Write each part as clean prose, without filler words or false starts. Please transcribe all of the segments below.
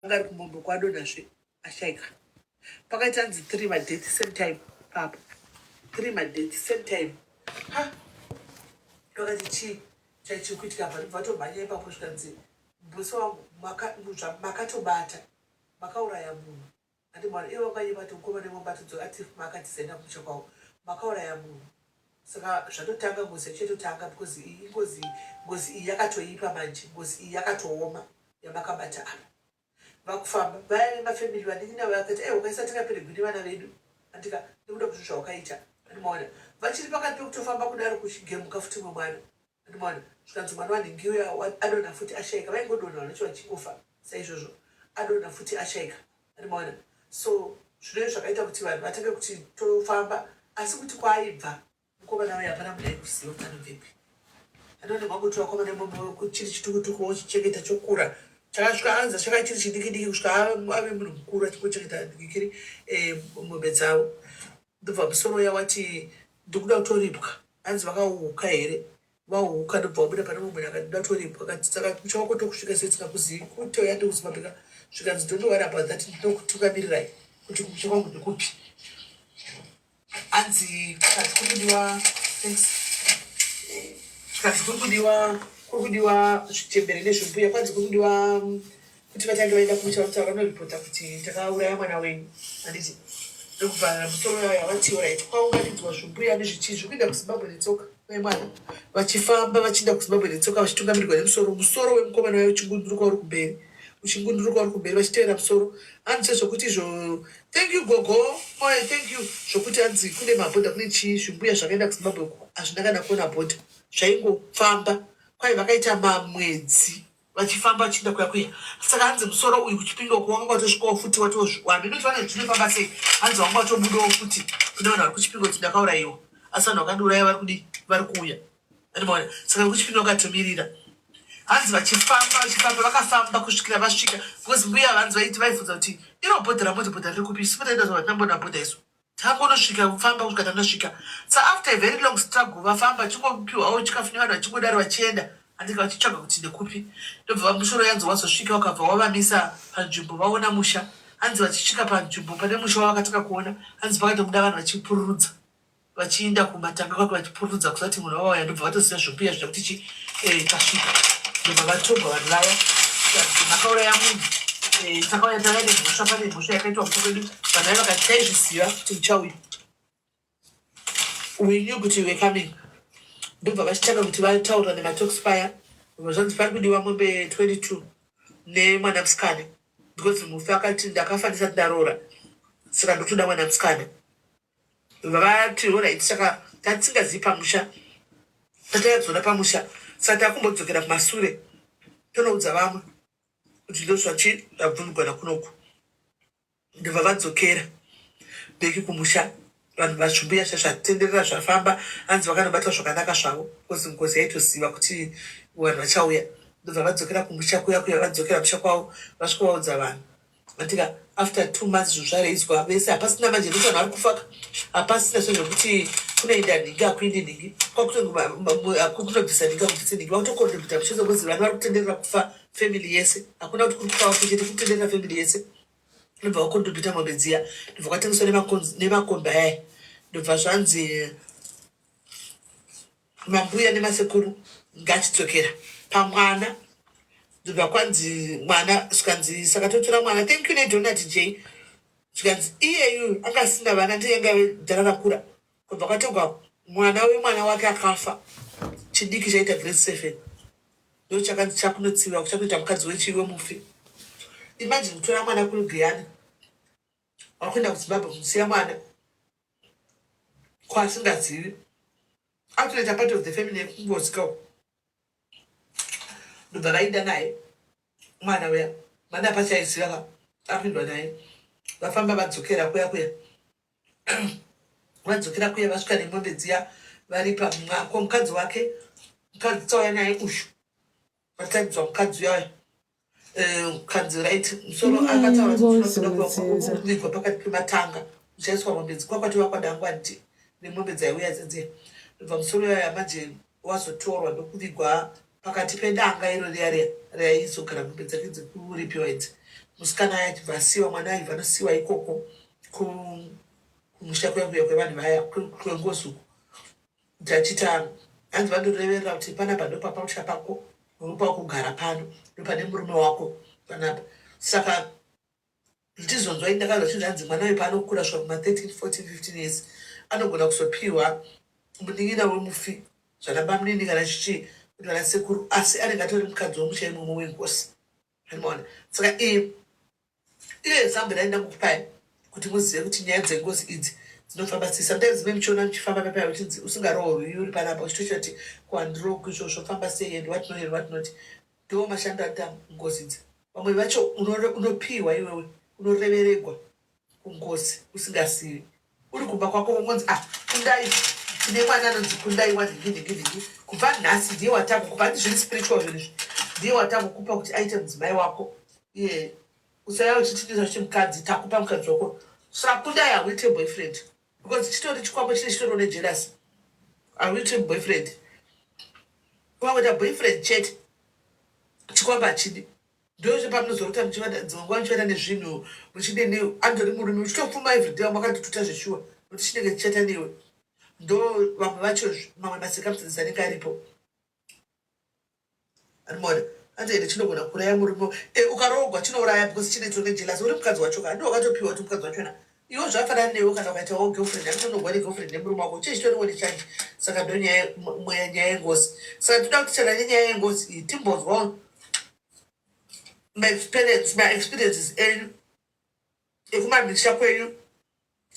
Anga ari kumombe kwadonhazve ashaika. Pakaita anzi three madeath same time papo. Three madeath same time. Ha! Ndakati chii chaichiri kuitika apa ndobva vatomhanya ipapo zvikanzi bosi wangu makatobata makauraya munhu. Ati mwana ivo vanga vati mukoma nemombe ati makatiza kumusha kwavo makauraya munhu. Saka zvatotanga ngozi yacho yatotanga because iyi ingozi ngozi iyi yakatoipa manje ngozi iyi yakatooma yamakabata apa. Vakufamba vaya vemafamily vanin'ina vakati aiwa ukaisa tingaperegwi nevana vedu andika nekuda kwezvinhu zvawakaita andimaona vachiri pakati pekutofamba kudaro kuchigemuka futi mumwe mwana andimaona zvikanzi mwana wanhingi uya adonha futi ashaika vaingodonha vanacho vachingofa saizvozvo adonha futi ashaika andimaona so zvinove zvakaita kuti vanhu vatange kuti tofamba asi kuti kwaaibva Mukomana uyu hapana munhu aikuziva kuti anobvepi. Anoona kwanguti vakomana imomo chiri chitukutuku wochichengeta chokura. Chakasvika anza chaka chiri chidiki diki kusvika ave munhu mukuru achingochengeta dikiri eh, mombe dzavo. Ndobva musoro uya wati ndikuda kutoripwa. Hanzi vakauhuka here? Vahuka ndobva wabuda pane mumwe munhu akati ndoda kutoripwa. Akati saka musha wako tokusvika sei tisingakuzivi? Kutouya ndikuZimbabwe ka. Zvikanzi don't worry about that ndinokutungamirirai kuti kumusha kwangu ndekupi. Hanzi kukadzi kuri kudiwa thanks. Zvikanzi kuri kudiwa kuri kudiwa zvichembere nezvimbuya kwanzi kuri kudiwa kuti vatange vaenda kumusha vanotaura vanoripota kuti takauraya mwana wenyu handiti ndokubva musoro yayo yavati orit kwaunganidzwa zvimbuya nezvichii zviri kuenda kuzimbabwe netsoka vemwana vachifamba vachienda kuzimbabwe netsoka vachitungamirirwa nemusoro musoro wemukomana wayo uchingunduruka uri kumberi uchingunduruka uri kumberi vachitevera musoro hanzi sezvokuti izvo Thank you gogo moyo thank you zvokuti hanzi kune mabhodha kune chii zvimbuya zvakaenda kuzimbabwe uko hazvina kana kuona bhodha zvaingofamba kwai vakaita mamwedzi vachifamba vachienda kuya kuya saka hanzi musoro uyu kuchipinga uko wanga watosvikawo futi watozvamino kuti vanhu zvinofamba sei hanzi wanga watobudawo futi kune vanhu vari kuchipinga kuti ndakaurayiwa asi vanhu vakandiuraya vari kudii vari kuuya Andibona saka vekuchipinda vakatomirira hanzi vachifamba vachifamba vakafamba kusvikira vasvika because mbuya vanzi vaiti vaibvunza kuti iro bhodha ramoti bhodha riri kupi isu pataenda zva tinambona bhodha isu tangonosvika kufamba kusvika tanosvika so after a very long struggle vafamba vachingopiwawo chikafu nevanhu vachingodaro vachienda andika vachitsvaga kuti ndekupi ndobva vamusoro yanzi wazosvika wakabva wavamisa panzvimbo vaona musha hanzi vachisvika panzvimbo pane musha wavakatanga kuona hanzi pakatobuda vanhu vachipururudza Vachiinda kumatanga kwake vachipururudza kusati munhu wavauya ndobva vatoziva zvimbuya zviya kuti chi eh, tasvika ndobva vatogwa vanhu vaya zvikanzi makauraya munhu eh, takauya tauya nemhosva pane mhosva yakaitwa musha kwedu vanhu vaya vakati taizviziva kuti muchauya we knew kuti you were coming ndobva vachitanga kuti vataura nematox paya ndobva zvanzi pari kudiwa mombe 22 nemwana musikana because mufi akati ndakafa ndisati ndaroora saka ndotoda mwana musikana Vati horait saka tatisingazivi pamusha tatayadzona pamusha saka takumbodzokera kumasure tonoudza vamwe kuti ndozvachi zvabvunzwa nakunoku ndobva vadzokera beki kumusha vanhu vazvimbuya zvatenderera zvafamba hanzi vakanobatwa zvakanaka zvavo bcause ngozi yaitoziva kuti vanhu vachauya ndobva vadzokera kumusha kuya kuya vadzokera musha kwavo vasvika vaudza vanhu Andika after 2 months zvinhu zvareizwa vese hapasina manje nekuti vanhu vari kufaka hapasina zvinhu zvekuti kunoenda nhingi hakuendi nhingi kwakutonobvisa nhingi hakubvise nhingi vakutokontributa muchezo because vanhu vari kutenderera kufa family yese hakuna kuti kuri kufa vako chete kutenderera family yese ndobva vakontributa mombe dziya ndobva kwatengeswa nemakombi aya ndobva zvanzi Mambuya nemasekuru ngatidzokera pamwana ndobva kwanzi mwana zvikanzi saka totora mwana thank you nedonut j zvikanzi iyeyu anga asina vana ndiye anga dhara rakura kubva kwatogwa mwana wemwana wake akafa chidiki chaita grade seven ndochakanzi chakunotsiva chakuita mukadzi wechii wemufi imagine kutora mwana kuGuyana wakuenda kuZimbabwe kumusiya mwana kwaasingazivi akutoita part of the family yekungozika uko ndobva vaenda naye mwana uya mwana apachaiziva ka apindwa naye vafamba vadzokera kuya kuya vadzokera kuya vasvika nemombe dziya vari pamwako mukadzi wake mukadzi tsauya naye uyu vataidzwa mukadzi uya eh, kanzi right musoro akataura Ingozi mudzinza. kuvigwa pakati pematanga uchaiswa mombe dzikwakwati vakwadangwa ndi nemombe dzaiuya dzedziya ndobva musoro yaya manje wazotorwa ndokuvigwa pakati pedanga iro riya riya raizogara mombe dzake dzekuripiwa idzi. Musikana aya achibva asiwa, mwana aibva anosiwa ikoko kumusha kuya kuya kwevanhu vaya kwengozi uku. Ndachita hanzi vandoreverera kuti panapa ndopapamusha pako, unopa kugara pano, ndopane murume wako panapa. Saka ndichizonzwa ini ndakanzwa chinzi hanzi mwana uyu paanokura svika kuma 13 14 15 years anogona kuzopiwa munin'ina wemufi zvana bamunini kana chichii kuti vana sekuru, asi anenge atori mukadzi wemusha imomo wengosi. Anomaona saka iyi iyo example yaenda kukupai kuti muzive kuti nyaya dzengozi idzi dzinofamba sei. Sometimes mune muchiona muchifamba papai uchinzi usingaroorwi uri panapa uchitochita kuti kuhandiroorwi izvo zvofamba sei and what not and what not. Ndo mashando anoita ngozi idzi. Vamwe vacho unopiwa iwewe unoreveregwa kungozi usingazivi uri kumba kwako vongonzi ah kundai tine mwana anonzi kundai wanhingi nhingi nhingi kubva nhasi ndiye watakukupa handi zviri spiritual zvinhu izvi ndiye watakukupa kuti aite mudzimai wako iye usaya uchitinisa uchiti mukadzi takupa mukadzi wako saka kundai hauite boyfriend because chitori chikwambo chine chitoriwo nejealous hauite boyfriend ukangoita boyfriend chete chikwambo hachidi Ndozve pamunozorota muchivata dzimwe nguva muchivata nezvinhu muchidini andori murume uchitopfuma everyday wanga wakandituta zveshuwa nokuti chinenge chichata newe ndo vamwe vacho mamwe macircumstances anenge aripo anomaona anzi ende chinogona kuuraya murume e, ukaroogwa chinouraya because chine tone jealous uri mukadzi wacho ka ndiwo wakatopiwa kuti mukadzi wachona Iwe zvafanana newe kana ukaitawo girlfriend anotonogwa negirlfriend nemurume wako chii chitoriwo nechange saka ndonyaya nyaya yengozi saka toda kuti chana nenyaya yengozi iyi timbonzwawo maexperience maexperiences enyu ekumamisha kwenyu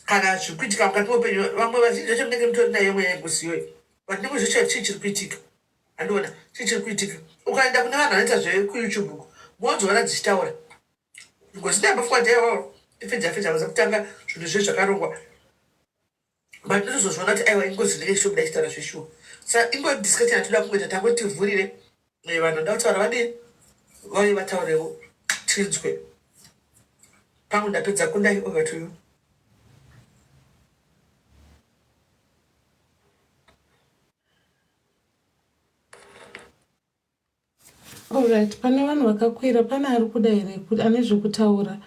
kana zviri kuitika mukati meupenyu vamwe vazhinji vacho munenge mutori nayo mweya yengozi iyoyo but ndimuzvicha chii chiri kuitika andiona chii chiri kuitika ukaenda kune vanhu vanoita zvekuyoutube uko mozoona dzichitaura Ngozi ndambofunga kuti aiwa ifenja fenja vaza kutanga zvinhu zve zvakarongwa but ndinozozviona kuti aiwa ingozi inenge ichitobuda ichitaura zveshuwa sa ingori discussion yatoda kungoita tangoti tivhurire eh, vanhu vanoda kutaura vadii vauye vataurewo tinzwe pangu ndapedza kundai over to you Alright, pane vanhu vakakwira, pane ari kuda here ane zvekutaura?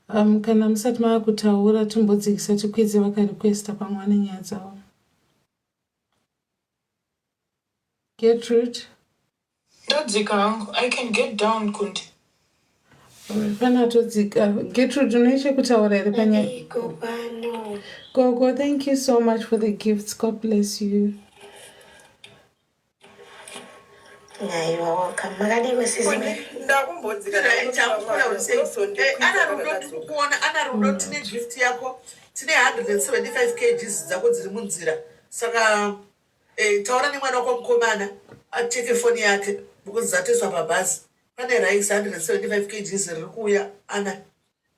Um, kana musati mava kutaura timbodzikisa tikwidze vakarequesta pamwe vane nyaya dzavo. Gertrude. Ndadzika hangu. I can get down kundi. Alright, pane atodzika. Gertrude, une chekutaura here panyaya? Gogo, thank you so much for the gifts. God bless you. Aiwa welcome. Makadii sisi? Ndakumbodzika ana rudo tikukuona ana rudo tine gift yako tine 175 kgs dzako dziri munzira saka eh, taura nemwana wako mukomana ateke foni yake because dzatoiswa pabhazi pane rice 175 kgs riri kuuya ana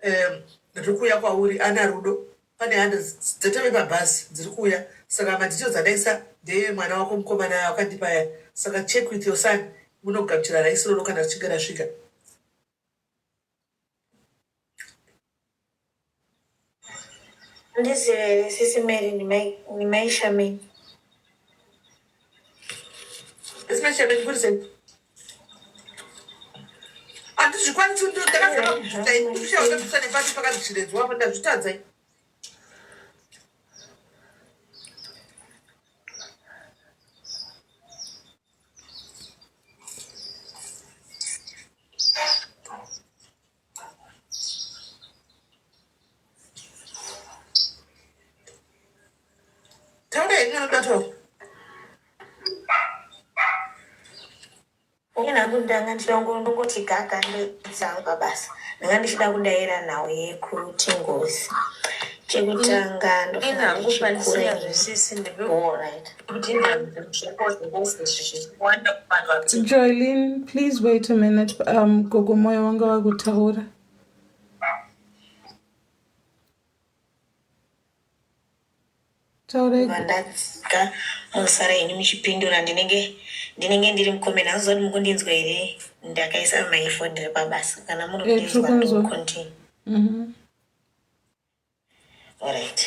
um, riri kuuya kwauri ana rudo pane hande dzatove pabhazi dziri kuuya saka madetails adaisa ndeye mwana wako mukomana wakandipa aya saka check with your son munogamuchira raisi roro kana richinge rasvika Handizive here sisi Mary ndimai Shameni. Sisi Mai Shameni kuri sei? Handizvikwanisi ndakazama kubvisa ini ndikushaya ndabvisa nepapi pakanzi chiredzwa apa ndazvitadza ini. Taura henyu anoda taura. Ini hangu ndanga ndichida ndongoti gaga ndodzangu pabasa ndanga ndichida kudaira nhau yekuti ngozi chekutanga Ini hangu ndofunga ndichikura pandisingazwisisi Alright. ndepekuti nzvimbo zvichiwanda kuvanhu vapi Joylene, please wait a minute. Um, Gogo Moyo wanga vakutaura. Taurai. Ndadzika musara henyu muchipindura ndinenge ndinenge ndiri mucomment handiziva kuti mukundinzwa here ndakaisa maifoni ndiri pabasa kana muri Eh, tiri kundinzwa kunzwa. tocontinue Mhm. Alright.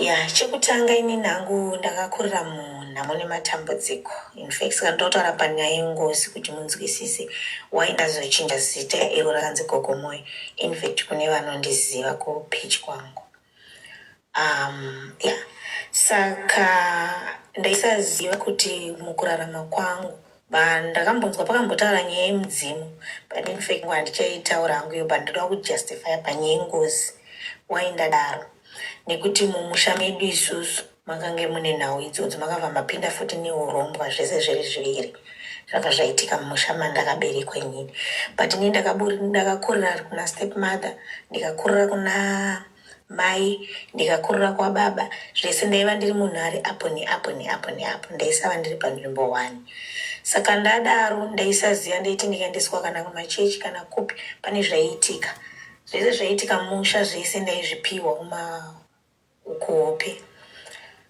Ya, chekutanga inini hangu ndakakurira munhamo nematambudziko. In fact, saka ndotaura panyaya yengozi kuti munzwisise why ndazochinja zita iro rakanzi Gogo Moyo. In fact, kune vanondiziva kupage kwangu. Yeah. Saka ndaisaziva kuti mukurarama kwangu ndakambonzwa pakambotaura nyaya yemudzimu, but in fact handichaitaura hangu iyo, but ndoda kujustifya panyaya yengozi why ndadaro, nekuti mumusha medu isusu makange mune nhau idzodzo, makabva mapinda futi neurombwa, zvese zviri zviviri zvabva zvaitika mumusha mandakaberekwa inini. But ini ndakakurira kuna step mother, ndikakurira kuna mai, ndikakurira kwababa, zvese. Ndaiva ndiri munhu ari apo neapo neapo neapo, ndaisava ndiri panzvimbo one. Saka ndadaro ndaisaziva, ndaiti ndikaendeswa kana kumachechi kana kupi, pane zvaiitika, zvese zvaiitika mumusha zvese ndaizvipiwa kuma kuhope.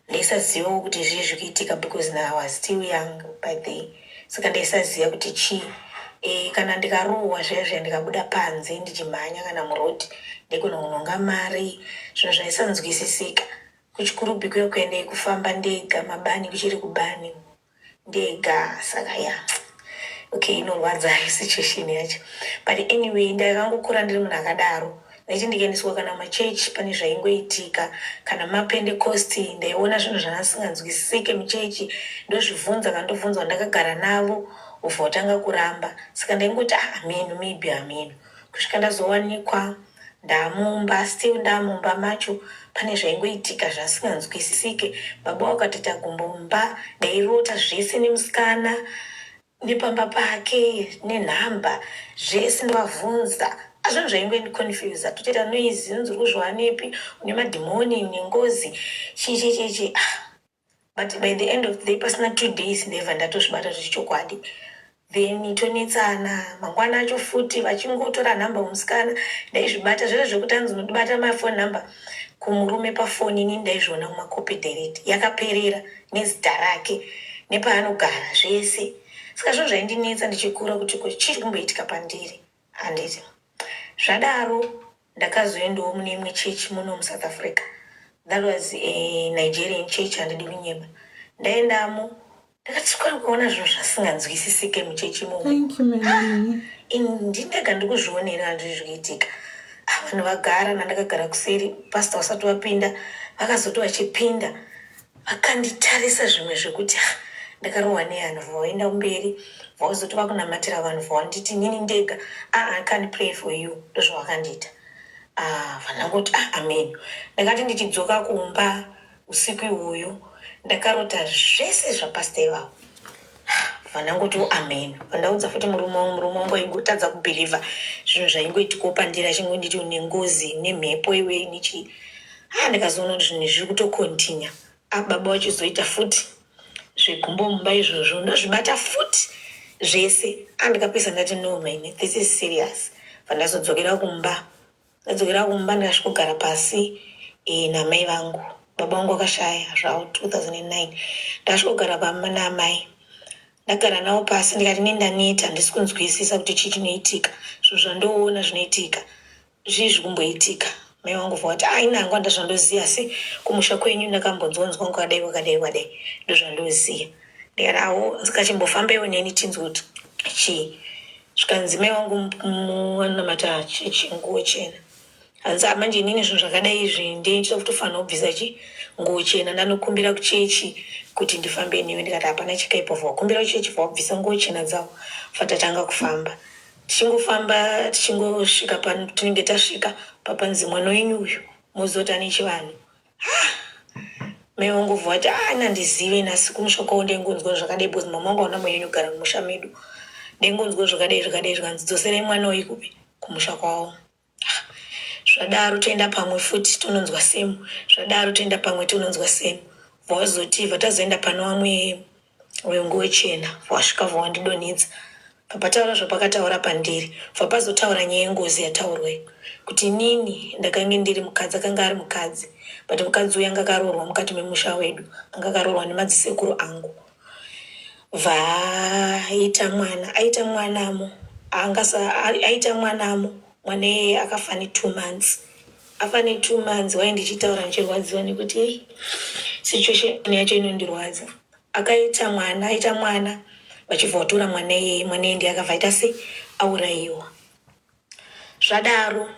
Ndaisazivawo kuti zvii zviri kuitika because now I was still young by the, saka ndaisaziva kuti chii. Kana ndikarohwa zviya zviya, ndikabuda panze ndichimhanya kana murodhi, ndikunonhonga mari, zvinhu zvaisanzwisisika. Kuchikurubhi kuya kuendei kufamba ndega, mabani, kuchiri kubani ndega. Saka ya, okay, inorwadza situation yacho, but anyway ndakangokura ndiri munhu akadaro. Ndaiti ndikaendeswa kana machechi, pane zvaingoitika, kana mapentecosti, ndaiona zvinhu zvandasinganzwisisike muchechi, ndozvibvunza. Kana ndobvunzwa ndakagara navo, ubva watanga kuramba. Saka ndaingoti, ah, ameno, maybe ameno, kusvika ndazowanikwa ndamumba. Still ndamumba macho pane zvaingoitika zvasinganzwisisike. Baba wakatoita gumbo mumba, ndairota zvese nemusikana nepamba pake nenhamba zvese, ndovabvunza azvinhu zvaingoendiconfusa, totoita noise, inonzi uri kuzviwanepi, une madhimoni nengozi, chii chii chii chii. Ah, but by the end of the day, pasina 2 days, ndebva ndatozvibata zvechokwadi. Then tonetsana mangwana acho futi, vachingotora nhamba musikana, ndaizvibata zvese zvekuti anzi unotibata mafone number kumurume pafoni. Inini ndaizviona mumakopi direct, yakaperera nezita rake nepaanogara zvese. Saka zvinhu zvaindinetsa ndichikura kuti ko chiri kumboitika pandiri, handiti? Zvadaro ndakazoendawo mune imwe chechi muno muSouth Africa. That was a Nigerian church, handidi kunyeba. Ndaendamo, ndakatsikwa kuona zvinhu zvasinganzwisisike muchechi imomo. Thank you, Melanie. Ndindega ndikuzvionera handiri zvikuitika. Ah, vanhu vagara, nandakagara kuseri, pasta vasati vapinda, vakazoti vachipinda vakanditarisa zvimwe zvekuti, ah, ndakarohwa nevanhu. Vaenda kumberi, vauzoti vakunamatira vanhu, vawanditi nini ndega, ah, I can't pray for you, ndozvavakandiita. Ah, vandangoti, ah, amen. Ndakati ndichidzoka kumba usiku ihwoyo, ndakarota zvese zvapasta ivavo. Vandangoti amen. Vandaudza futi murume wangu, murume wangu aingotadza kubhilivha zvinhu zvaingoitikawo pandiri, achingonditi une ngozi nemhepo iwe nechi. Ah, ndikazoona kuti zvinhu zviri kutokontinya. Ah, baba vachizoita futi zvegumbo mumba izvozvo, ndozvibata futi zvese. Ah, ndikapesa ndati, no man, this is serious. Vandazodzokera kumba, ndadzokera kumba, ndikasvikogara pasi namai vangu. Baba vangu vakashaya zvavo 2009. Ndakasvikogara pamba naamai, ndagara navo pasi, ndikati nendaneta, handisi kunzwisisa kuti chii chinoitika, zvinhu zvandoona zvinoitika zvii zvikumboitika. Mai vangu vati, ah, inangwa ndazvandoziva, asi kumusha kwenyu ndakambonzwanzwa kwakadai kwakadai kwakadai, ndozvandoziva. Ndikati awo, ndikachimbofambaiwo neni tinzwe kuti chii. Zvikanzi mai vangu anonamata chechi nguo chena, hanzi amanje inini zvinhu zvakadai izvi ndinochida kutofanira kubvisa chi nguo chena, ndanokumbira kuchechi kuti ndifambe newe. Ndikati hapana chikaipa. Vakumbira kuchechi, vabvisa nguo chena dzavo, vatatanga kufamba. Tichingofamba, tichingosvika patinenge tasvika papanzi mwana wenyu uyu muzoti ane chivanhu. Mai vangu vati, ah, nandizive nhasi kumusha kwavo ndaingonzwa zvakadai, because mama vangu havana manyanyogara mumusha medu, ndaingonzwa zvakadai zvakadai. Zvikanzi dzoserai mwana uyu kupi, kumusha kwavo. Zvadaro toenda pamwe futi, tononzwa same. Zvadaro toenda pamwe, tononzwa same. Vazoti vatazoenda pane vamwe wenguo chena, vasvika vawandidonhedza, papataura zvapakataura pandiri, vapazotaura nyaya yengozi yataurwa kuti inini ndakange ndiri mukadzi, akanga ari mukadzi, but mukadzi uyu anga akaroorwa mukati memusha wedu, anga akaroorwa nemadzisekuru angu, vaita mwana, aita mwanamo, aita mwanamo, mwana iyeye akafa ne2 months. Afa netwo months why ndichitaura ndichirwadziwa nekuti ei situation yacho inondirwadza. Akaita mwana aita mwana vachibva vatora mwana iyeye mwana iyeye ndiye akabva aita sei aurayiwa. Zvadaro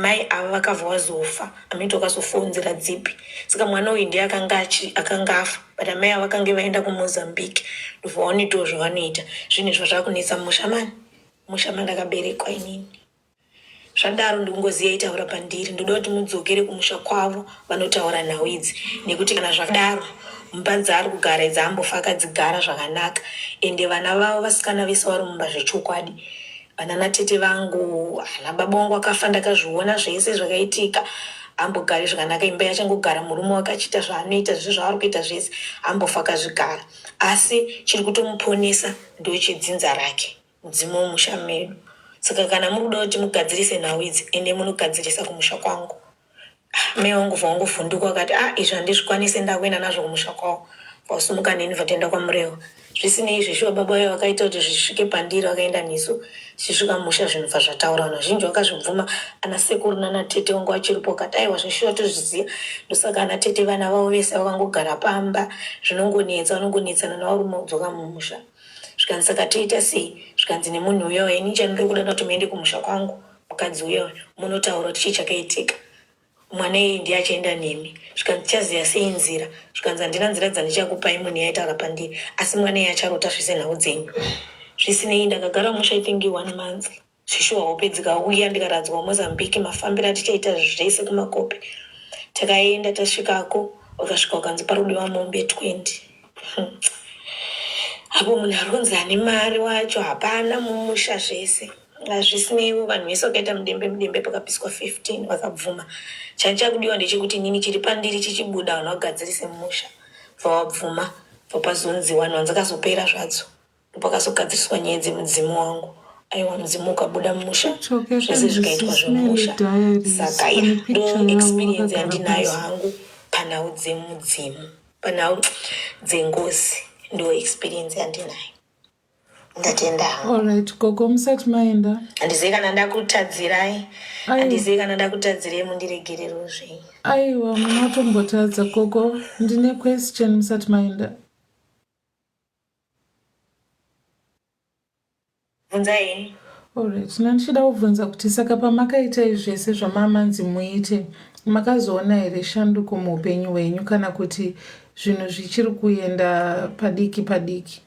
mai ava vakabva vazofa amai vakazofawo nzira dzipi saka mwana uyu ndiye akanga achi akanga afa but amai ava vakange vaenda kuMozambique ndobva vanoitawo zvavanoita zvinhu izvo zvakunetsa mumusha mani musha mandakaberekwa inini. Zvadaro ndikungoziva aitaura pandiri ndoda kuti mudzokere kumusha kwavo vanotaura nhau idzi nekuti kana zvakadaro mumba dzaari kugara idzi haambofa akadzigara zvakanaka ende vana vavo vasikana vese vari mumba zvechokwadi vana natete vangu ana baba vangu akafa ndakazviona zvese zvakaitika ambogari zvakanaka imba yachangogara murume wake achiita zvaanoita zvese zvaari kuita zvese ambofa akazvigara asi chiri kutomuponesa ndochedzinza rake mudzimu wemusha medu saka kana muri kuda kuti mugadzirise nhau idzi ende munogadzirisa kumusha kwangu ah, mai vangu vangovhunduka vakati ah izvi handizvikwanise ndakuenda nazvo kumusha kwavo vasumuka neni vatoenda kwamurewa zvisinei zveshuwa baba vayo vakaita kuti zvisvike pandiri vakaenda nesu tichisvika musha zvinhu bva zvataura vanhu vazhinji vakazvibvuma ana sekuru nana tete vangu vachiripo vakati aiwa zveshuwa tozviziva ndosaka ana tete vana vavo vese vakangogara pamba zvinongonetsa vanongonetsana navarume kudzoka mumusha Zvikanzi saka toita sei? Zvikanzi nemunhu uya uya ini chandiri kuda kuti muende kumusha kwangu mukadzi uya uya munotaura kuti chii chakaitika. Mwana iyeye ndiye achaenda nemi. Zvikanzi tichaziva sei nzira? Zvikanzi handina nzira dzandichakupai munhu iye aitaura pandiri asi mwana iyeye acharota zvese nhau dzenyu. Zvisinei ndakagara musha I think one month. Zvishuwa hope dzikauya ndikaradzwa Mozambique mafambiro atichaita zvese kumakope takaenda tasvikako vakasvika vakanzi parudiwa mombe 20 apo munhu ari kunzi ane mari wacho hapana mumusha zvese hazvisineiwo vanhu vese vakaita mudembe mudembe pakapiswa 15 vakabvuma chandichakudiwa ndechekuti inini chiri pandiri chichibuda vanhu vagadzirise musha bvawabvuma bvapazonzi vanhu vanzakazopera zvadzo Ndopakazogadziriswa nyaya dzemudzimu wangu aiwa mudzimu ukabuda mumusha TikTok zvese yakanzi zvikaitwa Sis Melly zvemumusha Diaries saka ya pane ndo picture yavo experience vakagara yandinayo pasi. hangu panhau dzemudzimu panhau dzengozi ndo experience yandinayo ndatenda hangu Alright, gogo musati maenda. handizivi kana ndakutadzirai Aiwa, handizivi kana ndakutadzirai mundiregerero zvenyu aiwa munatombotadza gogo. Ndine question musati maenda. Bvunzai henyu. Alright, ndandichida kubvunza kuti saka pamakaita izvi zvese zvamamanzi muite makazoona here shanduko muupenyu hwenyu kana kuti zvinhu zvichiri kuenda padiki padiki?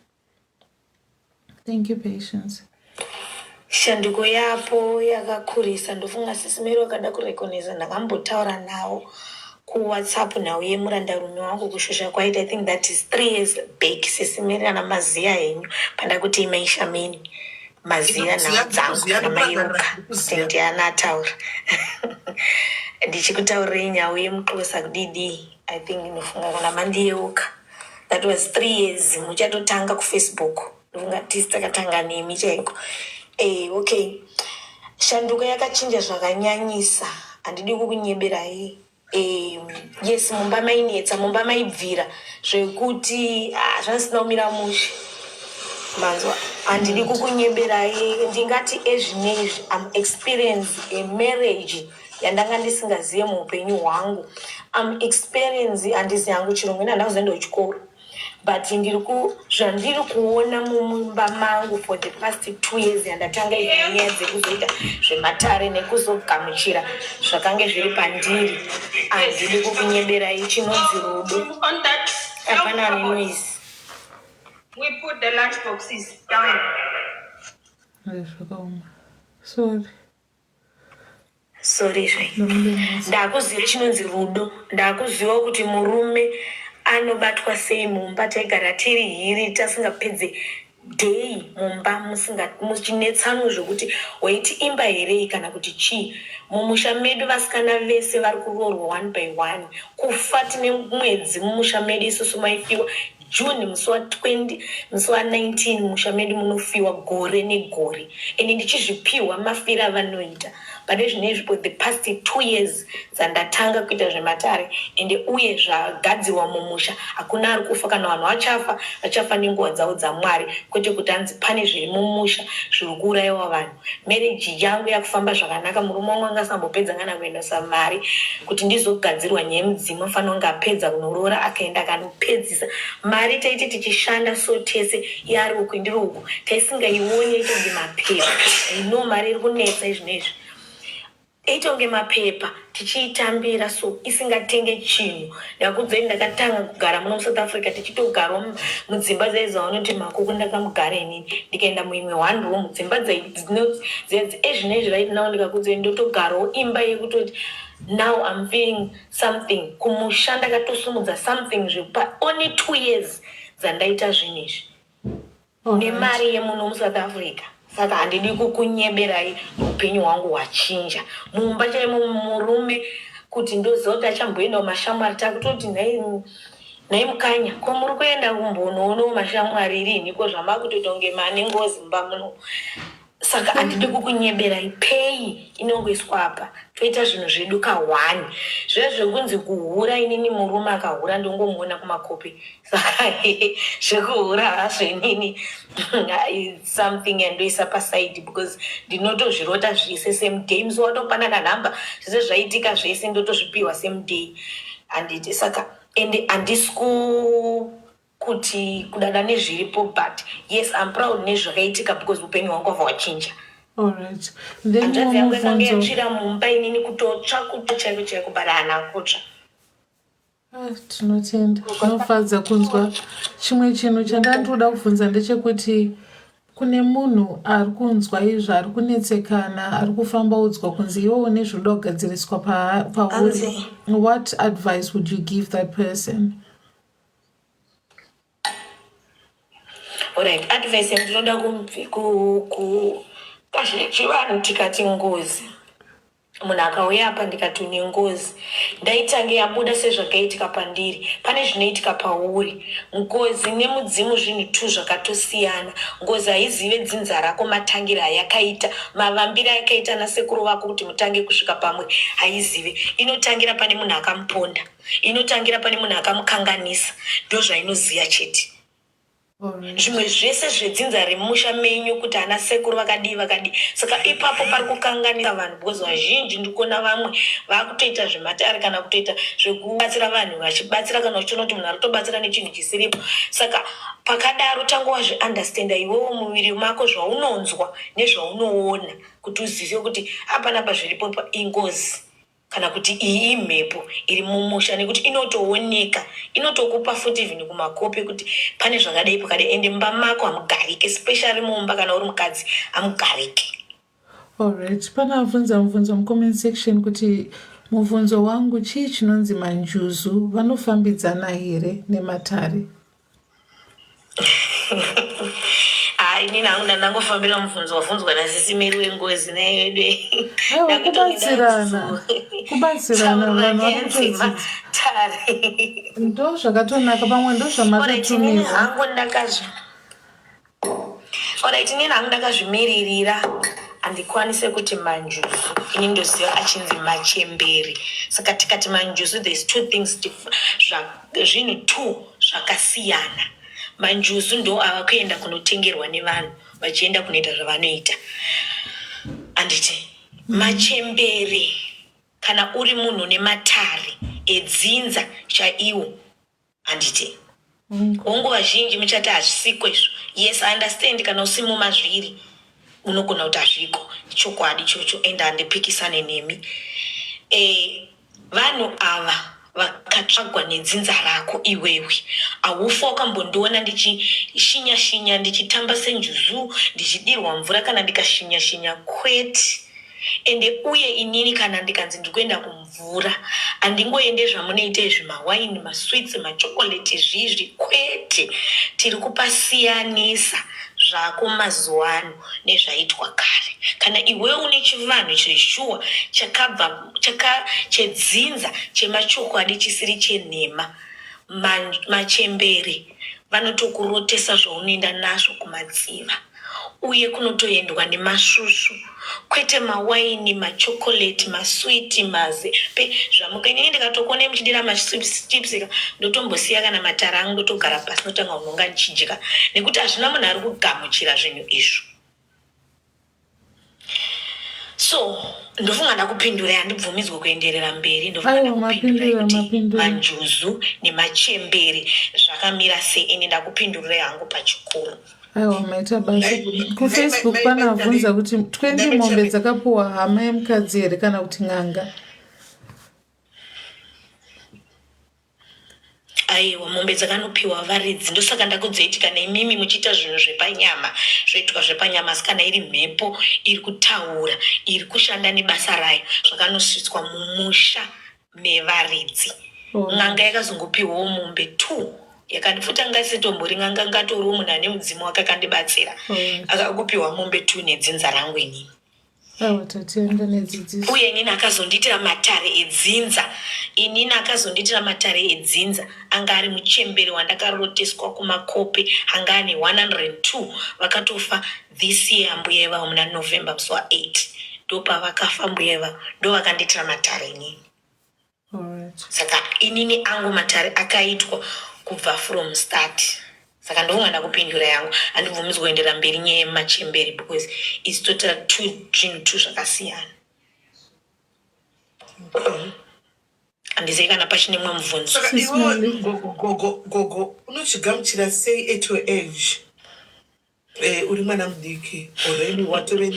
Thank you Patience. Shanduko yapo yakakurisa ndofunga sisi Mary vakada kurekonesa ndakambotaura navo kuWhatsApp nhau yemurandarume wangu kushusha kwaita I think that is 3 years back sisi Mary kana maziya henyu pandakuti maishameni maziya nhau Ndinokuziya, dzangu ndinokuziya, kana ndokurangarira, mayeuka kuti ndinokuziya. ndiani ataura ndichikutaurirai nhau yemuxhosa kudidii I think ndinofunga kana mandiyeuka that was 3 years muchatotanga kuFacebook ndofunga tisi takatanga nemi chaiko eh, okay shanduko yakachinja zvakanyanyisa handidi kukunyeberai eh, yes mumba mainetsa mumba maibvira zvekuti ah, zvasina kumira mushe manzwa handidi Alright. kukunyeberai ndingati ezvinezvi am experience a marriage yandanga ndisingazive muupenyu hwangu am experience handizi hangu chirungu ini handina kuzoenda kuchikoro but ndiri ku zvandiri kuona mumba mangu for the past 2 years yandatanga idzi nyaya dzekuzoita zvematare nekuzogamuchira zvakange zviri pandiri handidi kukunyeberai chinonzi rudo On that hapana ane cupboard, noise we put the lunch boxes down. Zvakaoma. Sorry. Sorry zve. Ndamudenhesa. Ndakuziva chinonzi rudo. Ndakuziva kuti murume anobatwa sei mumba. Taigara tiri hiri tasingapedze day mumba musinga muchinetsanwa zvekuti waiti imba here iyi kana kuti chii. Mumusha medu vasikana vese vari kuroorwa one by one. Kufa tine mwedzi mumusha medu isusu maifiwa June musi wa 20 musi wa 19 mumusha medu munofiwa gore negore ende ndichizvipihwa mafiro avanoita. Pane zvinezvi for the past 2 years dzandatanga kuita zvematare ende uye zvagadzirwa mumusha hakuna ari kufa kana vanhu vachafa vachafa nenguva dzavo dzaMwari kwete kuti hanzi pane zviri mumusha zviri kuurayiwa vanhu. Marriage yangu yakufamba zvakanaka murume wangu anga asambopedza kana kuendesa mari kuti ndizogadzirwa nyaya yemudzimu afanira kunge apedza kunoroora akaenda akanopedzisa mari taiti tichishanda so tese iye ari uku indiri uku taisingaioni yaita kunge mapepa i know mari iri kunetsa izvino izvi Yaita kunge mapepa tichiitambira so isingatenge chinhu. Ndakuudzai ndakatanga kugara muno muSouth Africa tichitogarawo mudzimba dzaiye dzavanoti makuku ndakamugara inini ndikaenda muimwe one room dzimba ezvinezvi right now ndikakuudzai ndotogarawo imba yekutoti now I'm feeling something kumusha ndakatosumudza something zvekupa only 2 years dzandaita zvinhu izvi. Nemari yemuno muSouth Africa saka handidi kukunyeberai upenyu hwangu hwachinja mumba chaimo murume kuti ndoziva kuti achamboendawo mashamwari takutoti nhai nhai mukanya ko muri kuenda kumbonoonawo mashamwari rinhi ko zvamakutoita kunge mane ngozi mumba muno Saka handidi kukunyeberai pay inongoiswa apa toita zvinhu zvedu ka one. Zviya zvekunzi kuhura inini murume akahura ndongomuona kumakope saka zvekuhura hazvo inini it's something yandoisa paside because ndinotozvirota zvese same day musi watopanana number zvese zvaitika zvese ndotozvipiwa same day handiti saka ende handisi ku kuti kudada nezviripo but yes I'm proud nezvakaitika because upenyu hwangu hwabva hwachinja. Alright. Then Hanzvadzi yangu yakanga mubvunzo. yatsvira mumba inini kutotsva kutsva chaiko chaiko but haana kutsva. Ah, tinotenda zvinofadza kunzwa chimwe chinhu chandandoda kubvunza ndechekuti kune munhu ari kunzwa izvo ari kunetsekana ari kufamba udzwa kunzi iwe une zvinoda kugadziriswa pauri Anzi. what advice would you give that person Alright, advice yandinoda ku, ku, chivanhu tikati ngozi munhu akauya apa ndikati une ngozi ndaitange yabuda sezvakaitika pandiri pane zvinoitika pauri ngozi nemudzimu zvinhu tu zvakatosiyana ngozi haizive dzinza rako matangiro ayakaita mavambiro ayakaita nasekuru vako kuti mutange kusvika pamwe haizive inotangira pane munhu akamuponda Inotangira pane munhu akamukanganisa ndozvainoziya chete. Zvimwe zvese zvedzinza remusha menyu kuti ana sekuru vakadii vakadii saka ipapo pari kukanganisa vanhu because vazhinji ndikuona vamwe vakutoita zvematare kana kutoita zvekubatsira vanhu vachibatsira kana uchiona kuti munhu ari kutobatsira nechinhu chisiripo saka pakadaro tanga wazviunderstanda iwewo muviri mako zvaunonzwa nezvaunoona kuti uzive kuti apanapa zviripo ingozi Kana kuti iyi imhepo iri mumusha nekuti inotooneka inotokupa futi even kumakope kuti pane zvakadai pakadai ende mumba mako hamugarike especially mumba kana uri mukadzi hamugarike. Alright, pane abvunza mubvunzo mucomment section kuti mubvunzo wangu chii chinonzi manjuzu vanofambidzana here nematare? Ah, inini hangu ndandangofambira mubvunzo wabvunzwa nasisi Mary wengozi nayedu. Aiwa kubatsirana. Kubatsirana vanhu vari kutodzidza. Ndo zvakatonaka pamwe ndo zvamakatumirwa. Hangu ndakazvi. Alright, inini hangu ndakazvimiririra handikwanise kuti manjuzu ini ndoziva achinzi machembere saka tikati manjuzu there's two things zvinhu two zvakasiyana manjuzu ndo ava kuenda kunotengerwa nevanhu vachienda kunoita zvavanoita handiti machembere kana uri munhu nematare edzinza chaiwo Handiti hongu vazhinji muchati hazvisiko izvo. Yes I understand kana usimo mazviri unogona kuti hazviko. Chokwadi ichocho and handipikisane nemi. Eh, vanhu ava vakatsvagwa nedzinza rako iwewe. Haufa wakambondiona ndichishinya shinya ndichitamba senjuzu ndichidirwa mvura kana ndikashinya shinya kwete. Ende uye inini kana ndikanzi ndiri kuenda kumvura handingoende zvamunoita izvi mawaini masweets machocolate izvizvi kwete tiri kupasiyanisa zvako mazuva ano nezvaitwa kare kana iwewe une chivanhu cheshuwa chakabva chaka chedzinza chemachokwadi chisiri chenhema machembere vanotokurotesa zvaunoenda nazvo kumadziva. Uye kunotoendwa nemasvusvu kwete mawaini, machocolate, maswiti, mazepe zvamuka. Inini ndikatokuonai muchidira machips ka ndotombosiya kana matare angu ndotogara pasi ndotanga kunonga ndichidya nekuti hazvina munhu ari kugamuchira zvinhu izvo. So ndofunga ndakupindurai handibvumidzwe kuenderera mberi ndofunga Aiwa ndakupindurai mapindura kuti mapindura. manjuzu nemachembere zvakamira sei ende ndakupindurai hangu pachikuru. Aiwa maita basa. KuFacebook pane abvunza kuti 20 mombe dzakapuwa hama yemukadzi here kana kuti n'anga? Aiwa mombe dzakanopiwa varidzi ndosaka ndakudzoiti kana imimi muchiita zvinhu zvepanyama zvoitwa zvepanyama asi kana iri mhepo iri kutaura iri kushanda nebasa rayo zvakanosvitswa mumusha mevaridzi. N'anga yakazongopiwawo mombe two yakandipfuta anga isitombori n'anga anga atoriwo munhu ane mudzimu wake akandibatsira akakupiwa mombe two nedzinza rangu inini. Aiwa tatenda nedzidziso. Uye inini akazondiitira matare edzinza inini akazondiitira matare edzinza anga ari muchembere wandakaroteswa kumakope anga ane 102 vakatofa this year ambuya ivavo muna November musi wa 8 ndopavakafa mbuya ivavo ndovakandiitira matare inini. Saka inini angu matare akaitwa kubva from start saka ndofunga ndakupindura yangu handibvumidzwi kuendera mberi nyaya yemachembere because its total two zvinhu two zvakasiyana handizivi kana pachine mumwe mubvunzo Saka Sis iwewe Melly. gogo gogo gogo unochigamuchira sei at your age eh, uri mwana mudiki already watove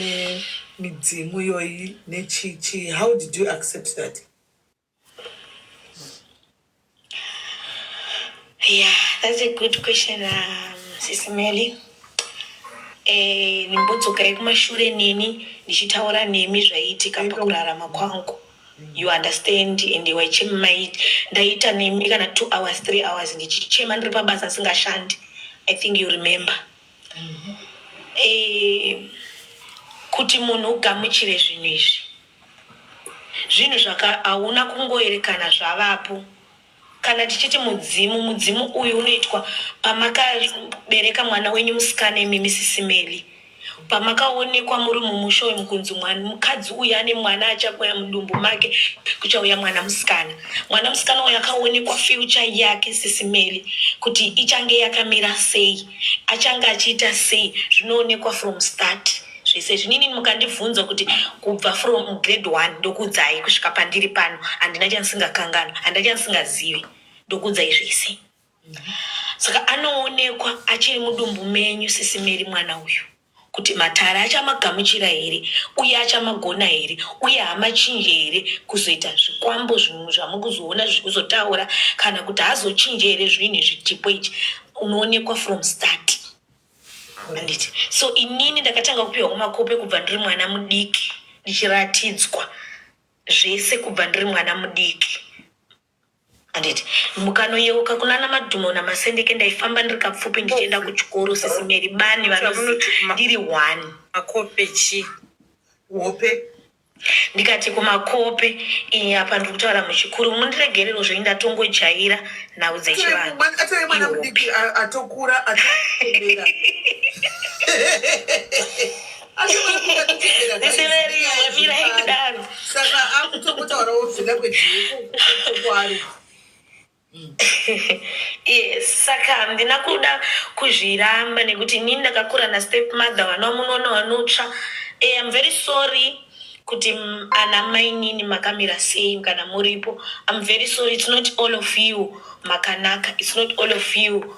nemidzimu iyoyi nechichi how did you accept that Yeah, that's a good question, Sisi Melly. Eh, ndimbodzokerai kumashure neni ndichitaura nemi zvaiitika pakurarama kwangu. You understand and waichema ndaita nemi kana 2 hours 3 hours ndichichema ndiri pabasa ndisingashandi. I think you remember. Eh, kuti munhu ugamuchire zvinhu izvi zvinhu zvaka hauna kungoerekana zvavapo kana tichiti mudzimu mudzimu uyu unoitwa pamakabereka mwana wenyu musikana imimi sisi Melly pamakaonekwa muri mumusha uyu mukunzi mukadzi uyu ane mwana achakuya mudumbu make kuchauya mwana musikana mwana musikana uyu akaonekwa future yake sisi Melly kuti ichange yakamira sei achange achiita sei zvinoonekwa from start zvese izvi inini mukandibvunza kuti kubva from grade one ndokuudzai kusvika pandiri pano handina chandisingakanganwa handina chandisingazivi ndokuudzai zvese saka anoonekwa achiri mudumbu menyu sisi Mary mwana uyu kuti matare achamagamuchira here uye achamagona here uye hamachinje here kuzoita zvikwambo zvinhu zvamukuzoona zvikuzotaura kana kuti hazochinje here zvinhu izvi chipo ichi unoonekwa from start handiti so inini ndakatanga kupiwa kumakope kubva ndiri mwana mudiki ndichiratidzwa zvese kubva ndiri mwana mudiki handiti mukanoyeuka kunana madhumo namasendeke ndaifamba ndiri kapfupi ndichienda kuchikoro sisi meri bani vanoziva ndiri one Makope chii? Hope. Ndikati kumakope ini apa ndiri kutaura muchikuru mundiregerero zvenyu ndatongojaira nhau dzechivanhu. Atove mwana mudiki atokura atokura. Mirai kudaro. Saka akutongotaurawo zvelanguage yekwaari. Yes, saka handina kuda kuzviramba nekuti inini ndakakura nastep mother vana vamunoona vanotsva. Eh, I'm very sorry kuti ana mainini makamira sei kana muripo. I'm very sorry, it's not all of you makanaka, it's not all of you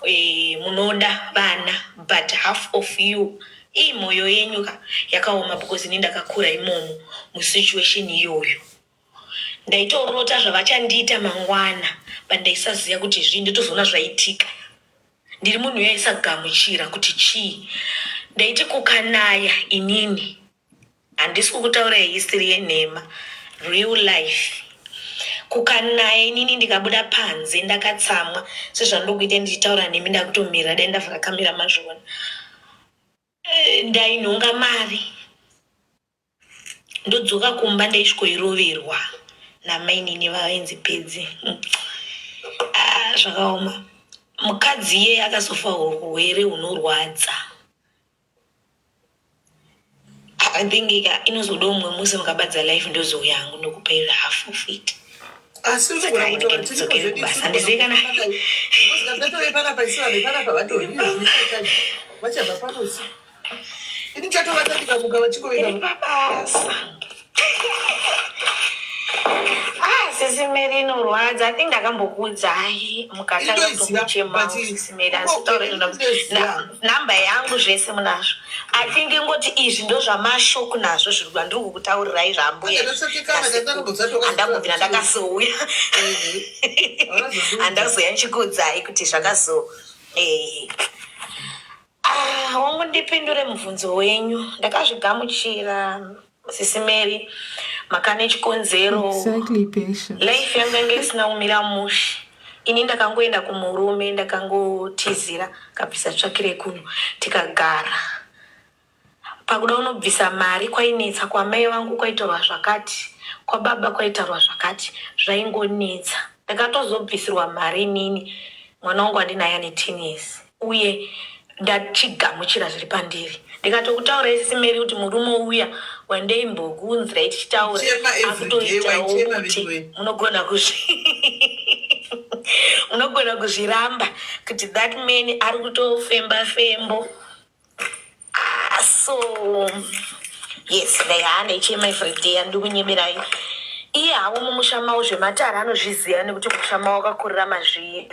eh, munoda vana but half of you ii moyo yenyu ka yakaoma because ini ndakakura imomo musituation iyoyo. Ndaitorota zvavachandiita mangwana but ndaisaziva kuti zvii ndotozoona zvaitika. Ndiri munhu uya aisagamuchira kuti chii. Ndaiti kukanaya inini handisi kukutaurai history yenhema real life. Kukanaya inini ndikabuda panze ndakatsamwa sezvandokuita ndichitaura nemi ndakutomira dai ndavhara kamera mazviona. Eh, ndainhonga mari. Ndodzoka kumba ndaisvikoiroverwa namainini vainzi Pedzi. Ah, zvakaoma. Mukadzi iyeye akazofa urwere hunorwadza. I think ika inozoda umwe musi mukabadza life ndozouya hangu ndokupai half of it. Asi Saka unogona ini kutaura kendidzokere tiripo zvedu kubasa isu handizivi tinogona kana kupanana because kana tatove panapa isu vanhu vepanapa vatoriri vachabva pano isu ini chatovata ndikamuka iri vachingoveka pabasa. Ah, sisi Mary inorwadza. I think ndakambokuudzai mukatanga indoiziva kutokuchemawo but sisi Mary asi taura indoziva namba yangu zvese munazvo. I think ingoti izvi ndozvamashoku nazvo zviri zvandiri kukutaurirai zvambuya izvi akatosekekana nasekuru. ndandanobvozati Handambobvira wakazotora ndakazouya. haunazondiudza Handazouya ndichikuudzai kuti zvakazo eh, Ah, wangu ndipindure mubvunzo wenyu. Ndakazvigamuchira sisi Mary makane chikonzero. Exactly, Patience. Life yangu yange isina kumira mushe. Ini ndakangoenda kumurume ndakangotizira kabvisa tsvakire kuno tikagara. Pakuda unobvisa mari kwainetsa kwamai vangu kwaitaurwa zvakati kwababa kwaitaurwa zvakati zvaingonetsa. Ndakatozobvisirwa mari inini mwana wangu wandinaye ane 10 years uye ndachigamuchira zviri pandiri ndikatokutaurai sisi Mary kuti murume uya wandaimbokuunzirai tichitaura Chema everyday akutoitawo waichema bute veduwe munogona kuzvi munogona kuzviramba kuti that man ari kutofemba fembo. Ah, so yes ndaihaandaichema everyday andiri kunyeberai iye hawo mumusha mawo zvematare anozviziva nekuti musha mawo akakurira mazviri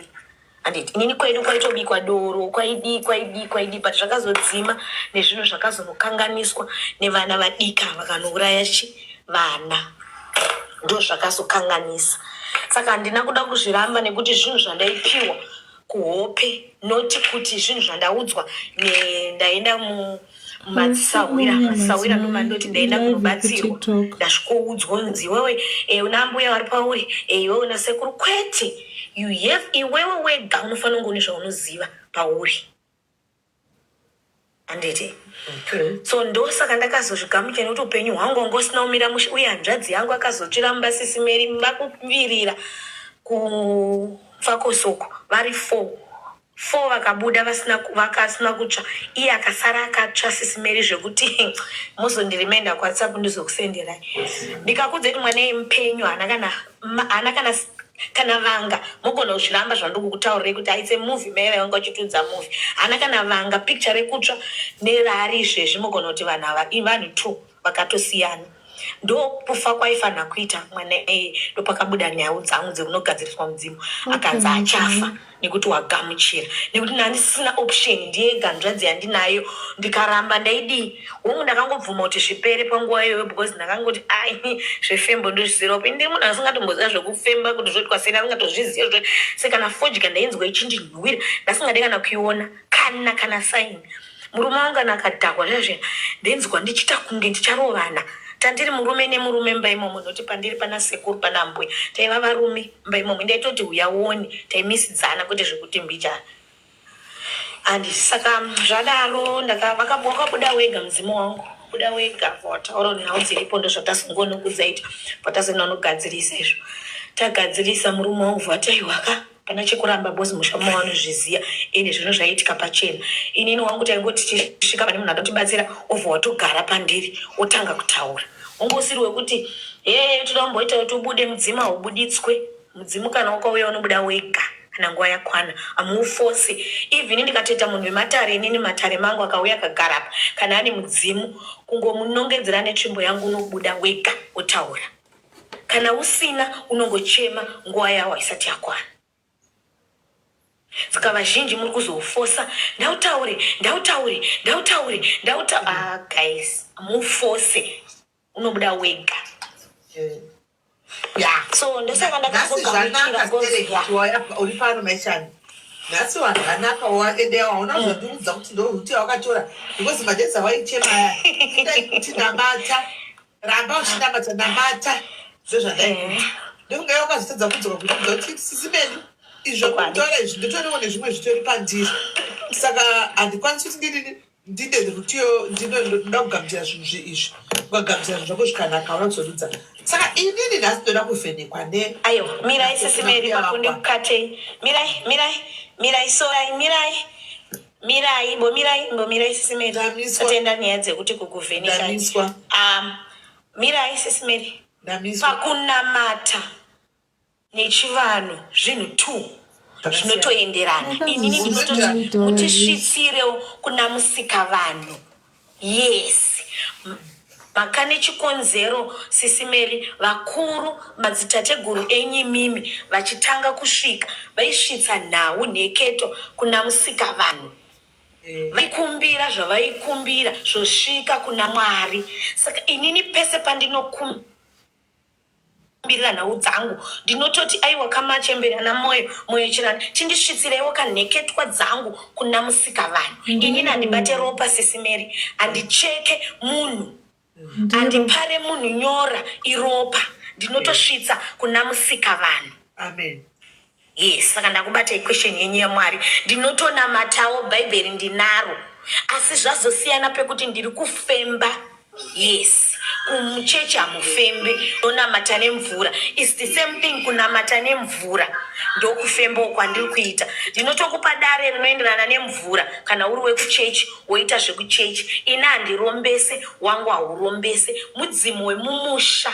anditi inini kwedu kwaitobikwa doro kwaidii kwaidii kwaidii but zvakazodzima nezvinhu zvakazonokanganiswa nevana vadika vakanouraya chi vana ndo zvakazokanganisa saka handina kuda kuzviramba nekuti zvinhu zvandaipiwa kuhope not kuti zvinhu zvandaudzwa ndaenda mumadzisahwira Munya madzisahwira madzimai ndomandoti ndaenda live kunobatsirwa kuTikTok. ndasvikoudzwa kunzi iwewe eh, una mbuya vari pauri eh, iwewe una sekuru kwete you have iwewe wega unofanira kunge une zvaunoziva pauri handiti okay so ndosaka ndakazozvigamuchira nekuti upenyu hwangu wanga usina kumira mushe uye hanzvadzi yangu akazotsvira mumba sisi Mary vakuvirira kupfakosoko vari four four vakabuda vasina vakasina kutsva iye akasara akatsva sisi Mary zvekuti muzondirimenda kuWhatsApp ndizokusenderai ndikakudza kuti mwana mupenyu haana kana haana kana kana vanga mogona kuzviramba zvandiri kukutaurirai kuti aitse movie mai vanga vachitudza movie haana kana vanga picture rekutsva nerari izvezvi mogona kuti vanhu ava vanhu two vakatosiyana ndokufa kwaifanira kuita mwana iyeye ndopakabuda nhau dzangu dzekunogadziriswa mudzimu Okay, akanzi achafa madzimai. nekuti wagamuchira nekuti ndandisina option ndiyega hanzvadzi yandinayo ndikaramba ndaidii hongu ndakangobvuma kuti zvipere panguva iyoyo because ndakangoti ai zvefembo ndozvizirapo ini ndiri munhu asingatomboziva zvekufemba kuti zvoitwa sei ndasingatozviziva zvo sekana fodya ndainzwa ichindinyuwira ndasingade kana kuiona kana kana saini murume wangu kana akadhakwa zviya zviya ndainzwa ndichiita kunge ndicharovana tandiri murume nemurume mumba imomo noti pandiri pana sekuru pana mbuya taiva varume mumba imomo ndaitoti uya uone taimisidzana kwete zvekuti mbijana and saka zvadaro wakabuda wega mudzimu wangu buda wega wataura nhau dziripo ndozvatazongonokudzaita patazonanogadzirisa izvo tagadzirisa murume wangu vataiwaka pana chekuramba bozi musha mavo vanozviziva ende zvinhu zvaiitika pachena inini wangu taingoti tichisvika pane munhu anotibatsira obva watogara pandiri otanga kutaura unge usiri wekuti he toda kumboita kuti ubude mudzimu haubuditswe mudzimu kana wakauya unobuda wega kana nguva yakwana hamuufosi even ndikatoita munhu wematare inini matare mangu akauya akagara apa kana ane mudzimu kungomunongedzera netsvimbo yangu unobuda wega wotaura kana usina unongochema nguva yawo haisati yakwana saka vazhinji muri kuzofosa ndautaure ndautaure ndautaure ndauta ah, guys mufose unobuda wega ya so ndosaka nhasi ndakazogamuchira zvanaka ngozi stereki ya kuti wauya uri pano maishani nhasi wanhanaka ende hauna kuzondiudza kuti ndoruti yawakatora because madhesi awaichema aya endai kuti namata ramba uchinamata namata zvezvandaikuti ndokunge wakazotadza kudzoka kutiudza kuti sisimeni izvo Chokwadi. kutaura izvi ndotoriwo nezvimwe zvitori pandiri saka handikwanisi kuti ndidini ndide rutiyo ndinoda kugamuchira zvinhu izvi ukagamuchira zvinhu zvako zvikanaka hauna kuzondudza saka inini nhasi ndoda kuvhenekwa ne aiwa mirai sisimeri nambuya pakundi vakwa kukatei mirai mirai mirai sorai mirai Mirai, imbomirai, imbomirai Sisi Mary. Ndamiswa. Tatenda nyaya dzekuti kukuvhenekai. Ndamiswa. Mirai Sisi Mary. Ndamiswa. Pakunamata nechivanhu zvinhu two Zvakasiyana. zvinotoenderana. Yakanzi Inini Sisi ndinototi Mary Diaries. mutisvitsirewo kuna Musikavanhu. Yes. Mhaka nechikonzero Sisi Mary vakuru madzitateguru enyu imimi vachitanga kusvika vaisvitsa nhau nheketo kuna Musikavanhu. Vaikumbira zvavaikumbira zvosvika kuna Mwari. Saka inini pese pandinokumbira kumbirira nhau dzangu ndinototi aiwa kamachembere ana moyo moyo chirani chindisvitsireiwo kanheketwa dzangu kuna musikavanhu inini handibate ropa sisi Mary handicheke munhu handipare munhu nyora iropa ndinotosvitsa kuna musikavanhu Amen. Yes, saka ndakubata equation yenyu yaMwari. Ndinotonamatawo bhaibheri ndinaro. Asi zvazosiyana pekuti ndiri kufemba. Yes. Kumuchechi hamufembe. Ndonamata nemvura. It's the same thing kunamata nemvura. Ndokufembawo kwandiri kuita. Ndinotokupa dare rinoenderana nemvura kana uri wekuchechi woita zvekuchechi. Ini handirombese, wangu haurombese. Mudzimu wemumusha.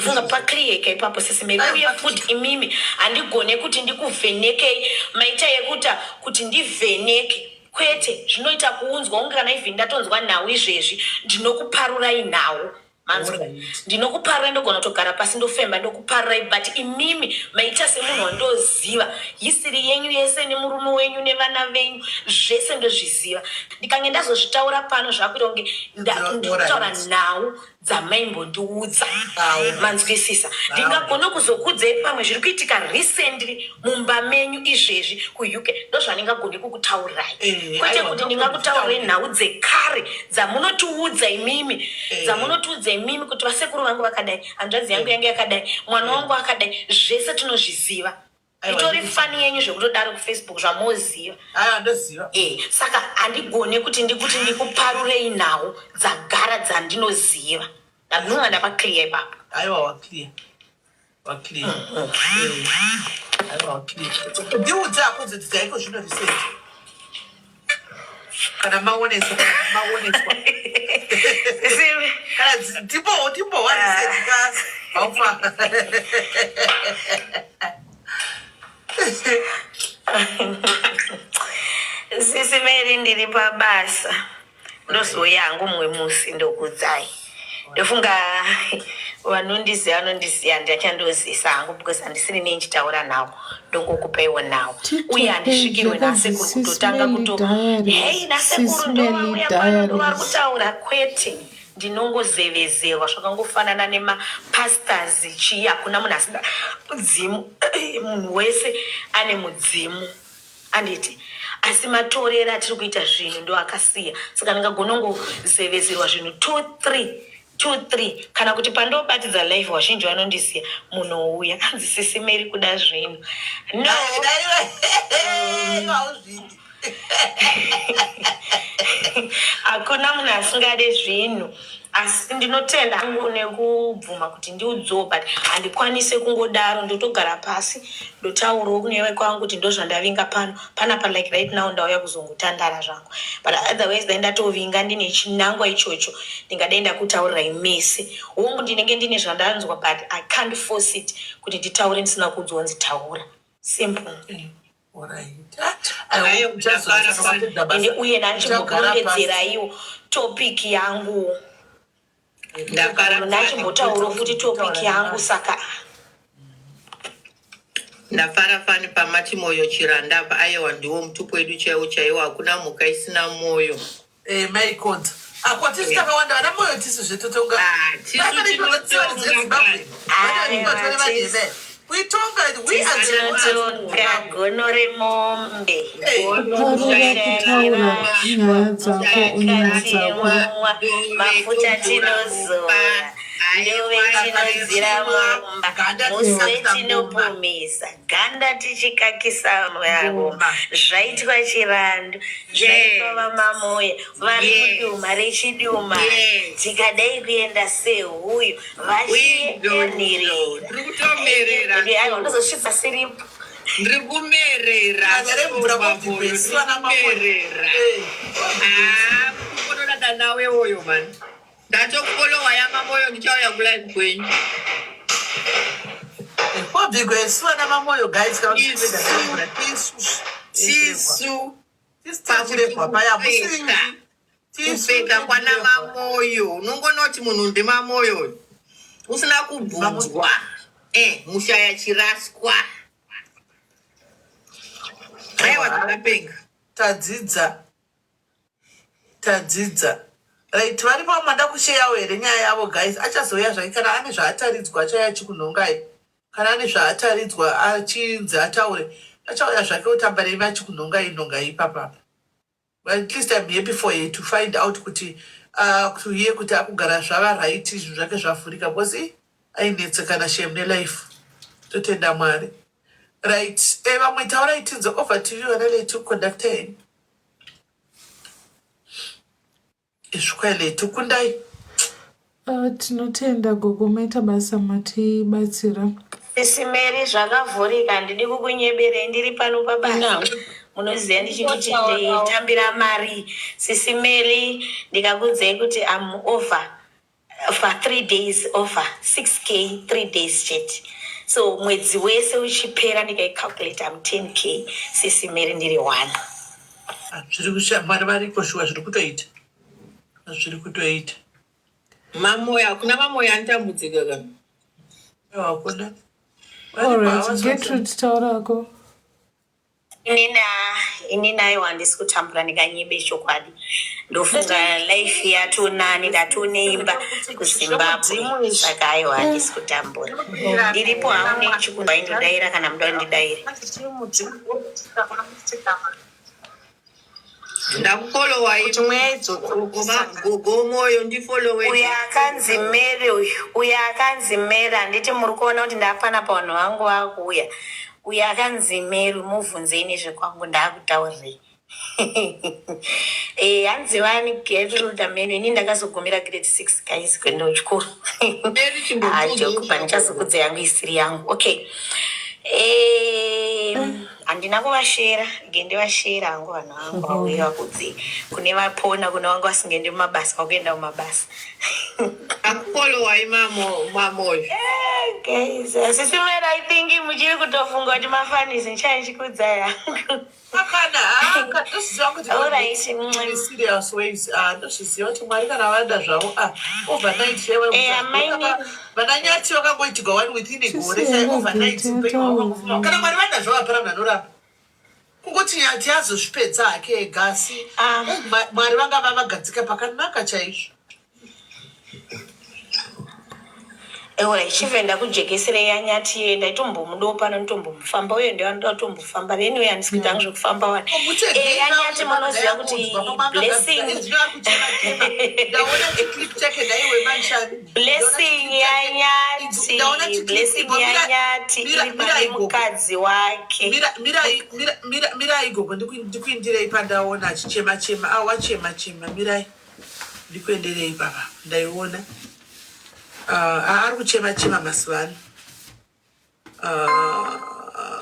Funga paclear ipapo sisi Mary uye futi imimi handigone kuti ndikuvhenekei maita yekuta kuti ndivheneke kwete zvinoita kuunzwa unge kana even ndatonzwa nhau izvezvi ndinokuparurai nhau manzwa ndinokuparurai ndogona kutogara pasi ndofemba ndokuparurai but imimi maita semunhu wandoziva hisiri yenyu yese nemurume wenyu nevana venyu zvese ndozviziva ndikange ndazozvitaura pano zvakuita kunge ndikutaura nhau dzamaimbondiudza manzwisisa ndingagona kuzokuudzai pamwe zviri kuitika recently mumba menyu izvezvi kuUK ndozvandingagone kukutaurirai eh, kwete kuti ndingakutaurirai nhau dzekare dzamunotiudza imimi eh. dzamunotiudza imimi kuti vasekuru vangu vakadai hanzvadzi yangu eh. yange yakadai mwana wangu akadai zvese tinozviziva itori fani yenyu zvekutodaro kufacebook zvamoziva aya ndoziva e saka handigone kuti ndikuti ndikuparurei nhau dzagara dzandinoziva ndabvunga ndapaclear ipapo aiwa waclear waclear eh, aiwa waclear ndiudze hako dzaiko zvino recent kana maoneswa kana maoneswa kana timbowo timbowa ah. haufa Sisi Mary ndiri pabasa ndozouya hangu mumwe musi ndokudzai ndofunga vanondiziva vanondiziva ndachandozisa hangu because handisiri nei ndichitaura nawo ndongokupaiwo nawo uye handisvikirwe nasekuru kutotanga kuto hei nasekuru ndovauya pano ndovari kutaura kwete ndinongozevezerwa zvakangofanana nemapastors chii hakuna munhu asina mudzimu munhu wese ane mudzimu anditi asi matorero atiri kuita zvinhu ndo akasiya saka ndingagonongozevezerwa zvinhu 2 3 2 3 kana kuti pandobatidza live vazhinji vanondiziva munouya anzi sisi Mary kuda zvinhu no hakuna munhu asingade zvinhu asi ndinotenda hangu nekubvuma kuti ndiudzowo but handikwanise kungodaro ndotogara pasi ndotaurawo kune vekwangu kuti ndozvandavinga pano panapa like right now ndauya kuzongotandara zvangu but otherwise dai ndatovinga ndine chinangwa ichocho ndingadai ndakutaurirai mese hongu ndinenge ndine zvandanzwa but i can't force it kuti nditaure ndisina kuudzwa kunzi taura simple mm. Ende uye ndanchimbokurondedzeraiwo topic yangu ndachimbotaurawo futi topic yangu saka Ndafara fani pamati moyo chiranda apa ayewa ndiwo mutupo wedu chaiwo chaiwo hakuna mhuka isina moyo. Eh, mai Konza. Ako tisu eh. takawanda vana moyo tisu zvetotonga. Ah, tisu tinotonga. Kuitonga we are the gono remombe. Parura kutaura nyaya dzako unyaya dzako. Mafuta tinozora. Ndove tinodzira mumba, muswe tinopumisa, ganda tichikakisa muraroma. Zvaitwa chirandu, zvaitwa vamamoya, vari muduma rechiduma. Tikadai kuenda sehuyu, vachienirira. Aiwa, ndozosvitsa siripo. Ndiri kumerera Basa remvura sure kobvi mamoyo, kwesi ndiri vana mamoyo. kumerera. Eh, Ah, kufononana nawe woyo mani. Ndatokufolowa yamamoyo ndichauya kulive kwenyu. Kobvi kwesi vana mamoyo guys kana Isu tichipedza tisu. tisu Tisu pakuti tachirehwa paya musiri kupfeka tisu kupfeka kwana tachirehwa. mamoyo unongonoti munhu ndemamoyo usina Mamoyo. kubvunzwa mushaya chiraswa aiwa Aiwa, zvakapenga tadzidza tadzidza right varipo vamwe kusheyawo here nyaya yavo guys achazouya zvake kana ane zvaataridzwa achauya achikunhongai kana ane zvaataridzwa achinzi ataure achauya zvake otamba nemi achikunhongai nhongai ipapapa. But at least I'm happy for her to find out kuti to hear kuti akugara zvava right zvinhu zvake zvavhurika because ainetsekana shem nelife totenda Mwari right vamwe taurai tinze over to you ana Letu conductor yenyu izvikwai Letu kundai. Tinotenda gogo maita basa matibatsira. Sisi Mary zvakavhurika handidi kukunyeberei ndiri pano pabasa munoziva ndichikuti nditambira mari Sisi Mary ndikakuudzai kuti I'm over for 3 days over 6k 3 days chete so mwedzi wese uchipera ndikaicalculate am 10k Sisi Mary ndiri one. Zviri kusha Mwari variko shuwa zviri kutoita zviri kutoita. Mamoyo hakuna mamoyo anotambudzika kana. Aiwa hakuna. Variko Alright, havasi Gertrude taurako. Inini inini aiwa handisi kutambura ndikanyebe chokwadi ndofunga life yatonani ndatoneimba kuZimbabwe saka aiwa handisi kutambura ndiripo hangu nechikundwa indodaira kana muda kundidaira. Ndakufolowai Kuti mweya idzodzo gogo gogo moyo ndifolowe. Uyo akanzi Mary uyu uyo akanzi Mary handiti muri kuona kuti ndapana pavanhu vangu vakuuya uyo akanzi Mary mubvunzei nezvekwangu ndakutaurirei Eh, hanzi vani Gertrude Mary ini ndakazogumira grade 6 guys kuenda kuchikoro. Mary Ah, chimbobvunzawo joke zvako. pandichazokudza yangu isiri yangu. Okay. Eh, handina kuvashera ndivashera hangu vanhu vangu vauye vakudzi kune vapona kune vanga vasingaendi mumabasa vakuenda mumabasa. Akufolowai mamoyo. Guys, sisi Mary, I think muchiri kutofunga kuti mafanisi ndichaichikudza yangu. Akana aka ndozviziva kuti Alright, in serious ways ah ndozviziva kuti Mwari kana vada zvavo ah overnight chaivo Amaini vana Nyati vakangoitirwa one within a gore chai Chisiyana overnight Gertrude upenyu hwavo hwangofuma kana ataura. Mwari vada zvavo hapana munhu anoramba kungoti Nyati azozvipedza hake ega asi Mwari vanga vavagadzika pakanaka chaizvo. Alright, chibve ndakujekeserei yanyati iye ndaitombomudawo pano nditombomufamba uye ndinoda kutombofamba anyway handisi kuita hangu zvekufamba wani. Yanyati munoziva kuti blessing blessing yanyati blessing yanyati iri pane mukadzi wake. Mirai gogo ndikuindirei pandaona achichema chema awachema chema mirai ndikuenderei baba ndaiona ari kuchema chema mazuva ano.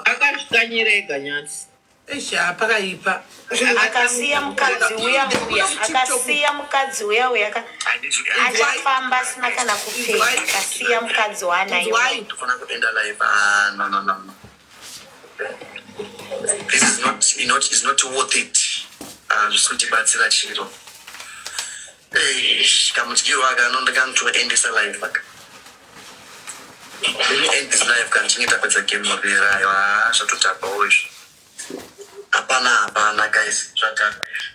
Akazvikanyira ega Nyati. Eish pakaipa. Akasiya mukadzi uya uya akasiya mukadzi uya uya achafamba asina kana kupfeka akasiya mukadzi waanaye. Ndofana kuenda live. Ah, no, no, no, no. This is not, is not worth it. Hazvisi kutibatsira chiro. Kamudyiro aka anondikanotoendesa live aka. Let me end this live kana tichinge tapedza game mapera ayo. Ah, zvatodhakwawo izvi. Hapana, hapana guys, zvadhakwa izvi.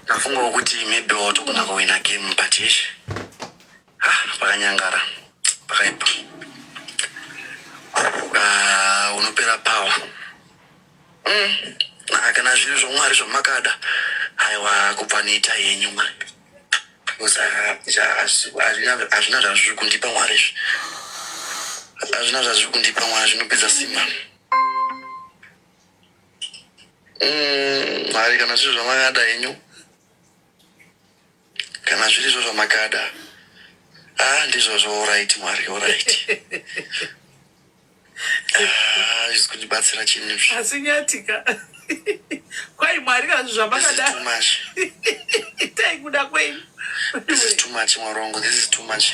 Ndafungawo kuti maybe watogona kuwina game but ish. Ah, pakanyangara. Pakaipa. Ah, unopera power. Ah, kana zviri zvomwari zvamakada aiwa kubva neita yenyu mwari because hazvina zvazviri kundipa mwari izvi hazvina zvazviri kundipa mwari zvinopedza simba mwari kana zviri zvamakada henyu. Kana zviri izvo zvamakada. Ah, ndizvozvo alright Mwari, alright. Ah, hazvisi kundibatsira chinhu izvi. Asi nyatika. Kwai Mwari kana zvinhu This is zvamakada. too much. Itai kuda kwenyu. This is too much Mwari wangu, this is too much.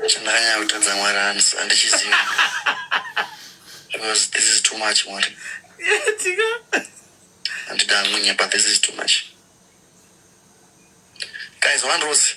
Chandakanyanya kutadza Mwari handichizivi. Because this is too much Mwari. Nyatika. Handida hangu nyepa, this is too much. Guys, one rose.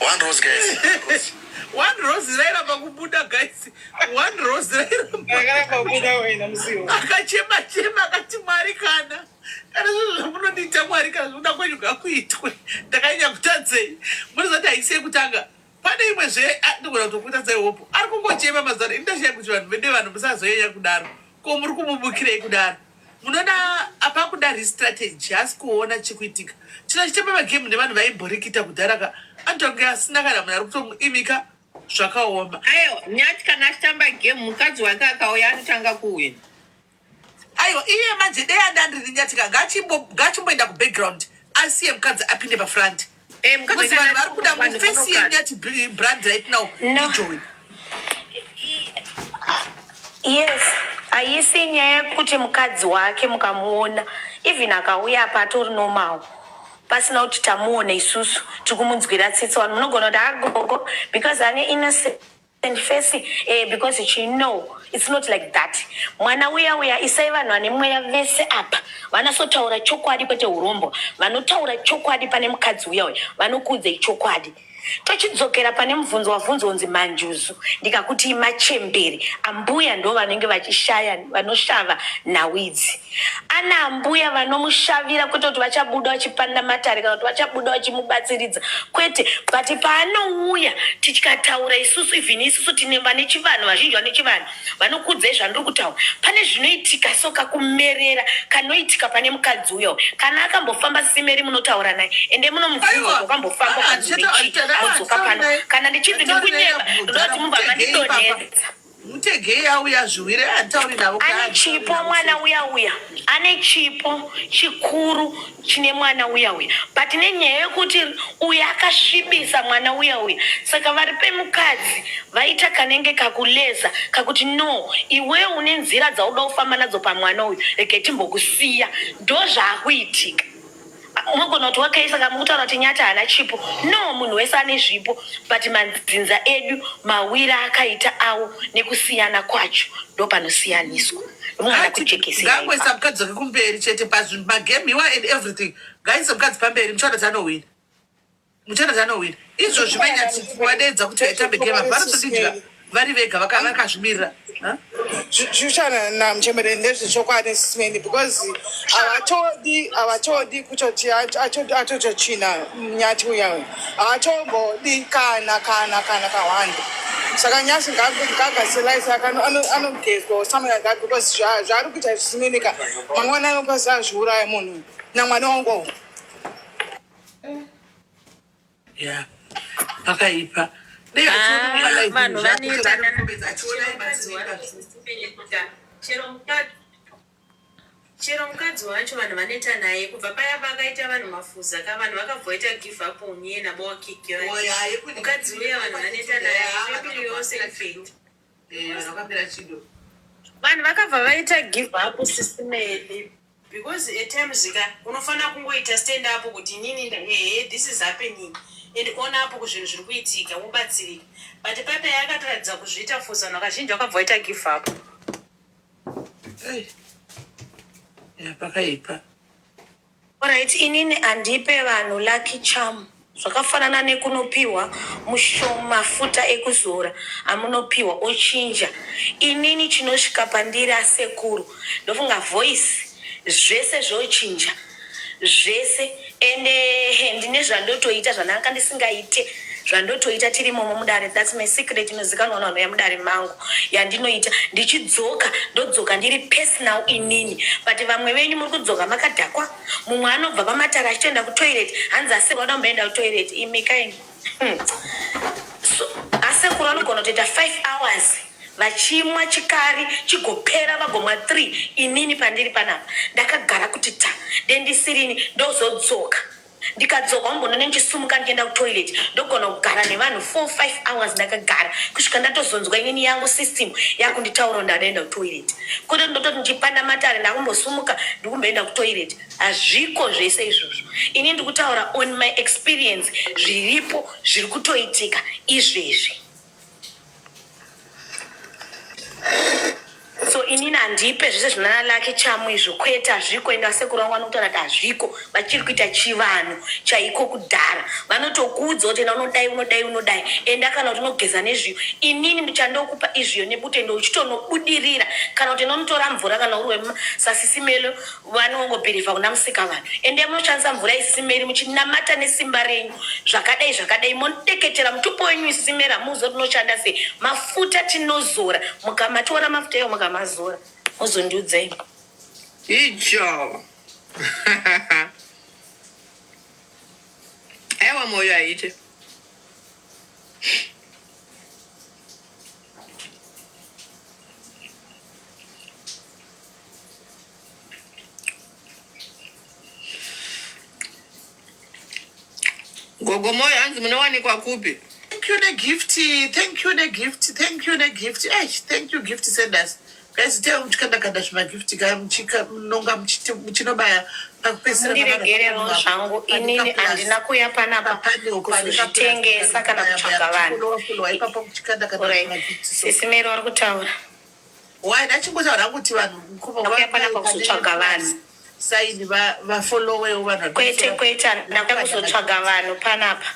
One rose guys. One rose. One rose rairamba kubuda guys. One rose rairamba. Rakaramba kubuda wena musiwo. Akachema chema akati Mwari kana kana zvinhu zvamunondiita Mwari kana zvinoda kwenyu ngakuitwe. Ndakanyanya kutadzei. Munoziva kuti haisi yekutanga. Pane imwe zve ah, ndogona kutokuita hope. Ari kungochema mazano. Ini ndashaya kuti vanhu vede vanhu musazonyanya kudaro. Ko muri kumubukirei kudaro? Munoona apa kuda restrategy haasi kuona chikuitika. Chino chitamba magame nevanhu vaimborikita kudhara ka anoita kunge asina kana munhu ari kutomuimika zvakaoma. Aiwa, Nyati kana achitamba game mukadzi wake akauya anotanga kuwina. Aiwa iye manje dei anda ndiri Nyati ka ngachimbo ngachimboenda kubackground asiye mukadzi apinde pafront. Eh, mukadzi Because kana vanhu vari kuda vanhu mufesi vanogara. yeNyati brand right now No. ndiJoey. Yes, haisi nyaya yekuti mukadzi wake mukamuona even akauya apa atori normal pasina kuti tamuona isusu tikumunzwira tsitsi vanhu munogona kuti agogo because ane innocent face eh, because she know it's not like that mwana uya uya isai vanhu vane mweya vese apa vanasotaura chokwadi kwete urombo vanotaura chokwadi pane mukadzi uya uya vanokuudzai chokwadi Tochidzokera pane mubvunzo wabvunzwa unzi manjuzu ndikakuti machembere ambuya ndo vanenge vachishaya vanoshava nhau idzi. Ana ambuya vanomushavira kwete kuti vachabuda vachipanda matare kana kuti vachabuda vachimubatsiridza kwete but paanouya tichikataura isusu even isusu tine vane chivanhu vazhinji vane chivanhu vanokuudzai zvandiri kutaura pane zvinoitika so kakumerera kanoitika pane mukadzi uya uyu kana akambofamba simeri munotaura naye ende munomubvunza Aiwa, kuti wakambofamba ah, ukanzi handichata- nechii handichata- modzoka pano handitauri naye. kana ndichinzi Handitauri naye ndikunyeba ndoda mudhara, kuti mubva mutegei ipapa. mandidonhedza Mutegei auya zviwire handitauri navo ane handitauri chipo navo mwana sei. uya uya ane chipo chikuru chine mwana uya uya but nenyaya yekuti uya akasvibisa mwana uya uya saka vari pemukadzi vaita kanenge kakuleza kakuti no iwewe une nzira dzauda kufamba nadzo pamwana uyu rege timbokusiya ndozvaakuitika unogona kuti wakaisa kamukutaura kuti nyati haana chipo no munhu wese ane zvipo but manzinza edu mawira akaita awo nekusiyana kwacho ndopanosiyaniswa ndomwana kujekesera Ngaangoisa mukadzi wake kumberi chete pazvinhu magame iwa and everything ngaise mukadzi pamberi muchaona kuti anowina muchaona kuti anowina izvozvi mainyati kuvadeedza kuti vaitambe game apa vanotodidya vari vega vakazvimirira Zvichana namuchembere ndezvechokwadi simeni because havatodi havatodi kutoti atotochina nyati uya uyu havatombodi kana kana kana kawanda saka nyasi ngagase life yake anogezwa or something like that because zvaari kuita zvisinini ka mangwana anokwanisa azviuraya munhu namwana wangu ya pakaipa dei Ah, vanhu vanoita chero mukadzi wacho vanhu vanoita naye kubva paya pakaita vanhu mafuza ka vanhu vakabva vaita give up on iye nabawakiki mukadzi uya vanhu vanoita naye family yose infact vakapera chido vanhu vakabva vaita give up sisimeli because at times ka unofanira kungoita stand up kuti inini ehe this is happening and own up kuzvinhu zviri kuitika wobatsirika but papa yakatoratidza kuzviita fuza vanhu vakazhinji vakabva vaita give up ya pakaipa Alright, inini handipe vanhu lucky charm zvakafanana nekunopiwa mafuta ekuzora amunopiwa ochinja inini chinosvika pandiri asekuru ndofunga voice zvese zvochinja zvese ende ndine zvandotoita zvandanga ndisingaite zvandotoita tiri imomo mudare thats my secret inozikanwa navanhu mudare mangu yandinoita ndichidzoka ndodzoka ndiri personal inini but vamwe venyu muri kudzoka makadhakwa mumwe anobva pamatare achitoenda kutoilet hanzi asekuru anoda kumboenda kutoilet imi kaini. So, asekuru anogona kutoita 5 hours Vachimwa chikari chigopera vagomwa 3 inini pandiri panapa ndakagara kuti ta dendisirini ndozodzoka ndikadzoka umbonone ndichisumuka ndichienda kutoilet ndogona kugara nevanhu 4 5 hours ndakagara kusvika ndatozonzwa inini yangu system yakunditaura ndadaenda kutoilet kwete ndototi ndichipanda matare ndakumbosumuka ndikumboenda kutoilet hazviko zvese izvozvo ini ndikutaura on my experience zviripo zviri kutoitika izvezvi so inini handipe zvese zvinana lake chamu izvo kwete hazviko ende vasekuru vangu vanotaura kuti hazviko vachiri kuita chivanhu chaiko kudhara vanotokuudza kuti enda unodai unodai unodai enda kana kuti unogeza nezviyo inini ndichandokupa izviyo nebute ndo uchitonobudirira kana kuti enda unotora mvura kana uri wesasisimelo vanongobhirivha kuna musika vanhu ende munoshandisa mvura isimeri muchinamata nesimba renyu zvakadai zvakadai monodeketera mutupo wenyu isimeri hamuuziva kuti unoshanda sei mafuta tinozora mukamatora mafuta iwo mukamazora mozondiudzai. Icho aiwa mwoyo haite. Gogo Moyo hanzi munowanikwa kupi? Thank you negift, thank you negift, thank you negift. Eish, thank you gift senders. Guys, tell muchikanda kanda zvimagift kaya muchika munonga muchiti muchinobaya pakupedzisira Mundiregerewo zvangu inini handina kuuya panapa kuzozvitengesa kana kutsvaga vanhu. Ipapo muchikanda kanda Alright. zvimagift so. Sisi Mary vari kutaura. Why ndachingotaura kuti vanhu mukoma Ndakuya panapa kuzotsvaga vanhu. Saini vafollowewo vanhu. Kwete kwete ndakuya kuzotsvaga vanhu panapa.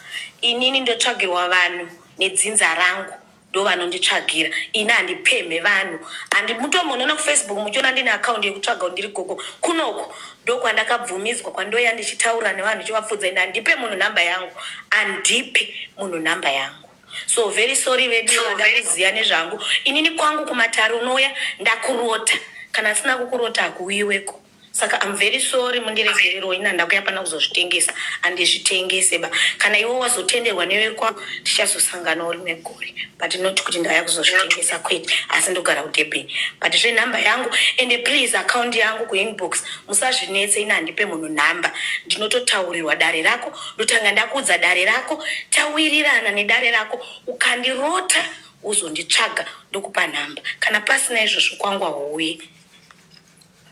Inini ndotsvagirwa vanhu nedzinza rangu ndovanonditsvagira ini handipemhe vanhu handi mutombonoona kufacebook muchiona ndine akaundi yekutsvaga kuti ndiri gogo kunoko ndokwandakabvumidzwa kwandoya ndichitaura nevanhu ndichivapfudza ende handipe munhu nhamba yangu handipe munhu nhamba yangu so very sorry vedu vada kuziva nezvangu inini kwangu kumatare unouya ndakurota kana asina kukurota hakuuyiweko saka am very sorry mundiregerero ini handakuya pana kuzozvitengesa handizvitengese ba kana iwe wazotenderwa nevekwa tichazosanganawo rimwe gore but not kuti ndauya kuzozvitengesa kwete asi ndogara kudurban but zvenhamba yangu ende please account yangu kuinbox musazvinetse ini handipe munhu nhamba ndinototaurirwa dare rako ndotanga ndakuudza dare rako tawirirana nedare rako ukandirota uzonditsvaga ndokupa nhamba kana pasina izvozvo kwangu hauuye.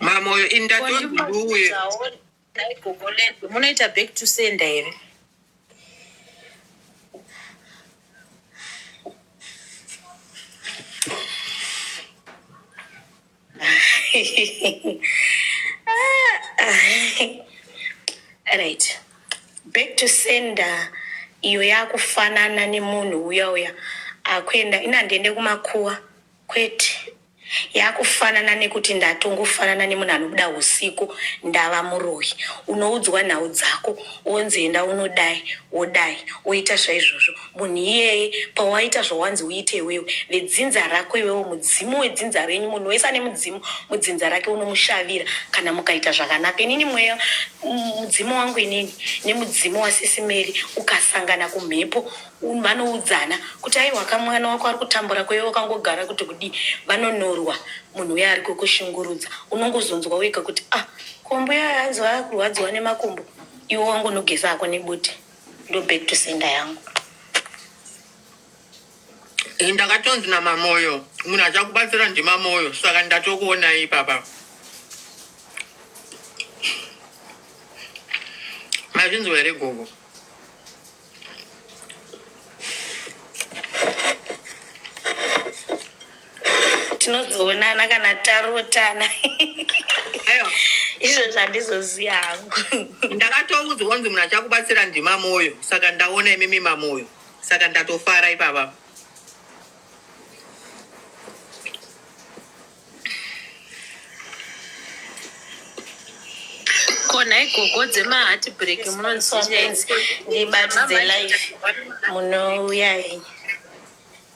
Mamoyo ini ndatonzi ndiuye. Nhai gogo Lendwe munoita back to sender here? Right back to sender iyo yakufanana nemunhu uya uya akuenda ini handiende kumakuwa kwete yakufanana nekuti ndatongofanana nemunhu anobuda usiku ndava muroyi unoudzwa nhau dzako wonzi enda unodai wodai woita zvaizvozvo munhu iyeye pawaita zvawanzi uite iwewe vedzinza rako iwewe mudzimu wedzinza renyu munhu wese ane mudzimu mudzinza rake unomushavira kana mukaita zvakanaka inini mweya mudzimu wangu inini nemudzimu wasisi Mary ukasangana kumhepo vanoudzana kuti aiwa kamwana wako ari kutambura kweiwe wakangogara kuti kudii vanonorwa munhu uya ari kukushungurudza unongozonzwa wega kuti ah kombo ya hanzi vakurwadziwa nemakumbo iwe wangonogeza hako nebute ndo back to sender yangu. Ini ndakatonzi naMamoyo munhu achakubatsira ndiMamoyo saka ndatokuonai ipapa. Mazvinzwa here gogo? Tinozoonana kana tarotana. Aiwa. Izvo zvandizoziva hangu. Ndakatoudzwa kunzi munhu achakubatsira ndiMamoyo saka ndaona imimi Mamoyo saka ndatofara ipapa. Ko nhai gogo dzemaheart break munodziita Ndibatidze live munouya henyu.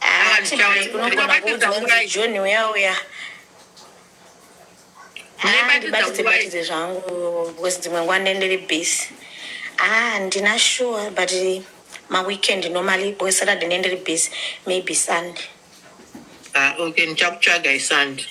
Ah, Heartbreak unogona kuudzwa kunzi John uya uya. Ah, Munoibatidza ndibatidze nguva batidze zvangu because dzimwe nguva ndenge ndiri busy. Ah, handina sure but maweekend normally because Saturday ndenge ndiri busy maybe Sunday. Ah, okay, ndichakutsvaga isandi.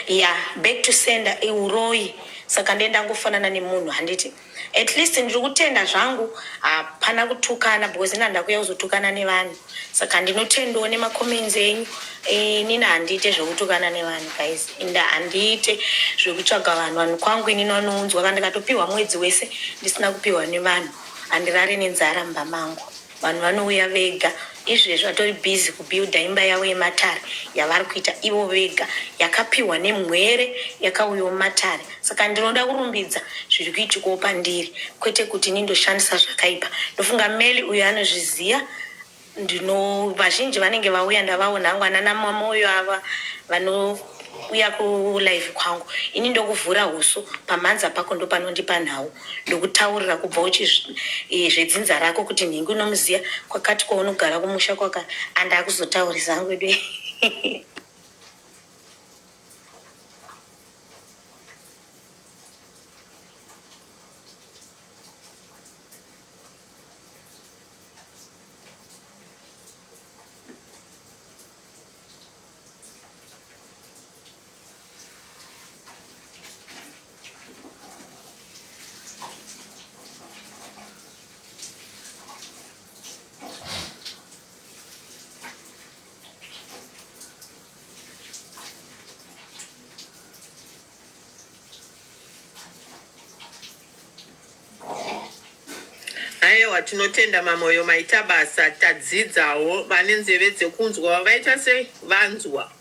Ya, back to sender iuroyi, saka ndiye ndangofanana nemunhu handiti. At least ndiri kutenda zvangu, hapana kutukana because ini handakuya kuzotukana nevanhu, saka ndinotendawo nemacomments enyu. Inini handiite zvekutukana nevanhu guys, inda handiite zvekutsvaga vanhu. Vanhu kwangu inini vanounzwa, kana ndikatopiwa mwedzi wese ndisina kupiwa nevanhu, handirare nenzara mumba mangu. Vanhu vanouya vega izvezvi vatori busy kubuilder imba yavo yematare yavari kuita ivo vega yakapihwa nemhwere yakauyawo mumatare. Saka ndinoda kurumbidza zviri kuitikawo pandiri kwete kuti ini ndoshandisa zvakaipa. Ndofunga Melly uyo anozviziva ndino vazhinji vanenge vauya ndavaona hangu anana Mamoyo ava vanouya kulive kwangu ini ndokuvhura huso pamhanza pako ndopanondipa nhau. Ndokutaurira kubva uchi zvedzinza rako kuti nhingi unomuziya kwakati kwaunogara kumusha kwaka andakuzotaurisa hangu wedu. Ayewa tinotenda mamoyo maita basa tadzidzawo vane nzeve dzekunzwa vaita sei vanzwa.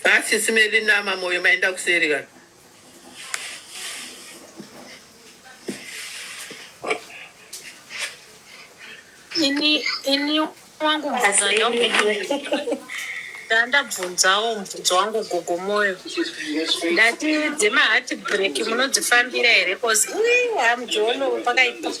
Ah, sisi Melina mamoyo maenda kuseri kana. Ini ini wangu mubvunzo ndandabvunzawo mubvunzo wangu gogo moyo ndati dzemaheart break munodzifambira here cause ii hamujolo pakaipa.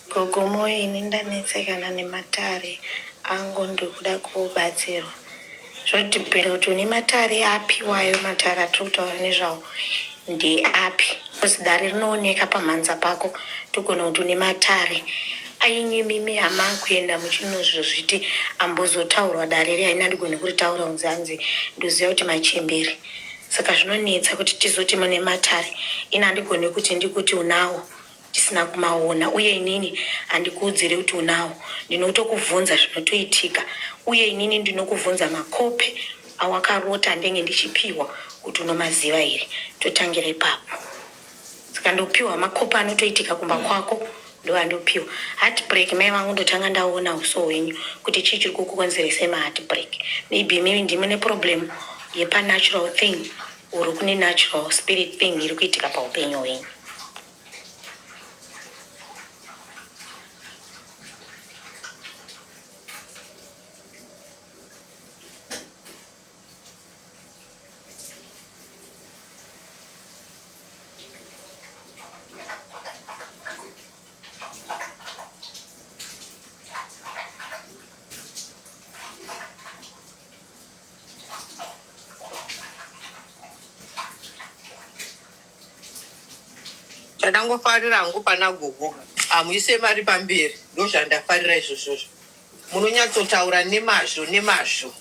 Gogo Moyo ini ndanetsekana nematare angu ndikuda kubatsirwa. Zvodhipenda kuti une matare api wayo matare atiri kutaura nezvawo ndeapi because dare rinooneka pamhanza pako togona kuti une matare ainyu imimi hamakuenda muchinozozviti ambozotaurwa dare riya ini handigoni kuritaura kunzi hanzi ndoziva kuti machembere saka zvinonetsa kuti tizoti mune matare ini handigoni kuti ndikuti unawo ndisina kumaona uye inini handikuudzire kuti unawo ndinotokuvhunza zvinotoitika uye inini ndinokuvhunza makope awakarota andenge ndichipiwa kuti unomaziva here totangira ipapo saka ndopiwa makope anotoitika kumba kwako ndoandopiwa heartbreak mai vangu ndotanga ndaona uso hwenyu kuti chii chiri kukukonzeresai maheartbreak maybe maybe ndimi neproblem yepanatural thing or kune natural spirit thing iri kuitika paupenyu hwenyu. Chandangofarira hangu pana gogo hamuise mari pamberi ndozvandafarira izvozvozvo munonyatsotaura nemazvo nemazvo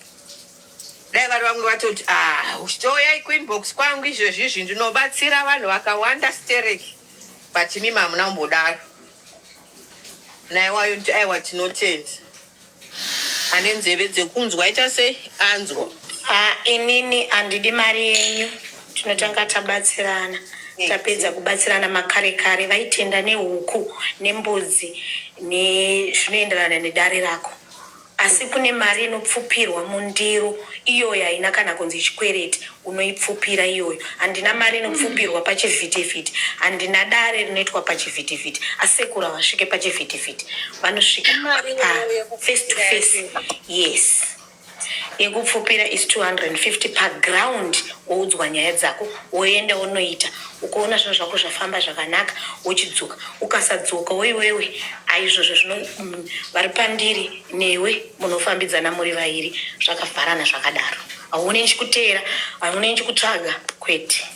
dai vari vamwe vatoti ah uchitouyai kuinbox kwangu izvezvi izvi ndinobatsira vanhu vakawanda stereki but imimi hamuna kumbodaro naiwayo aiwa tinotenda Ane nzeve dzekunzwa aita sei anzwa. Haa inini handidi mari yenyu tinotanga tabatsirana tapedza kubatsirana makare kare vaitenda nehuku nembudzi nezvinoenderana nedare rako asi kune mari inopfupirwa mundiro iyoyo haina kana kunzi chikwereti unoipfupira iyoyo handina mari inopfupirwa pachivhitivhiti handina dare rinoitwa pachivhitivhiti asekuru havasvike pachivhitivhiti vanosvika Imari pa iyoyo face to yekupfupira face yacho. Yes, Yekupfupira is 250 paground woudzwa nyaya dzako woenda wonoita ukaona zvinhu zvako zvafamba zvakanaka wochidzoka ukasadzoka woiwewe aizvozvo zvino mm, vari pandiri newe munofambidzana muri vairi zvakavharana zvakadaro haune ndichikuteera haune ndichikutsvaga kwete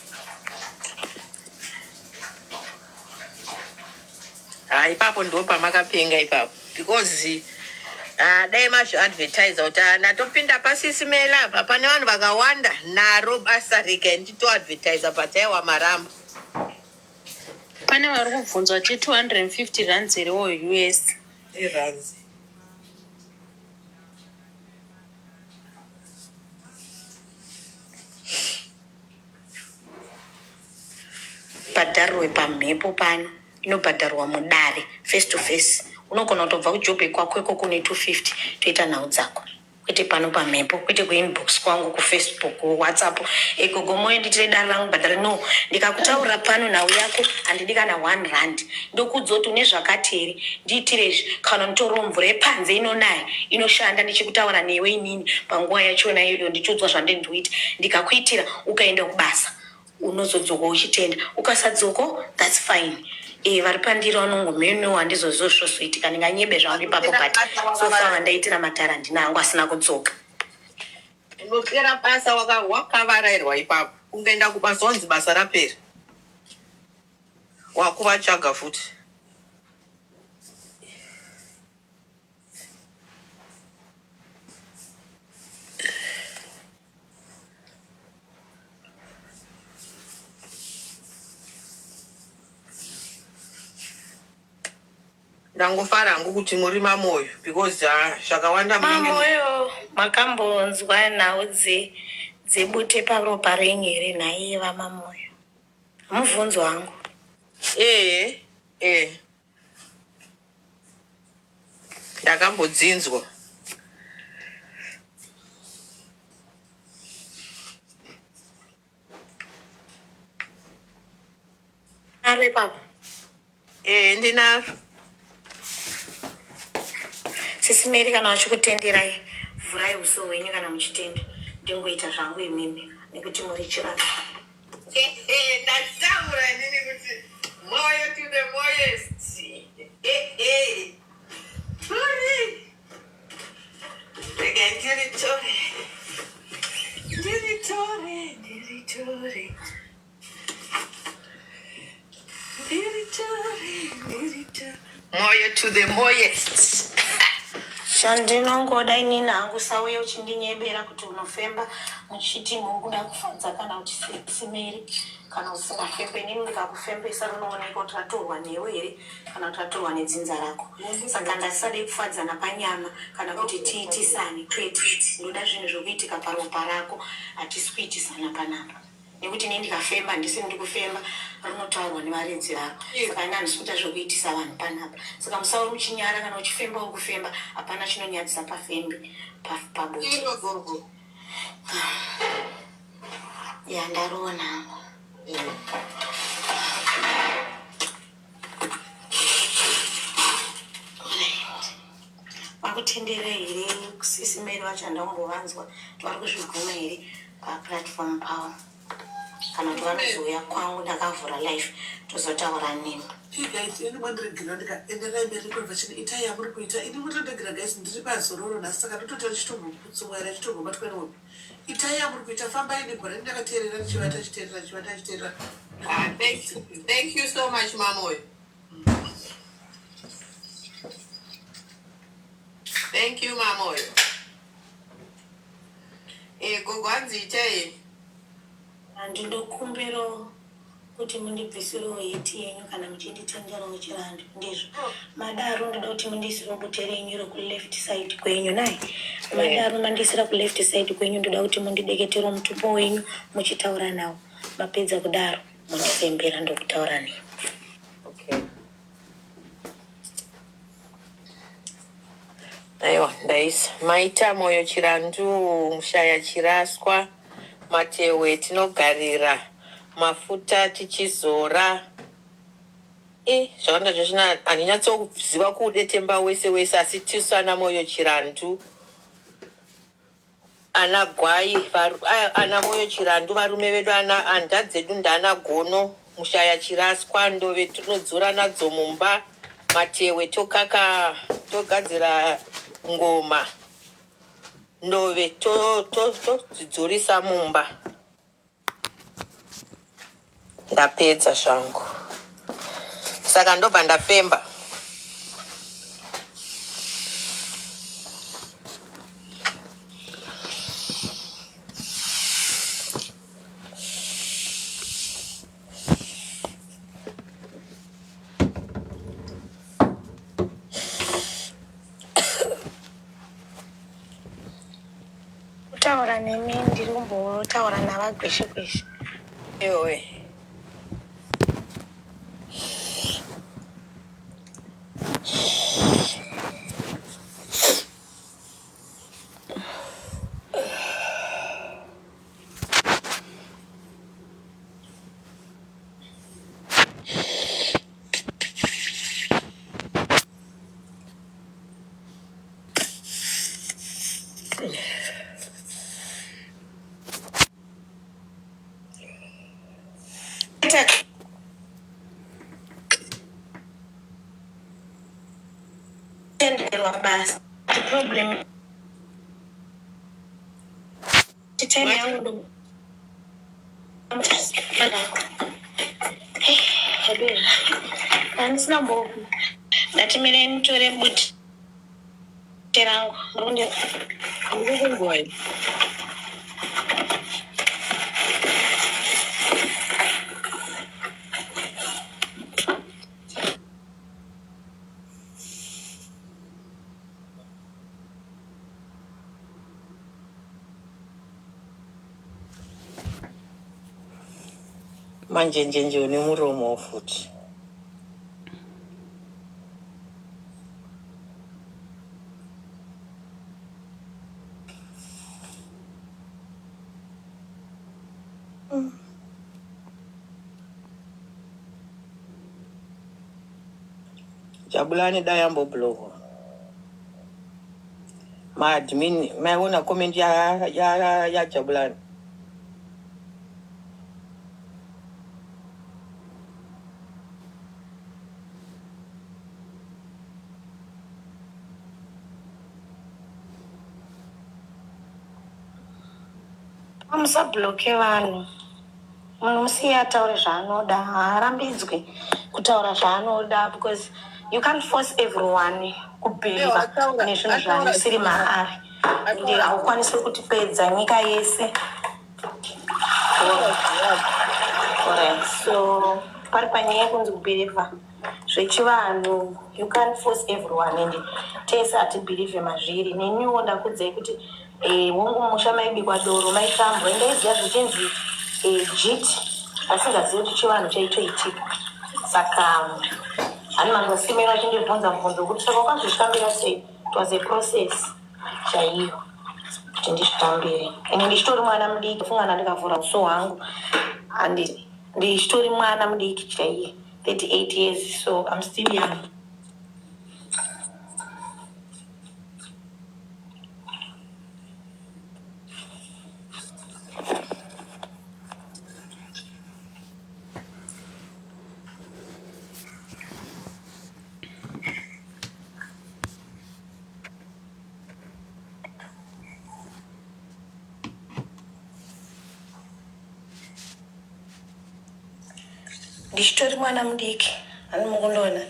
Ha ipapo ndo pamakapenga ipapo because ah, dai mazviadvertisa kuti ah, ndatopinda pasisimela apa pane vanhu vakawanda naro basa rega nditoadvertisa but aiwa maramba. Pane vari kubvunzwa kuti 250 rands here or us. Irands. Bhadharwe pamhepo pano inobhadharwa mudare face to face unogona kutobva kujobek kwako ikoko une 250 toita nhau dzako kwete pano pamhepo kwete kuinbox kwangu kufacebook whatsapp egogo moyo nditire dare rangu bhadhara no ndikakutaurira pano nhau yako handidi kana one rand ndokuudza kuti une zvakati here ndiitire izvi kana nditorewo mvura yepanze inonaya inoshanda ndichikutaura newe inini panguva yachona iyoyo ndichiudzwa zvandindiita ndikakuitira ukaenda kubasa unozodzoka uchitenda ukasadzoka thats fine e vari pandiri vanongomheno handizozivo zvozoitika ndinganyebe zvangu ipapo but so far vandaitira matara handina hangu asina kudzoka Unopera basa wakavarairwa ipapo kungoenda kubasa wanzi basa rapera wakuvatsvaga futi. Ndangofara hangu kuti muri mamoyo because ah, zvakawanda munenge Mamoyo, makambonzwa nhau dze dzebute paropa renyu here nhaiye vaMamoyo? Mubvunzo wangu. Ee, ee. Ndakambodzinzwa. Naro ipapo. Ee, ndinaro. Sisi Mary kana vachikutenderai vhurai uso hwenyu kana muchitenda ndingoita zvangu imimi nekuti muri chivanhu. Ndataura inini kuti moyo to the moyest. Turi. Rega ndiritore. Ndiritore, ndiritore. Ndiritore, ndiritore. Moyo to the moyest. Chandinongoda inini hangu sauye uchindinyebera kuti unofemba muchiti muri kuda kufadza kana kuti simeri kana usingafembe inini ndikakufembesa rinooneka kuti ratorwa newe here kana kuti ratorwa nedzinza rako saka ndasade kufadzana panyama kana kuti tiitisane kwete ndoda zvinhu zvokuitika paropa rako hatisi kuitisana panapa nekuti ini ndikafemba handisi ndiri kufemba rinotaurwa nevaridzi varo saka ini handisi kuita zvekuitisa vanhu panapa saka musauri muchinyara kana uchifemba uri kufemba hapana chinonyadzisa pafembe pabute ya ndaroona hangu Vakutendera here sisi Mary vacho handaumbovanzwa kuti vari kuzvibvuma here paplatform pavo kana kuti vanozouya kwangu ndakavhura life tozotaura nemi. Hey guys, ini mandiregerera ndikaenderai mberi neconversation itai yamuri kuita ini motondiregerera guys ndiri pazororo nhasi saka ndotota ndichitomboputsungaira ndichitombobatwa nehope itai yamuri kuita fambai negwara ini ndakateerera ndichivata chiteerera ndichivata chiteerera Ah, thank you, thank you so much mamoyo. Thank you mamoyo. Eh, gogo hanzi itai. Ndinokumbirawo kuti mundibvisirewo heti yenyu kana muchinditengerawo chirandu ndizvo madaro ndoda kuti mundiisirewo bute renyu rekuleft side kwenyu nai madaro mandiisira kuleft side kwenyu ndoda kuti mundideketerewo mutupo wenyu muchitaura nawo mapedza kudaro mondifembera ndokutaura nemi Okay. Aiwa, ndaisa. Maita Moyo Chirandu, Mushaya Chiraswa, Matehwe tinogarira, mafuta tichizora. E, zvakanga zvachina handinyatsoziva kuudetemba wese wese asi tisu ana Moyo Chirandu. Ana Gwai, varu, aya, ana Moyo Chirandu, varume vedu, ana handa dzedu ndana Gono, Mushaya Chiraswa, ndove tinodzura nadzo mumba, matewe tokaka, togadzira ngoma, ndove todzidzurisa to, to mumba. Ndapedza zvangu. Saka ndobva ndafemba. Kutaura nemi ndiri kumbotaura navagweshe gweshe. Ewe. Tenderwa basa. Problem time yangu ndo handisina mboku ndati mirai mutore bute rangu Ndiri Manjenjenje une muromo futi. Jabulani dai amboblowa. Maadmin maiona comment ya ya ya Jabulani. Musabloke vanhu munhu musiye ataure zvaanoda haarambidzwi kutaura zvaanoda because you can't force everyone Ewa kubhilivha ataura nezvinhu ataura zvanisiri zvinhu. maari ende Ataura haukwanisi kutipedza nyika yese. Ataura zvinhu. Alright, so pari panyaya yekunzi kubhilivha zvechivanhu you can't force everyone and tese hatibhilivhe mazviri. Neniwo ndakudzai kuti hongu musha maibikwa doro maitambwa ndaiziva zvichinzi jit asingazivi kuti chivanhu chaitoitika. Saka hani mangosimira achindibvunza mubvunzo wekuti saka wakazvitambira sei. It was a process chaiyo kuti ndizvitambire ende ndichitori mwana mudiki fungana ndikavhura uso hwangu handi ndichitori mwana mudiki chaiye 38 years, so I'm still young. Ndichitori mwana mudiki hani mukundiona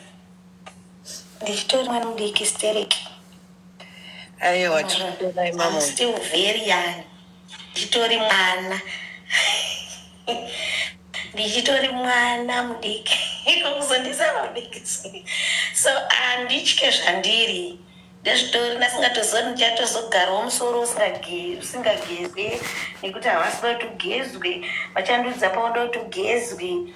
ndichitori mwana mudiki stereki. Aiwa tinokuonai I'm mama. still very young, ndichitori mwana, ndichitori mwana mudiki kuzondisa mudiki, so handitye zvandiri ndezvitori ndasingatoziva kuti ndichatozogarawo musoro usingagezwe nekuti havasi kuti ugezwe vachandudza pauda kuti ugezwe.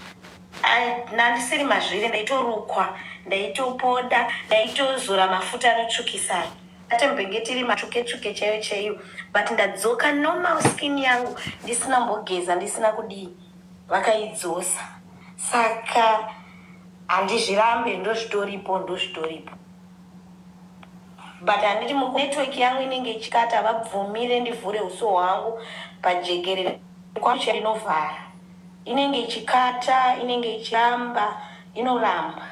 Nandisiri mazviri ndaitorukwa ndaitopoda ndaitozora mafuta anotsvukisa atembenge tiri matsvuke tsvuke chaiyo chaiyo, but ndadzoka normal skin yangu ndisina mbogeza ndisina kudii vakaidzosa. Saka handizvirambe ndozvitoripo ndozvitoripo. But handiti muri network yangu inenge ichikata havabvumire ndivhure uso hwangu pajekerere kwangu ndinovhara inenge ichikata inenge ichiramba inoramba.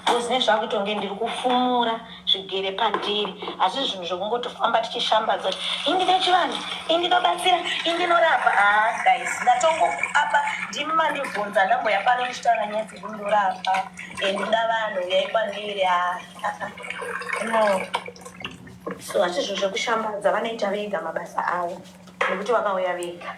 Because nezvakutonge ndiri kufumura zvigere pandiri asi zvinhu zvekungotofamba tichishambadza kuti indine chivanhu indinobatsira indinorapa haa ah, guys ndatongo apa ndimi mandibvunza ndamboya pano ndichitaura nyaya dzekundorapa and ndoda vanhu uyai kwandiri haa ah, ah, no so asi zvinhu zvekushambadza vanoita vega mabasa avo nekuti vakauya vega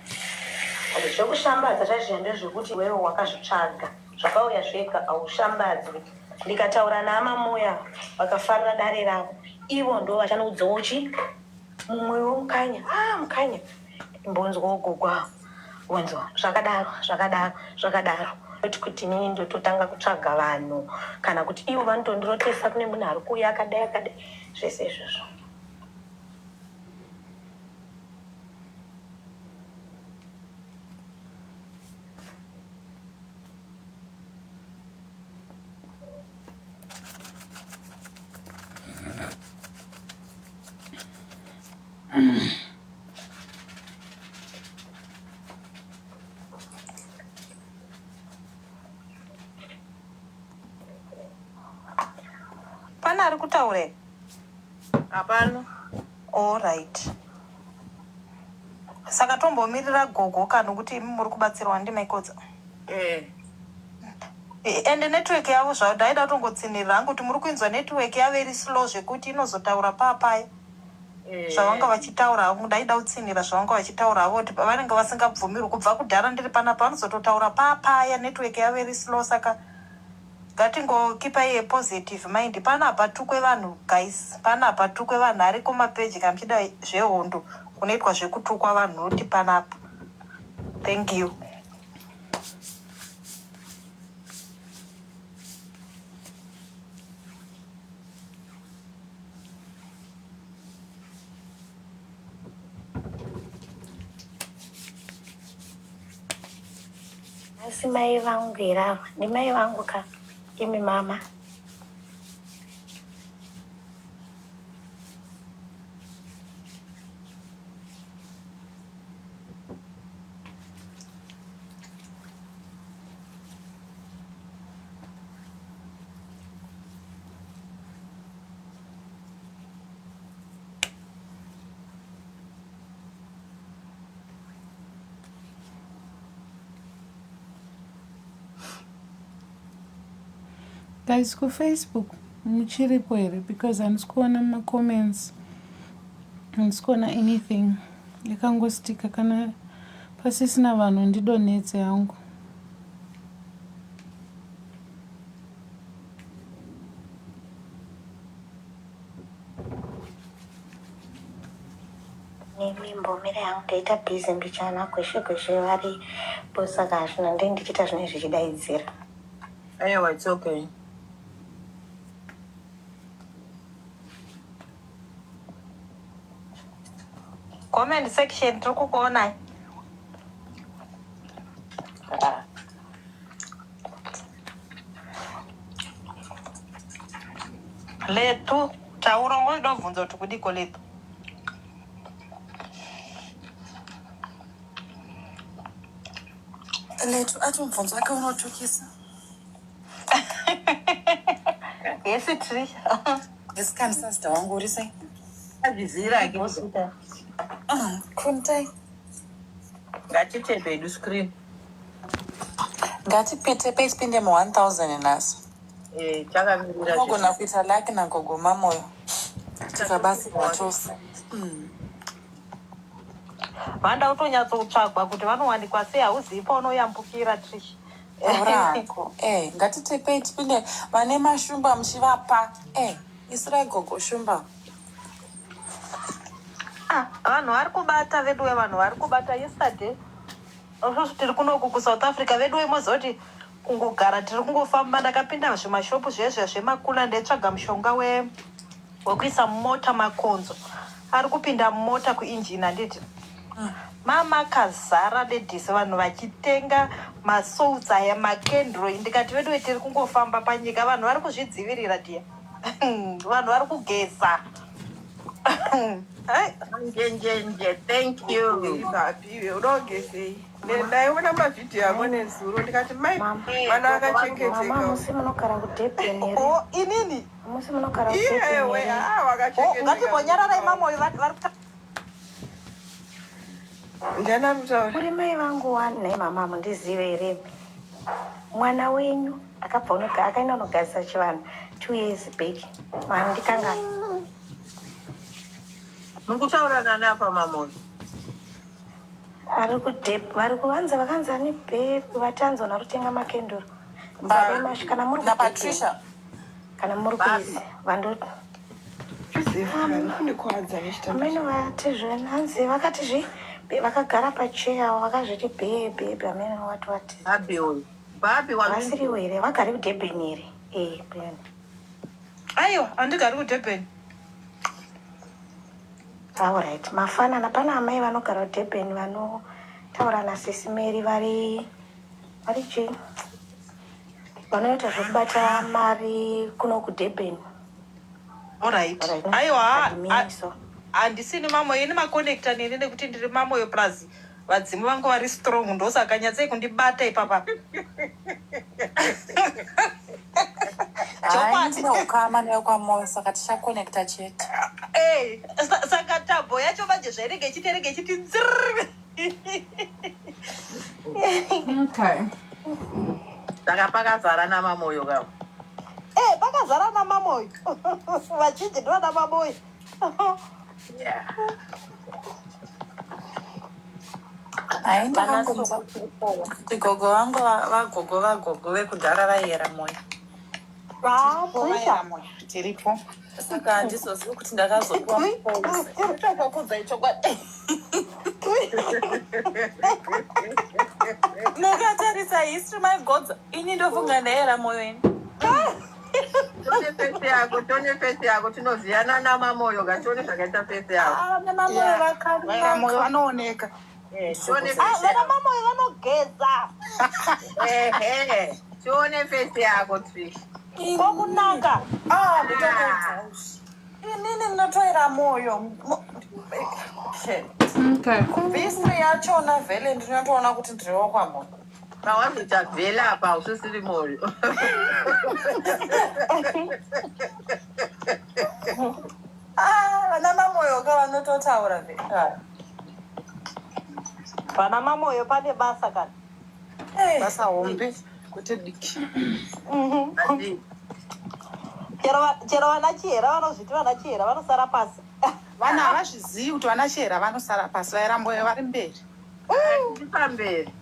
zvekushambadza chaizvo ndezvekuti iwewe wakazvitsvaga Zvakauya zvega haushambadzwi. Ndikataura naamamoyo ava vakafarira dare ravo ivo ndo vachanoudzawo chi mumwewo mukanya ah mukanya imbonzwawo gogo avo wonzwa zvakadaro zvakadaro zvakadaro not kuti inini ndototanga kutsvaga vanhu kana kuti ivo vanotondirotesa kune munhu ari kuuya akadai akadai zvese izvozvo. Pane ari kutaura here? Hapana. Alright. Saka tombomirira gogo ka nokuti imi muri kubatsirwa ndiMaikodza. Eh. Ende network yavo zvayo ndaida kutongotsinhirira hangu kuti muri kuinzwa network yavo iri slow zvekuti inozotaura paapaya zvavanga vachitaura havo ndaida kutsinhira zvavanga vachitaura havo kuti vanenge vasingabvumirwi kubva kudhara ndiri panapa vanozototaura paapaya network yavo iri slow saka Ngatingokipai a positive mind pano hapatukwe vanhu guys pano hapatukwe vanhu ariko mapeji kana muchida zvehondo kunoitwa zvekutukwa vanhu not panapa thank you. Asi mai vangu here ava? Ndimai vangu ka imi mama. Guys, kuFacebook muchiripo here because handisi kuona macomments handisi kuona anything yakangostika kana pasisina vanhu ndidonhedze hangu. Nemi mbomira yangu ndaita busy mbichana kweshe kweshe varipo saka hazvina ndenge ndichiita zvinenge zvichidaidzira. Aiwa, it's okay. Comment section tiri kukuonai. Letu taura ungoda kubvunza kuti kudiko Letu. Letu ati mubvunzo wake unotukisa. Yes, Trisha. Yes, kani sasita wangu uri sei? Azvizira ake. Ah, Kuntai. Ngatitepe hedu screen. Ngatipite tipinde mu 1000 nhasi. Eh, takamirira Unogona kuita like nagogo mamoyo. Tikabatsirwa tose. Vanoda kutonyatsotsvagwa kuti vanowanikwa sei hauzivi paunoyambukira Trish. Taura hako. Eh, ngatitepei tipinde vane mashumba muchivapa. Eh, isirai gogo shumba. Ah, vanhu vari kubata veduwe vanhu vari kubata yesterday isusu tiri kunoku kusouth africa veduwe moziva kuti kungogara tiri kungofamba ndakapinda zvimashopu zviya zviya zvemakula ndaitsvaga mushonga we wekuisa mumota makonzo ari kupinda mumota kuinjini handiti. Mamakazara ladies vanhu vachitenga masalts aya makendro ndikati veduwe tiri kungofamba panyika vanhu vari kuzvidzivirira dear vanhu vari kugeza. Hey. Njenjenje, thank you. Ibvapi uda kugezei? Ndaiona mavhidhiyo ako nezuro ndikati mai mwana akachengeteka. Mama musi munogara kuDurban here? Oh, inini? Musi munogara kuDurban Iyewe here? haa Oh, wakachengeteka. ngatimbonyararai mamoyo vari kutaura. Ndiani ari kutaura? Muri mai vangu wani nhai mama mundizive here? Mwana wenyu akabva unoga akaenda unogarisa chivanhu 2 years back. Mandikangana. Mukutaura nani apa mamoyo? Ari kuDurban vari kuvanza vakanzi ane babe vatanzwa narutenga makenduru. Baba mash kana muri kuDurban. NaPatricia. Kana muri Babi. kuizi vando Ndikwadza nechitamba. Amene vati zve hanzi vakati zve vakagara pacheya vakazviti bhee bhee amene wati wati Babi uyu. Babi vasiriwo wangu. here vagari kuDurban here eh ben Aiwa, handigari kuDurban. Alright, mafanana pana amai vanogara kuDurban vanotaura nasisi Mary vari vari chii vanoita zvekubata mari kuno kuDurban. Alright. Alright. Aiwa, Admin so. Handisini mamoyo ini makonekta neni nekuti ndiri mamoyo plus vadzimu vangu vari strong ndosaka nyatsei kundibata ipapa. Hayi, Chokwadi. ndine ukama newekwamoyo saka tichakonekta chete. Eh, saka tambo yacho manje zvainenge ichiti inenge ichiti nzirr. Okay. Saka pakazara namamoyo kavo. Eh, pakazara namamoyo. Vazhinji ndivana mamoyo. Yeah. Hayi, ndakangonzwa kuti gogo vangu vagogo vagogo vekudhara vaiyera moyo. Ah, Trisha. Moyo tiripo. Saka handizozivi kuti ndakazopiwa mupozi. Kutokukudzai chokwadi. Mukatarisa history my gods, ini ndofunga ndaiyera moyo ini. Tione face yako, tione face yako, tinoziyana namamoyo ngatione zvakaita face yako. Ah, namamoyo Yeah. vakanaka. Vaira moyo vanooneka. Tione Ah, face vana yako. mamoyo vanogeza. Ehe, tione face yako Trish. Kwakunaka. Ah, ndotokuudza. Inini ndinotoera moyo. Okay. History yachona vhele ndinotoona kuti ndiri wokwamoyo. Pawazoita vhela apa hausisiri moyo. Ah, vana mamoyo ka vanototaura vhele. Vana mamoyo pane basa kana. Basa hombe kwete diki. Ati, Chero vana chihera vanozviti vana chihera vanosara pasi. Vanhu havazvizivi kuti vana chihera vanosara pasi vaira moyo vari mberi. Ati pamberi.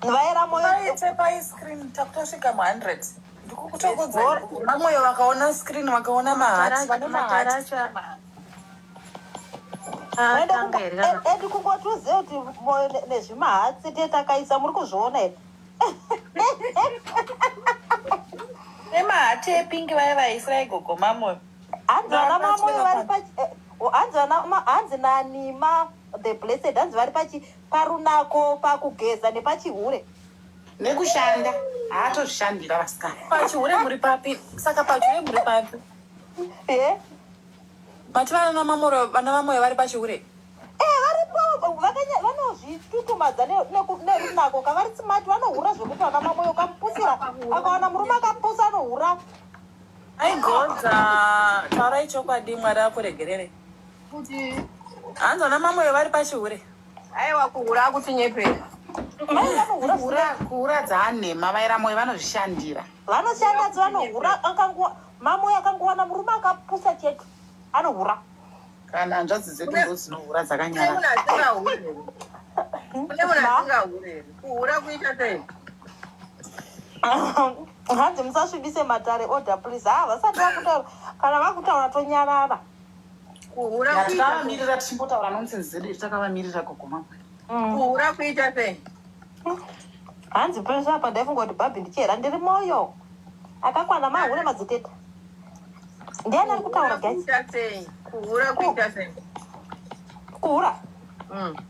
Vaira moyo. Vaite paiscreen takutosvika mu100. Ndikukutokudzai. Mamoyo vakaona screen vakaona mahati vane mahati. Ende kungoti uzive kuti moyo nezvimahatsi takaisa muri kuzviona here? Nemahati epingi vaya vaisirai gogo mamoyo. Hanzi vana mamoyo vari pachi hanzi vana hanzi nanima the blessed hanzi vari pachi parunako pakugeza nepachihure. Nekushanda haatozvishandira vasikana. Pachihure muri papi? Saka pachihure muri papi? Eh? Mati vana mamoyo vana mamoyo vari pachihure. Eh, varipo vanozvitutumadza nerunako kavari smart vanohura zvekuti vana mamoyo kamupusira akawana murume akapusa anohura. Aigodza taurai chokwadi Mwari akuregerere. Kuti Hanzi vana mamoyo vari pachihure. Aiwa kuhura akutinyepera. Mai vanohura. Kuhura kuhura dzaanhema vaira moyo vanozvishandira. Vanoshanda dzi vanohura akanguwa mamoyo akangowana murume akapusa chete anohura. Kana hanzvadzi dzedu ndo dzinohura Kune dzakanyarara. munhu asingahure here? Kune munhu asingahure here? Kuhura kuita sei? Hanzi musasvibise matare, order please. Ha, vasati vakutaura kana vakutaura tonyarara. Kuhura kuita sei? Takavamirira tichimbotaura nonsense dzedu takavamirira gogo mamwe. Kuhura kuita sei? Hanzi pese apa ndaifunga kuti bhabhi ndichihera ndiri moyo akakwana mahure madziteta ndiani ari Kuhura kutaura guys? kuita sei? Kuhura kuita sei? Kuhura.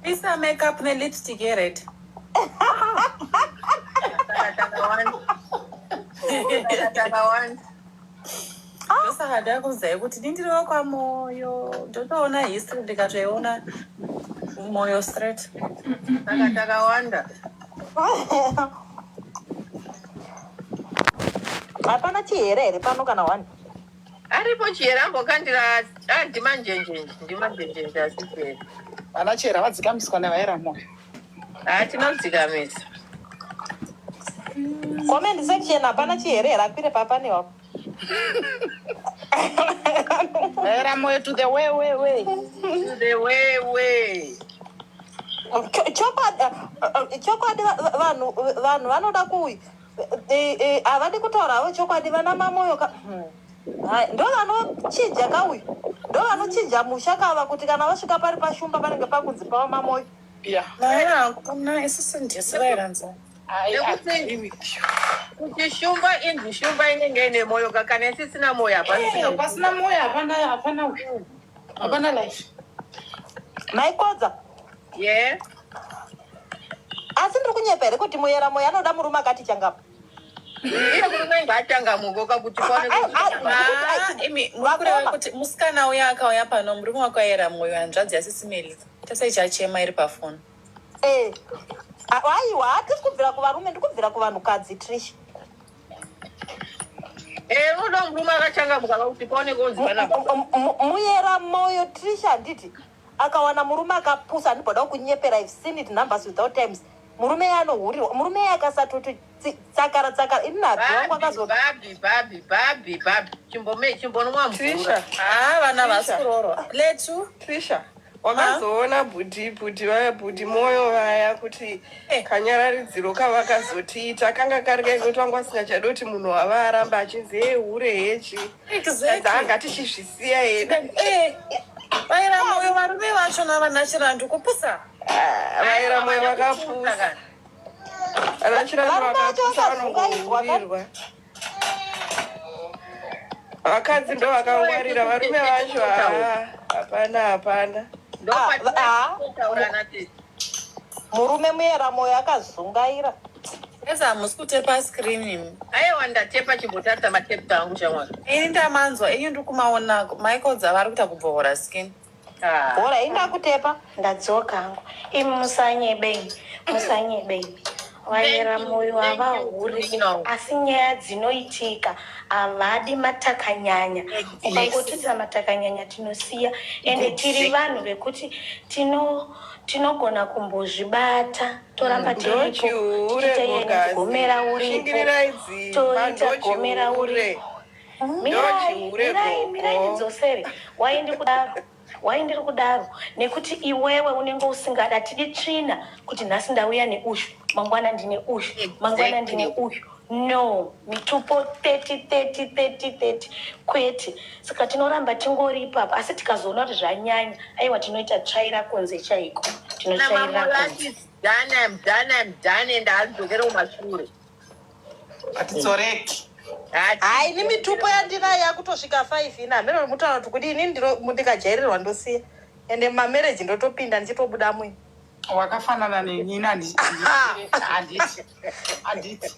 Isa makeup nelipstick yered. Saka takawanda. Saka takawanda. Ndosaka ndakuudzai kuti ini ndiri wekwaMoyo, ndotoona history ndikatoiona Moyo straight. Saka takawanda. Hapana chihera here pano kana one? Aripo chihera ambokandira ah, ndimanjenjenje ndimanjenjenje asi chihera. Vana chihera vadzikamiswa nevaera moyo. Ah, tinodzikamisa. Comment section hapana chihera here akwire papane wapo. Vaera moyo to the way way way. To the way way. Chokwadi chokwadi vanhu vanhu vanoda ku havadi kutaura havo chokwadi vana mamoyo ka Hai, ndo vanochinja ka uyu ndo vanochinja musha kava kuti kana vasvika pari pashumba panenge pakunzi pava mamoyo. Yeah. Naye hakuna isusu ndisu vairanza. I Nekuti agree with you. kuti shumba inzi shumba inenge ine moyo ka kana isisina moyo hapasina. Eh, pasina moyo hapana hapana hapana life. Maikodza Yeah. asi ndiri kunyepa here kuti muyera moyo anoda murume akati changapa? Iye murume ngaachangamuka kuti paone Ah, imi muri kureva kuti musikana uya akauya pano murume wako ayera mwoyo hanzvadzi yasisimeli tese ichachema iri pafoni. Eh. Aiwa, hatisi kubvira kuvarume, ndiri kubvira kuvanhukadzi, Trish. Eh, unoda murume akachangamuka kuti paone kunzi panapa. Muyera moyo Trish handiti akawana murume akapusa handimboda kunyepera I've seen it numbers without times murume iye anohurirwa murume iye akasatoti tsakara tsakara ini nabvi wangu Babi, akazo babi, babi, babi, babi. Chimbome, chimbonwa mvura. Trisha, Ah, vana Trisha. vasi kuroorwa. Letu. Trisha, wakazoona bhudhi bhudhi vaya bhudhi moyo vaya kuti Eh. kanyararidziro kavakazotiita kanga kari kaikuti vanga vasingachadi kuti munhu wava aramba achinzi he hure hechi Exactly. anga tichizvisiya hedu. Eh. Vaira moyo varume vacho navana Chirandu kupusa. Ah, vaira moyo vakapusa vana Chirandu Varume vacho vakapusa vakazungairwa vanongohurirwa vakadzi ndo vakangwarira varume vacho haa hapana hapana. Ah, Ndopatinotaurana tete. Murume muyera moyo akazungaira. Ese hamusi kutepa screen imi. Aiwa ndatepa chimbotarisa matepu angu shamwari. Ini ndamanzwa inyu ndiri kumaona Michael dzavari kuita kubvohora skin. Ah. Hora indakutepa. Ndadzoka hangu. Imi musanyebe imi, musanyebe imi. Vayera Thank you, moyo thank you, havahuri Tino. asi nyaya dzinoitika havadi matakanyanya. Ukangotidza matakanyanya tinosiya ende tiri vanhu vekuti tino tinogona kumbozvibata toramba tiripo Ndochihure tichiita iye gogazi. gomera uripo Shingirirai dzimba toita gomera ndochihure. uripo. Mirai, Ndochihure mirai, mirai gogo. ndidzosere. Waindi kudaro. Waindiri kudaro nekuti iwewe unenge usingada hatidi tsvina kuti nhasi ndauya neushu mangwana ndine ushu mangwana ndine Exactly. uyu no mitupo 30 30 30 30 kwete saka tinoramba tingori ipapo asi tikazoona kuti zvanyanya aiwa tinoita tsvaira kunze chaiko Na tinotsvairira kunze. mamolati done, I'm done, I'm done and handidzokere kumashure. Hatidzoreki. Hai ini mitupo yandinayo yakutosvika 5 ina hameno mutaura kuti kudii ini ndiro ndikajairirwa ndosiya ende mumamereji ndotopinda ndichitobuda muyi. Wakafanana nenini handiti handiti.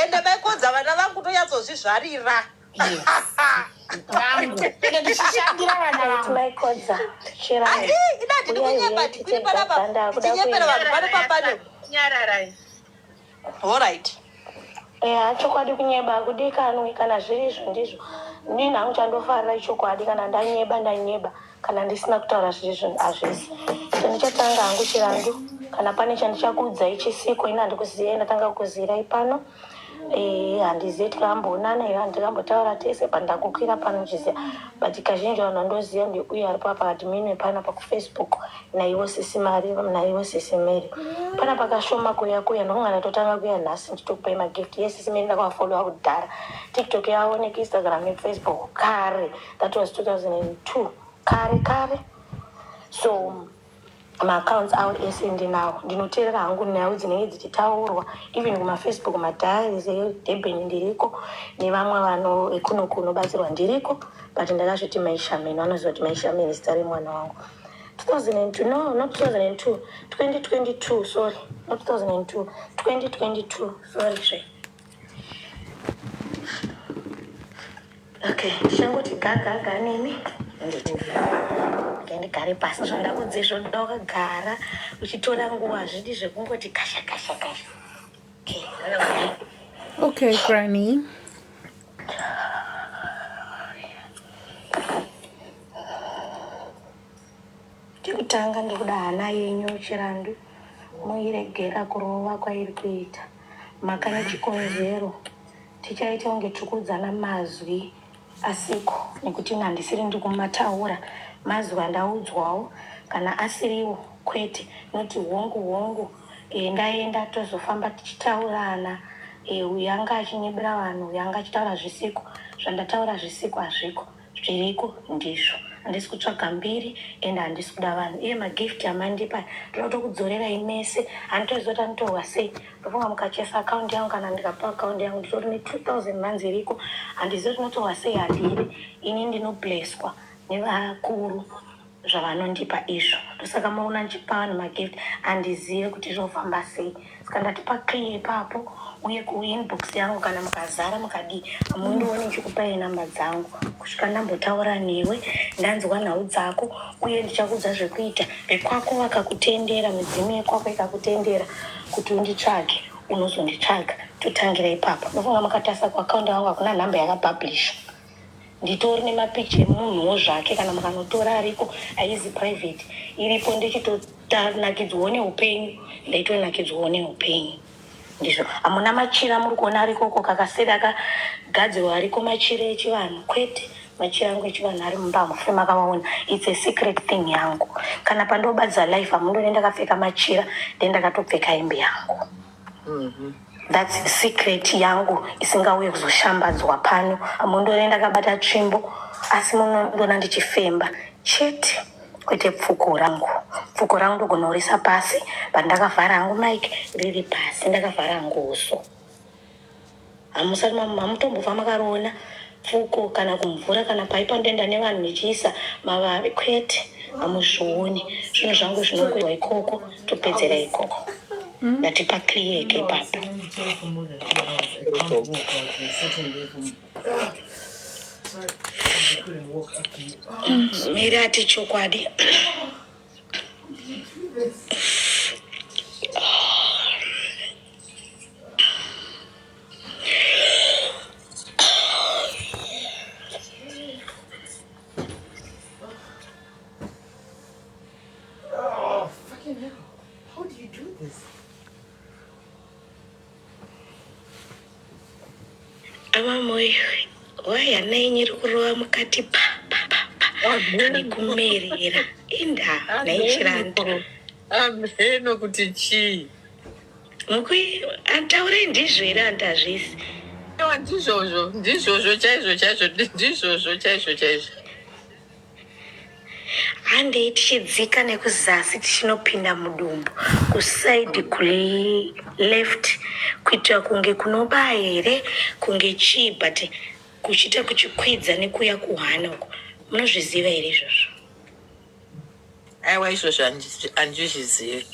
Ende maikodza vana vangu tonyatsozvizvarira. Yes. Vangu. Ende ndichishandira vana Right, vangu. Michael Chirandu. Adi ina ndiri Uyai kunyepa uyai ndikwiri titega panapa ndakuda ndichinyepera kuenda. vanhu pano papano. Nyararai. Alright. Eya, chokwadi kunyeba hakudikanwi kana zviri izvo ndizvo. Inini hangu chandofarira ichokwadi kana ndanyeba ndanyeba kana ndisina kutaura zviri izvo hazvisi. Chandichatanga hangu Chirandu kana pane chandichakuudzai chisiko ini handikuziyai ndatanga kukuziirai pano. Eh, handizivi tikamboonana here handikambotaura tese but ndakukwira pano ndichiziva but kazhinji vanhu vandoziva ndeuyo ari papa admin panapa kufacebook naiwo sisi mari naiwo sisi mary pana pakashoma kuya kuya ndokunga ndatotanga kuya nhasi ndichitokupai magift ye sisi mary ndakavafollowa kudhara tiktok yavo nekuinstagram nefacebook kare that was 2002 kare kare so maaccounts avo ese ndinawo ndinoteerera hangu nhau dzinenge dzichitaurwa even kumafacebook madiaries edurban ndiriko nevamwe vano ekuno kunobatsirwa ndiriko but ndakazviti maishameni vanoziva kuti maishameni zita remwana wangu. 2002 no not 2002 2022 sorry not 2002 2022 sorry zve okay ndichangoti gagaga nemi nditi ndigare pasi zvandakudze zvoda wakagara uchitora nguva hazvidi zvekungoti kasha kasha kasha okay Okay, Granny. Chekutanga ndikuda hana yenyu Chirandu muiregera kurova kwairi kuita. Mhaka nechikonzero tichaita kunge tiri kuudzana mazwi asiko nekuti ini handisiri ndiri kumataura mazwi andaudzwawo kana asiriwo kwete noti hongu hongu e, ndaenda tozofamba tichitaurana e, uyu anga achinyebera vanhu uyu anga achitaura zvisiko zvandataura zvisiko hazviko Zviriko ndizvo. Handisi kutsvaga mbiri and handisi kuda vanhu. Iye magift amandipa ndoda kutokudzorerai mese. Handitoziva kuti anotorwa sei. Ndofunga mukachesa account yangu kana ndikapa account yangu nditori ne 2000 rands iriko. Handizivi kuti inotorwa sei handiide. Ini ndinoblesswa nevakuru zvavanondipa izvo. Ndosaka maona ndichipa vanhu magift. Handizive kuti zvofamba sei. Saka ndati paclear ipapo uye kuinbox yangu kana mukazara mukadii hamundione ndichikupai namba dzangu kusvika ndambotaura newe ndanzwa nhau dzako uye ndichakuudza zvekuita vekwako vakakutendera midzimu yekwako ikakutendera kuti unditsvage unozonditsvaga totangira ipapo ndofunga makatarisa kuakaunti yangu hakuna nhamba yakapublishwa Nditori nemapicture emunhuwo zvake kana mukanotora ariko haizi private iripo ndichitonakidzwawo neupenyu ndaitonakidzwawo neupenyu ndizvo hamuna machira muri kuona ariko uko kakaseri akagadzirwa ariko machira echivanhu kwete machira angu echivanhu ari mumba hamufe makavaona its a secret thing yangu kana pandobatidza life hamundone ndakapfeka machira then ndakatopfeka hembe yangu That's secret yangu isingauye kuzoshambadzwa pano. Hamundone ndakabata tsvimbo asi munondiona ndichifemba chete kwete pfuko rangu. Pfuko rangu ndogona kurisa pasi but ndakavhara hangu mic riri pasi ndakavhara hangu uso. Hamusati hamutombofa makariona pfuko kana kumvura kana pai pandoenda nevanhu ndichiisa mavavi kwete hamuzvioni zvinhu zvangu zvinongoitwa ikoko topedzera ikoko ndati paclear ipapo miri ati chokwadi Oh, fucking hell. How do you do this? Amamoyo, why hana yenyu iri kurova mukati pa pa pa pa nekumerera inda naichiranda Ameno kuti chii. Mukwi ataurai ndizvo here anti hazvisi. Ewa ndizvozvo ndizvozvo chaizvo chaizvo ndizvozvo chaizvo chaizvo. Handei tichidzika nekuzasi tichinopinda mudumbu kusaidi kuleft kuitira kunge kunobaya here kunge chii but kuchiita kuchikwidza nekuya kuhana uko munozviziva here izvozvo Aiwa izvozvo handizvizivi.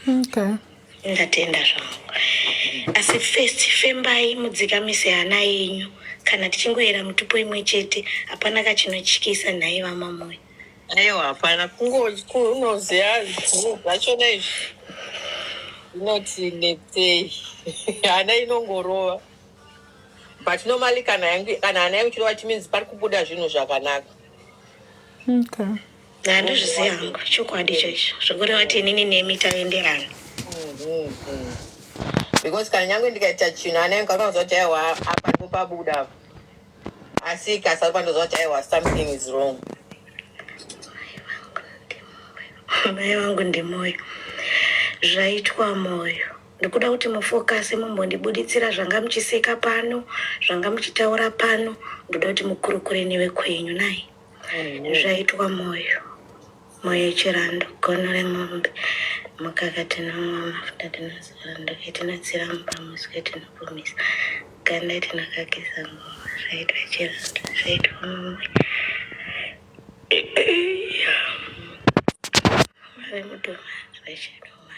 Okay. Ndatenda zvangu. Asi first fembai mudzikamise hana yenyu. Kana tichingoyera mutupo imwe chete hapana kachinotyisa nhai vaMamoyo. Aiwa hapana kungoziva zvinhu zvachona izvi zvinoti netsei hana inongorova but normally kana yangu kana hana yangu ichirova it means pari kubuda zvinhu zvakanaka. Okay. Handizvizivi hangu chokwadi chaicho zvokureva kuti inini nemi taenderana. Because kana nyange ndikaita chinhu ana yangu anoziva kuti aiwa apa ndipo pabuda apa asi ikasara pandoziva kuti aiwa something is wrong. Mai vangu ndimoyo zvaitwa moyo ndikuda kuti mufokase mumbondibuditsira zvanga muchiseka pano zvanga muchitaura pano ndoda kuti mukurukure nevekwenyu nai Zvaitwa moyo moyo chirando gono remombe mukaka tinomwa mafuta tinozora ndoke tinotsira mumba muswe tinopomisa ganda tinokakisa ngoma zvaitwa chirando zvaitwa moyo. Vemudoma vachidoma.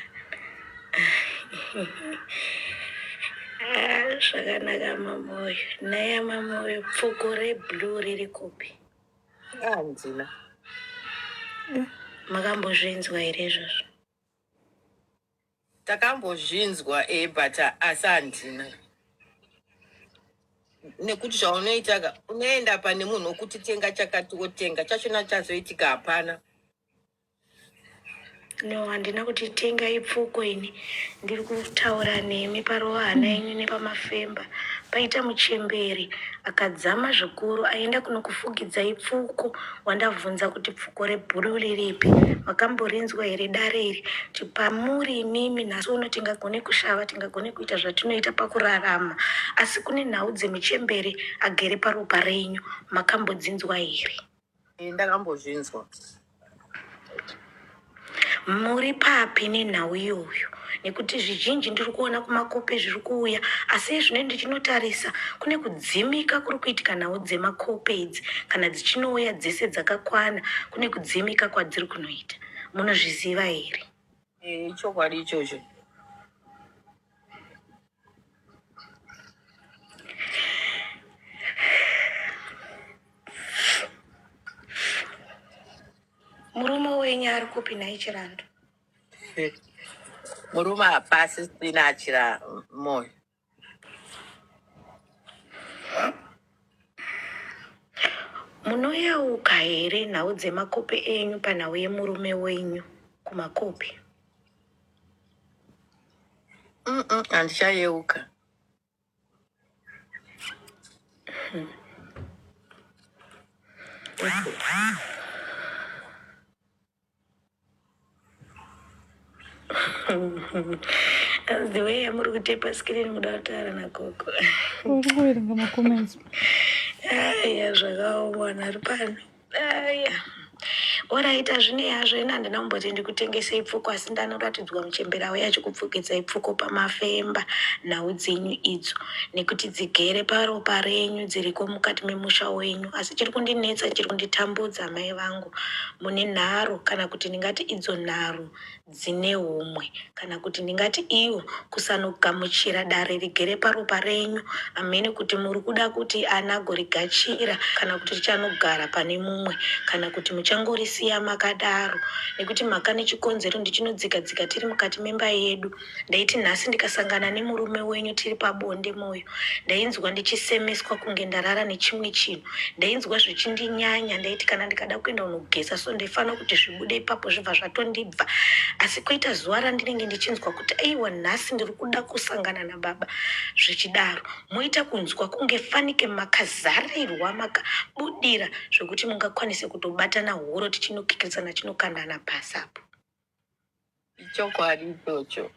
Ah, zvakanaka mamoyo. Naya mamoyo, pfuko reblue riri kupi? Handina. Makambozvinzwa here izvozvo? Takambozvinzwa e but asi handina. Nekuti zvaunoita ka unoenda pane munhu wokuti tenga chakati wotenga chachona chazoitika hapana. No, handina kuti tenga ipfuko ini. Ndiri kutaura nemi parova hana yenyu nepamafemba. Paita muchembere akadzama zvikuru aenda kunokufugidzai pfuko wandabvunza kuti pfuko rebhuruu riripi. Makamborinzwa here dare iri? Kuti pamuri imimi nhasi uno tingagone kushava, tingagone kuita zvatinoita pakurarama. Asi kune nhau dzemuchembere agere paropa renyu. Makambodzinzwa here? Eh, ndakambozvinzwa. Muri papi nenhau iyoyo? Nekuti zvizhinji ndiri kuona kumakope zviri kuuya asi izvino ndichinotarisa kune kudzimika kuri kuitika nhau dzemakope idzi kana dzichinouya dzese dzakakwana kune kudzimika kwadziri kunoita. Munozviziva here? Eh, ichokwadi ichocho. Murume wenyu ari kupi nhai Chirandu? Murume hapasi sina achira moyo. Munoyeuka here nhau dzemakope enyu panhau yemurume wenyu kumakope? Handichayeuka. The way yamuri kutepa screen kuda kutaura nagogo. Uri kuverenga macomments. Aya zvakaoma ari pano. Aya. Orit hazvinei hazvo ini handina kumboti ndikutengesei pfuko asi ndanoratidzwa muchembere auya achikupfukidzai pfuko pamafemba nhau dzenyu idzo nekuti dzigere paropa renyu dziriko mukati memusha wenyu asi chiri kundinetsa chiri kunditambudza amai vangu mune nharo kana kuti ndingati idzo nharo dzine humwe kana kuti ndingati iyo kusanogamuchira dare rigere paropa renyu hameno kuti muri kuda kuti ana agorigachira kana kuti richanogara pane mumwe kana kuti muchangorisiya makadaro nekuti mhaka nechikonzero ndichinodzika dzika tiri mukati memba yedu Ndaiti nhasi ndikasangana nemurume wenyu tiri pabonde moyo ndainzwa ndichisemeswa kunge ndarara nechimwe chinhu. Ndainzwa zvichindinyanya ndaiti kana ndikada kuenda kunogeza so ndaifanira kuti zvibude ipapo zvibva zvatondibva. Asi koita zuva randinenge ndichinzwa kuti aiwa nhasi ndiri kuda kusangana nababa zvichidaro. Moita kunzwa kunge fanike makazarirwa makabudira zvekuti mungakwanise kutobatana huro tichinokikiritsana chinokandana pasi apo. Ichokwadi ichocho.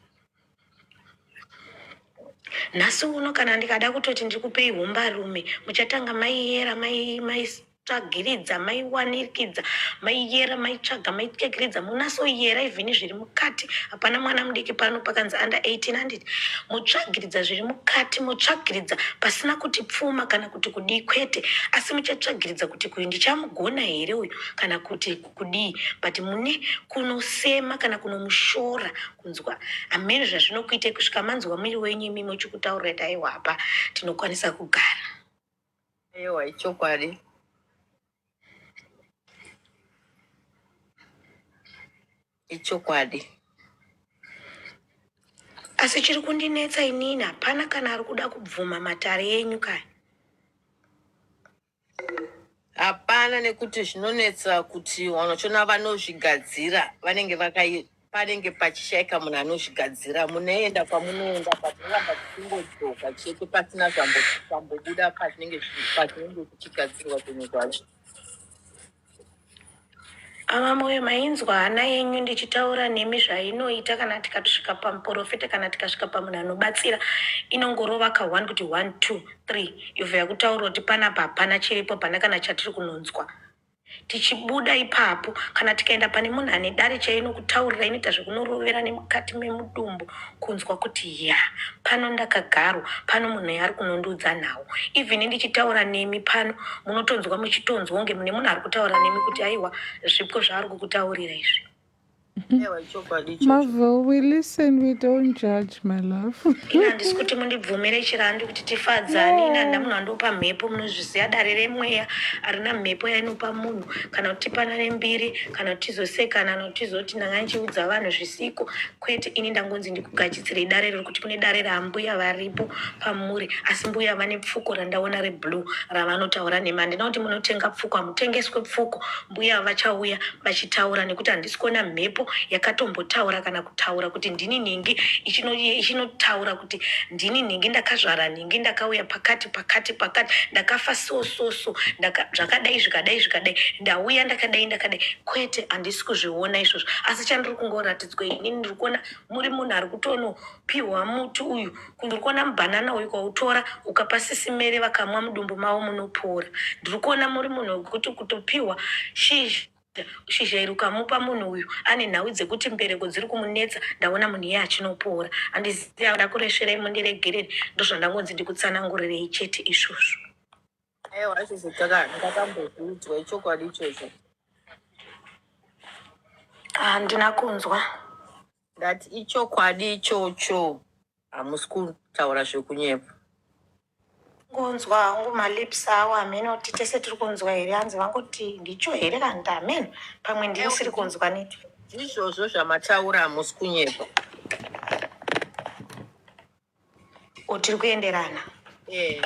Nhasi uno kana ndikada kutoti ndikupei hombarume muchatanga maiyera maitsvagiridza mai maiwanikidza maiyera maitsvaga maitsvagiridza munasoyera even zviri mukati hapana mwana mudiki pano pakanzi under 18 handiti motsvagiridza zviri mukati motsvagiridza pasina kuti pfuma kana kuti kudii kwete asi muchatsvagiridza kuti kuyu ndichamugona here uyu kana kuti kudii but mune kunosema kana kunomushora kunzwa hameno zvazvinokuitai kusvika manzwa mwiri wenyu imimi uchikutaurira kuti aiwa apa tinokwanisa kugara. Aiwa ichokwadi. Ichokwadi. Asi chiri kundinetsa inini hapana kana ari kuda kubvuma matare enyu kaya. Hapana nekuti zvinonetsa kuti vanhu vachona vanozvigadzira vanenge vakai panenge pachishaika munhu anozvigadzira munoenda kwamunoenda but munoramba muchingodzoka chete pasina zvambobuda pazvinenge pazvinenge zvichigadzirwa zvinhu zvacho. Ava moyo mainzwa hana yenyu ndichitaura nemi zvainoita kana tikasvika pamuporofita kana tikasvika pamunhu anobatsira inongorova ka one kuti one two three yobva yakutaura kuti panapa hapana chiripo hapana kana chatiri kunonzwa tichibuda ipapo kana tikaenda pane munhu ane dare chainokutaurira inoita zvekunorovera nemukati memudumbu kunzwa kuti ya pano ndakagarwa pano munhu ari kunondiudza nhau even ndichitaura nemi pano munotonzwa muchitonzwa kunge mune munhu ari kutaura nemi kuti aiwa zvipwo zvaari kukutaurira izvi. Ewa ichokwadi ichocho. Marvel, we listen, we don't judge, my love. Ini handisi kuti mundibvumire chirandu kuti tifadzane. Ini handina No. munhu andopa mhepo, munozviziva dare remweya harina mhepo yainopa munhu kana kuti tipanane mbiri kana kuti tizosekana kana kuti tizoti ndanga ndichiudza vanhu zvisiko. Kwete, ini ndangonzi ndikugachitsirei dare riri kuti kune dare raambuya varipo pamuri asi mbuya vane pfuko randaona reblue ravanotaura nemi. Handina kuti munotenga pfuko, hamutengeswe pfuko. Mbuya vachauya vachitaura nekuti handisi kuona mhepo yakatombotaura kana kutaura kuti ndini nhingi ichinotaura kuti ndini nhingi ndakazvara nhingi ndakauya pakati pakati pakati ndakafa so so so ndaka, zvakadai zvikadai zvikadai ndauya ndakadai ndakadai kwete handisi kuzviona izvozvo asi chandiri kungoratidzwa inini ndiri kuona muri munhu ari kutonopiwa muti uyu Ndiri kuona mubanana uyu ukautora ukapa sisi Mary vakamwa mudumbu mavo munopora. Ndiri kuona muri munhu wekuti kutopiwa shizha shizha iri ukamupa munhu uyu ane nhau dzekuti mbereko dziri kumunetsa ndaona munhu iye achinopora. Handizivi ndakuresverai mundiregerere ndozvandangonzi ndikutsanangurirei chete izvozvo. Aiwa izvozvo ndakambozviudzwa ichokwadi ichocho. Handina kunzwa. Ndati ichokwadi ichocho hamusi kutaura zvekunyepa. Kunzwa hangu malips awo hameno kuti tese tiri kunzwa here hanzi vangoti ndicho here kana kuti hameno pamwe ndisiri kunzwa neti Ndizvozvo zvamataura hamusi kunyepa. O tiri kuenderana. Eh.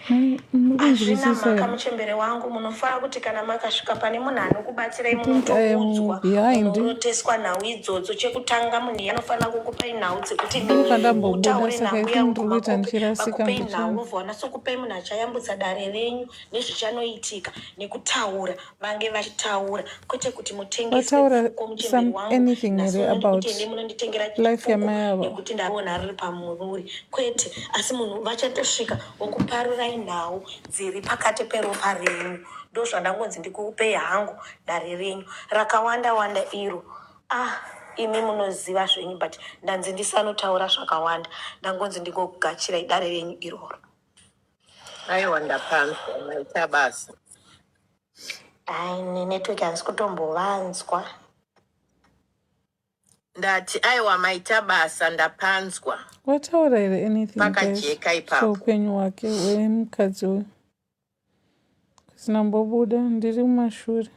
Hazvina Muri kunzwisisa mhaka here? muchembere wangu munofara kuti kana makasvika pane munhu anokubatsirai I think I am munotoudzwa behind. munoroteswa nhau idzodzo chekutanga munhu iye anofanira kukupai nhau dzekuti Ndini pandambobuda mutaure saka I nambuya think ndiri kuita kumakope ndichirasika vakupei nhau mbichana. vobva vanatsokupai munhu achayambutsa dare renyu nezvichanoitika nekutaura vange vachitaura kwete kuti mutengeswe Vataura pfuko muchembere some wangu anything nhasi here uno about ndikuti ende munonditengera life chipfuko yamai ava? nekuti ndaona riri pamuri kwete asi munhu vachatosvika vokuparurai nhau dziri pakati peropa renyu ndozvandangonzi ndikupei hangu dare renyu rakawanda wanda iro ah imi munoziva zvenyu but ndanzi ndisanotaura zvakawanda ndangonzi ndingokugachirai dare renyu iroro Aiwa ndapanzwa maita basa. Ai nenetwork handisi kutombovanzwa. Ndati aiwa maita basa ndapanzwa. Wataura here anything guys Pakajeka ipapo. zveupenyu hwake hwemukadzi uyu? Kusina mbobuda ndiri mumashure.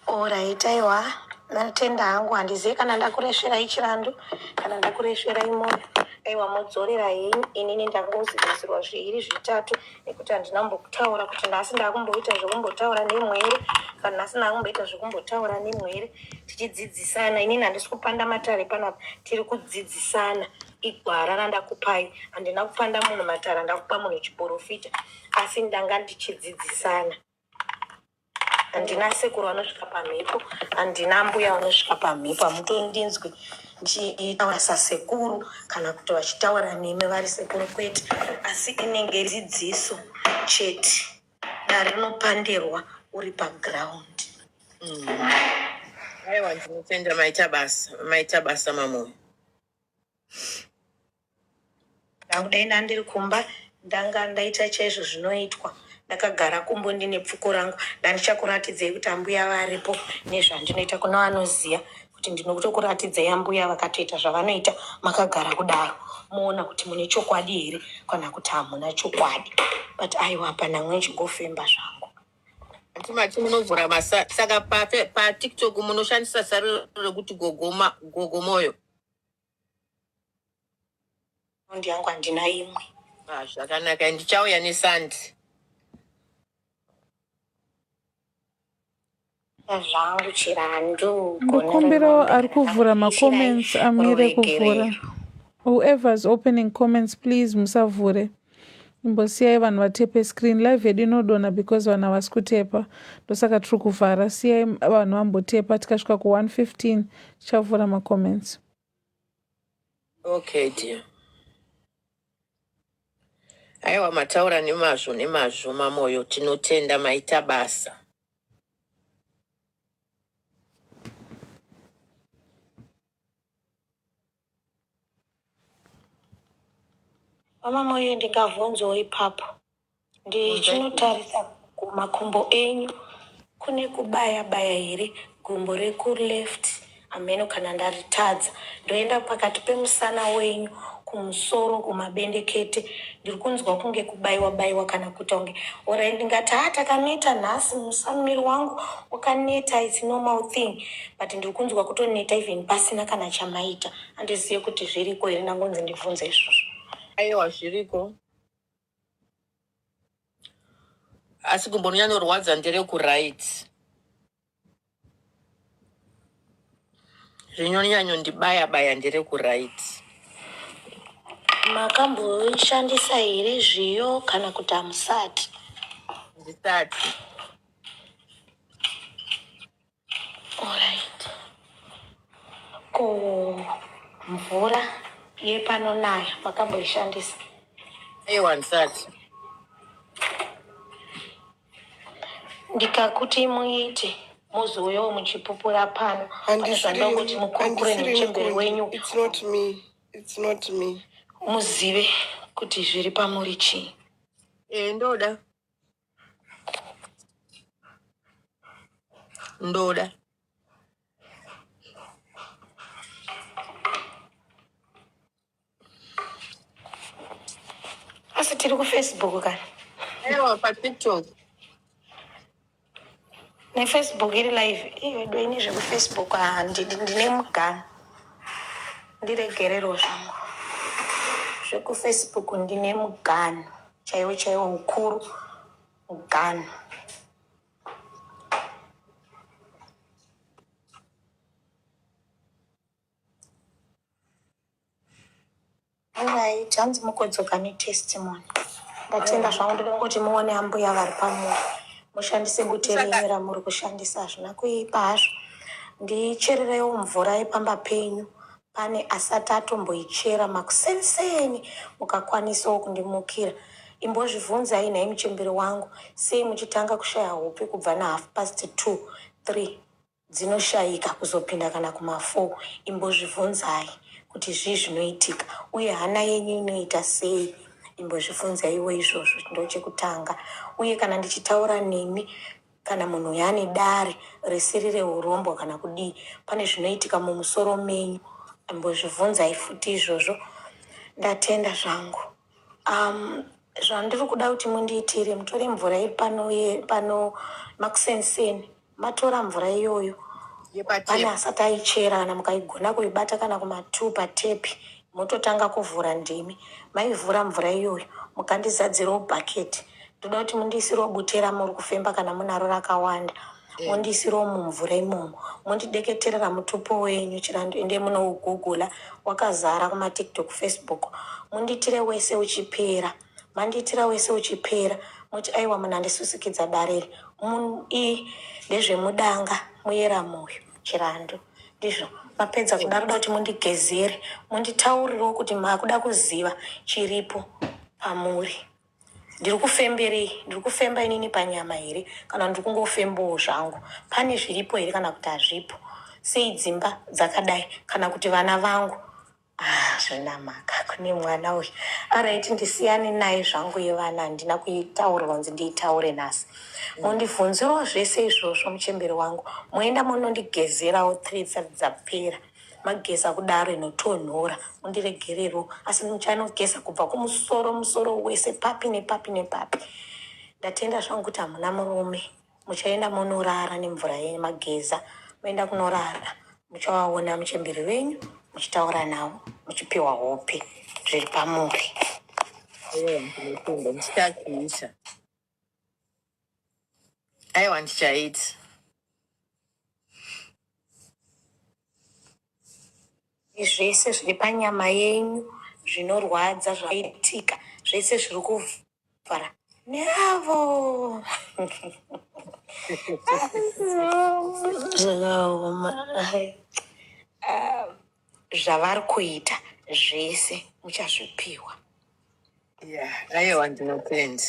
Alright aiwa ndatenda hangu handizive kana ndakuresverai chirandu kana ndakuresverai moyo aiwa modzorera henyu inini ndangozivisirwa zviiri zvitatu nekuti handina kumbotaura kuti nhasi ndakumboita zvekumbotaura nemwere kana nhasi ndakumboita zvekumbotaura nemwere tichidzidzisana inini handisi kupanda matare panapa tiri kudzidzisana igwara randakupai handina kupanda munhu matare ndakupa munhu chiporofita asi ndanga ndichidzidzisana Handina sekuru vanosvika pamhepo, handina mbuya vanosvika pamhepo. Hamutondinzwi ndichitaura sasekuru kana kuti vachitaura nemi vari sekuru kwete, asi inenge dzidziso chete. Dare rinopandirwa uri paground. Aiwa ndinotenda maita basa, maita basa mamoyo. Ndangu dai ndandiri kumba ndanga ndaita chaizvo zvinoitwa ndakagara kumbo ndine pfuko rangu ndandichakuratidzei kuti ambuya varipo nezvandinoita kune vanoziva kuti ndinotokuratidzai ambuya vakatoita zvavanoita makagara kudaro moona kuti mune chokwadi here kana kuti hamuna chokwadi but aiwa hapana mwe zvangu Ati mati munovhura masa saka paTikTok pa munoshandisa sariro rekuti gogo gogo moyo. Akaunti yangu handina imwe. Ah, zvakanaka ndichauya nesandi. Zvangu chirandu gona Ndokumbirawo remombe ari kana kuvhura ndakuishirai macomments amire kuvhura. ruregerero. Whoever's opening comments please musavhure. Imbosiyai vanhu vatepe screen. Live yedu inodonha because vanhu havasi kutepa. Ndosaka tiri kuvhara. Siyai vanhu vambotepa tikasvika ku115 tichavhura macomments. Okay dear. Aiwa mataura nemazvo nemazvo mamoyo tinotenda maita basa. Mama Moyo ndingabvunzewo ipapo. Ndichinotarisa kumakumbo enyu kune kubaya baya here Gumbo rekuleft hameno kana ndaritadza. Ndoenda pakati pemusana wenyu kumusoro kumabendekete. Ndiri kunzwa kunge kubaiwa baiwa kana kuita kunge orai ndingati haa takaneta nhasi musana muviri wangu wakaneta it's normal thing but ndiri kunzwa kutoneta even pasina kana chamaita. Handizive kuti zviriko here ndangonzi ndibvunze izvozvo. Aiwa zviriko. Asi gumbo rinonyanyorwadza nderekuright. Rinonyanyondibaya baya nderekuright. Makamboshandisa here zviyo kana kuti hamusati? Ndisati. Alright. Ko mvura yepanonaya makamboishandisa? Aiwa handisati. Ndikakuti muite mozouyawo muchipupura pano pane zvandoda kuti Handisirini mukurukure handisirini nemuchembere kundi. wenyu It's not me. It's not me. muzive kuti zviri pamuri chii. Eh, ndoda. Ndoda. Asi tiri kuFacebook kana? Aiwa paTikTok. NeFacebook iri live. Iwe do ini zvekuFacebook handidi ndine mugano. Ndiregerero zvangu. ZvekuFacebook ndine mugano chaiwo chaiwo ukuru mugano. Alright, hanzi mukodzoka netestimony. Ndatenda zvangu ndoda kungoti muone ambuya vari pamuri. Mushandise bute Saka renyu ramuri kushandisa hazvina kuipa hazvo. Ndicherereiwo mvura yepamba penyu pane asati atomboichera makuseniseni mukakwanisawo kundimukira. Imbozvibvunzai nhai muchembere wangu sei muchitanga kushaya hope kubva nahalf past 2 3 dzinoshaika kuzopinda kana kuma four imbozvibvunzai kuti zvii zvinoitika uye hana yenyu inoita sei imbozvibvunzaiwo izvozvo ndochekutanga uye kana ndichitaura nemi kana munhu uyo ane dare risiri reurombwa kana kudii pane zvinoitika mumusoro menyu imbozvibvunzai futi izvozvo ndatenda zvangu Um, zvandiri kuda kuti mundiitire mutore mvura iri pano pano makuseni matora mvura iyoyo pane yepatepi. asati aichera kana mukaigona kuibata kana kuma2 patepi mototanga kuvhura ndimi maivhura mvura iyoyo mukandizadzirawo bhaketi ndoda kuti mundiisirewo bute ramuri kufemba kana munaro rakawanda Eh. mondiisirawo mumvura imomo mondideketerera mutupo wenyu chirandu ende munougugula wakazara kumatiktok facebook mundiitire wese uchipera mandiitira wese uchipera moti aiwa munhu andisusikidza dare iri i ndezvemudanga muyera moyo chirandu ndizvo mapedza kudaro da kuti mundigezere munditaurirewo kuti makuda kuziva chiripo pamuri Ndiri kufemberei? Ndiri kufemba inini panyama here kana ndiri kungofembawo zvangu? Pane zviripo here kana kuti hazvipo? Sei dzimba dzakadai kana kuti vana vangu? Ah, zvina mhaka kune mwana uyu. Alright, ndisiyane naye zvangu yevana handina kuitaurirwa kunzi ndiitaure nhasi. Mondibvunzirawo zvese izvozvo muchembere wangu. Moenda monondigezerawo three dzisati dzapera. Mageza kudaro inotonhora mundiregererewo asi muchanogeza kubva kumusoro musoro wese papi nepapi nepapi. Ndatenda zvangu kuti hamuna murume muchaenda monorara nemvura yenyu mageza moenda kunorara muchavaona muchembere venyu muchitaura navo muchipiwa hope zviri pamuri. Aiwa ndinotenda ndichakuisa. Aiwa ndichaita. Zvese zviri panyama yenyu zvinorwadza zvaitika zvese zviri kuvhara neavo zvakaoma zvavari kuita zvese muchazvipiwa. Yeah, aiwa ndinotenda.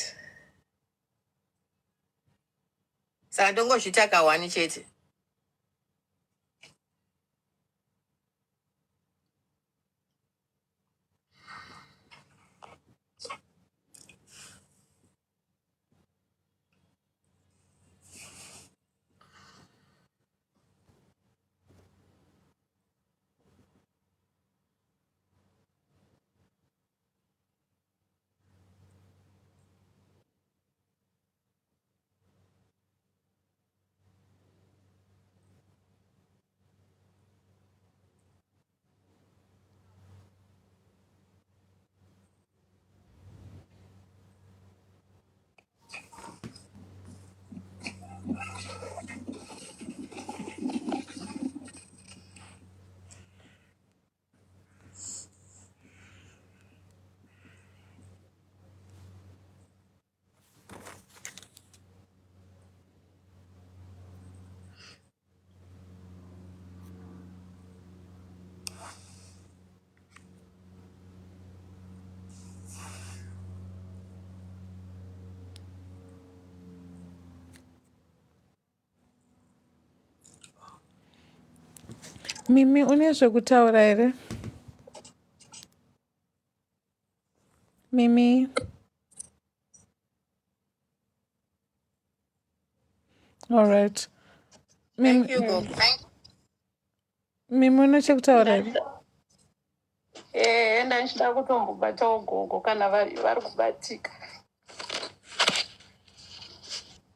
Saka ndongozviita kahwani chete. Mimi une zvekutaura here? Mimi. All right. Thank Mimi, you, Gogo. Mimi une chekutaura here? Ehe, ndachida kutombobatawo gogo kana vari vari kubatika.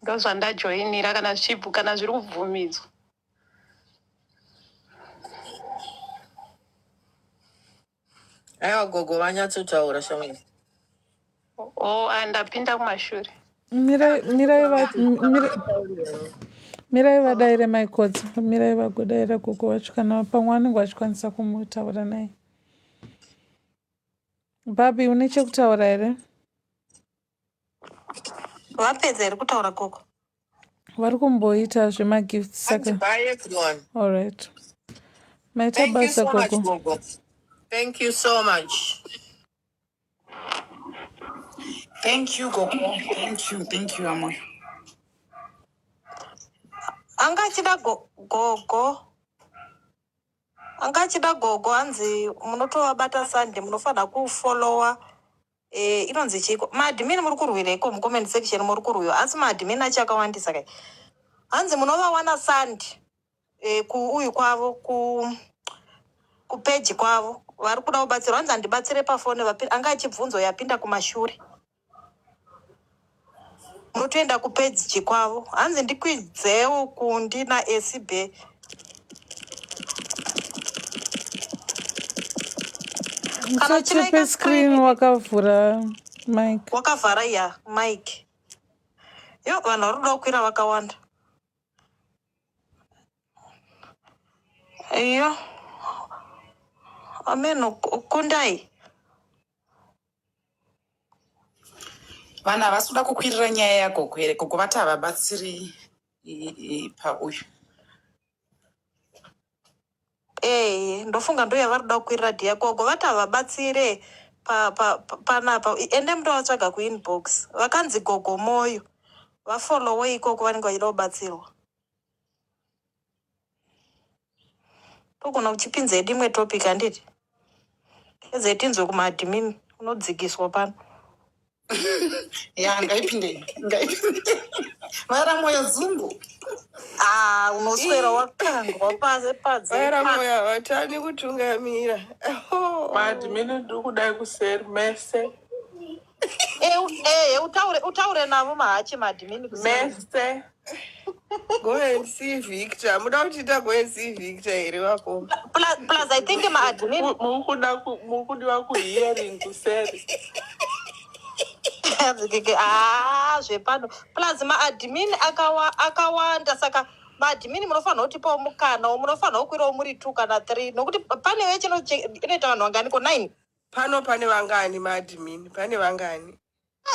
Ndozvandajoinira kana zvichibvu kana zviri kubvumidzwa. Aiwa gogo vanyatsotaura shamwari. Oh, ah, ndapinda kumashure. Mirai mirai va mirai mirai vadaire maikodza. Mirai vagodaira gogo vacho kana pamwe vanenge vachikwanisa kumutaura naye. Babi une chekutaura here? Vapedza here kutaura gogo? Vari kumboita zvemagifts Hanzi saka. bye everyone. All right. Maita Thank you basa so much, gogo. Gogo. Thank you so much. Thank you, Gogo. Thank you, thank you, Amoyo. Anga achida go- gogo. Anga achida gogo hanzi munotovabata Sunday munofanira kufollowa eh, inonzi chiiko maadmin muri kurwireiko mucomment section muri kurwiwa asi maadmin acho akawandisa kai hanzi munovawana Sunday eh, kuuyu kwavo ku kupeji kwavo vari kuda kubatsirwa hanzi handibatsire pafoni anga achibvunzo yapinda kumashure munotoenda kupeji kwavo hanzi ndikwidzewo kundi naSB kana Usatepe uchilaika screen screen wakavhura mic. wakavhara ya mike yo vanhu vari kuda kukwira vakawanda iyo ameno kundai Vanhu havasi kuda kukwirira nyaya yagogo here? Gogo vati havabatsiri pauyu. Ee, ndofunga ndo yavari kuda kukwirira dhiya gogo vati havabatsire pa, pa, pa, panapa ende mutovatsvaga kuinbox vakanzi gogo moyo vafolowe ikoko vanenge vachida kubatsirwa togona kuchipinza yedu imwe topic handiti eze tinzwe kumaadmin unodzikiswa pano Ya, ngaipinde, ngaipinde. Vara moyo dzungu. Ah, unoswera Ii, wakangwa pasi padze Vaera pa moyo havatani kutungamira. Oh. Maadmini ndiri kudai kuseri mese Eh, utaure utaure navo mahachi maadmin kuseri mese Go and see Victor. Muda kutiita go and see Victor here vakoma. plus, plus i think maadmin muri kudiwa kuhearing kuseri. ah zvepano plus maadmin akawa akawanda saka maadmin munofanira kutipawo mukana munofanira kukwirawo muri two kana three nokuti pane vechino inoita vanhu vanganiko nine Pano pane vangani maadmin? Pane vangani?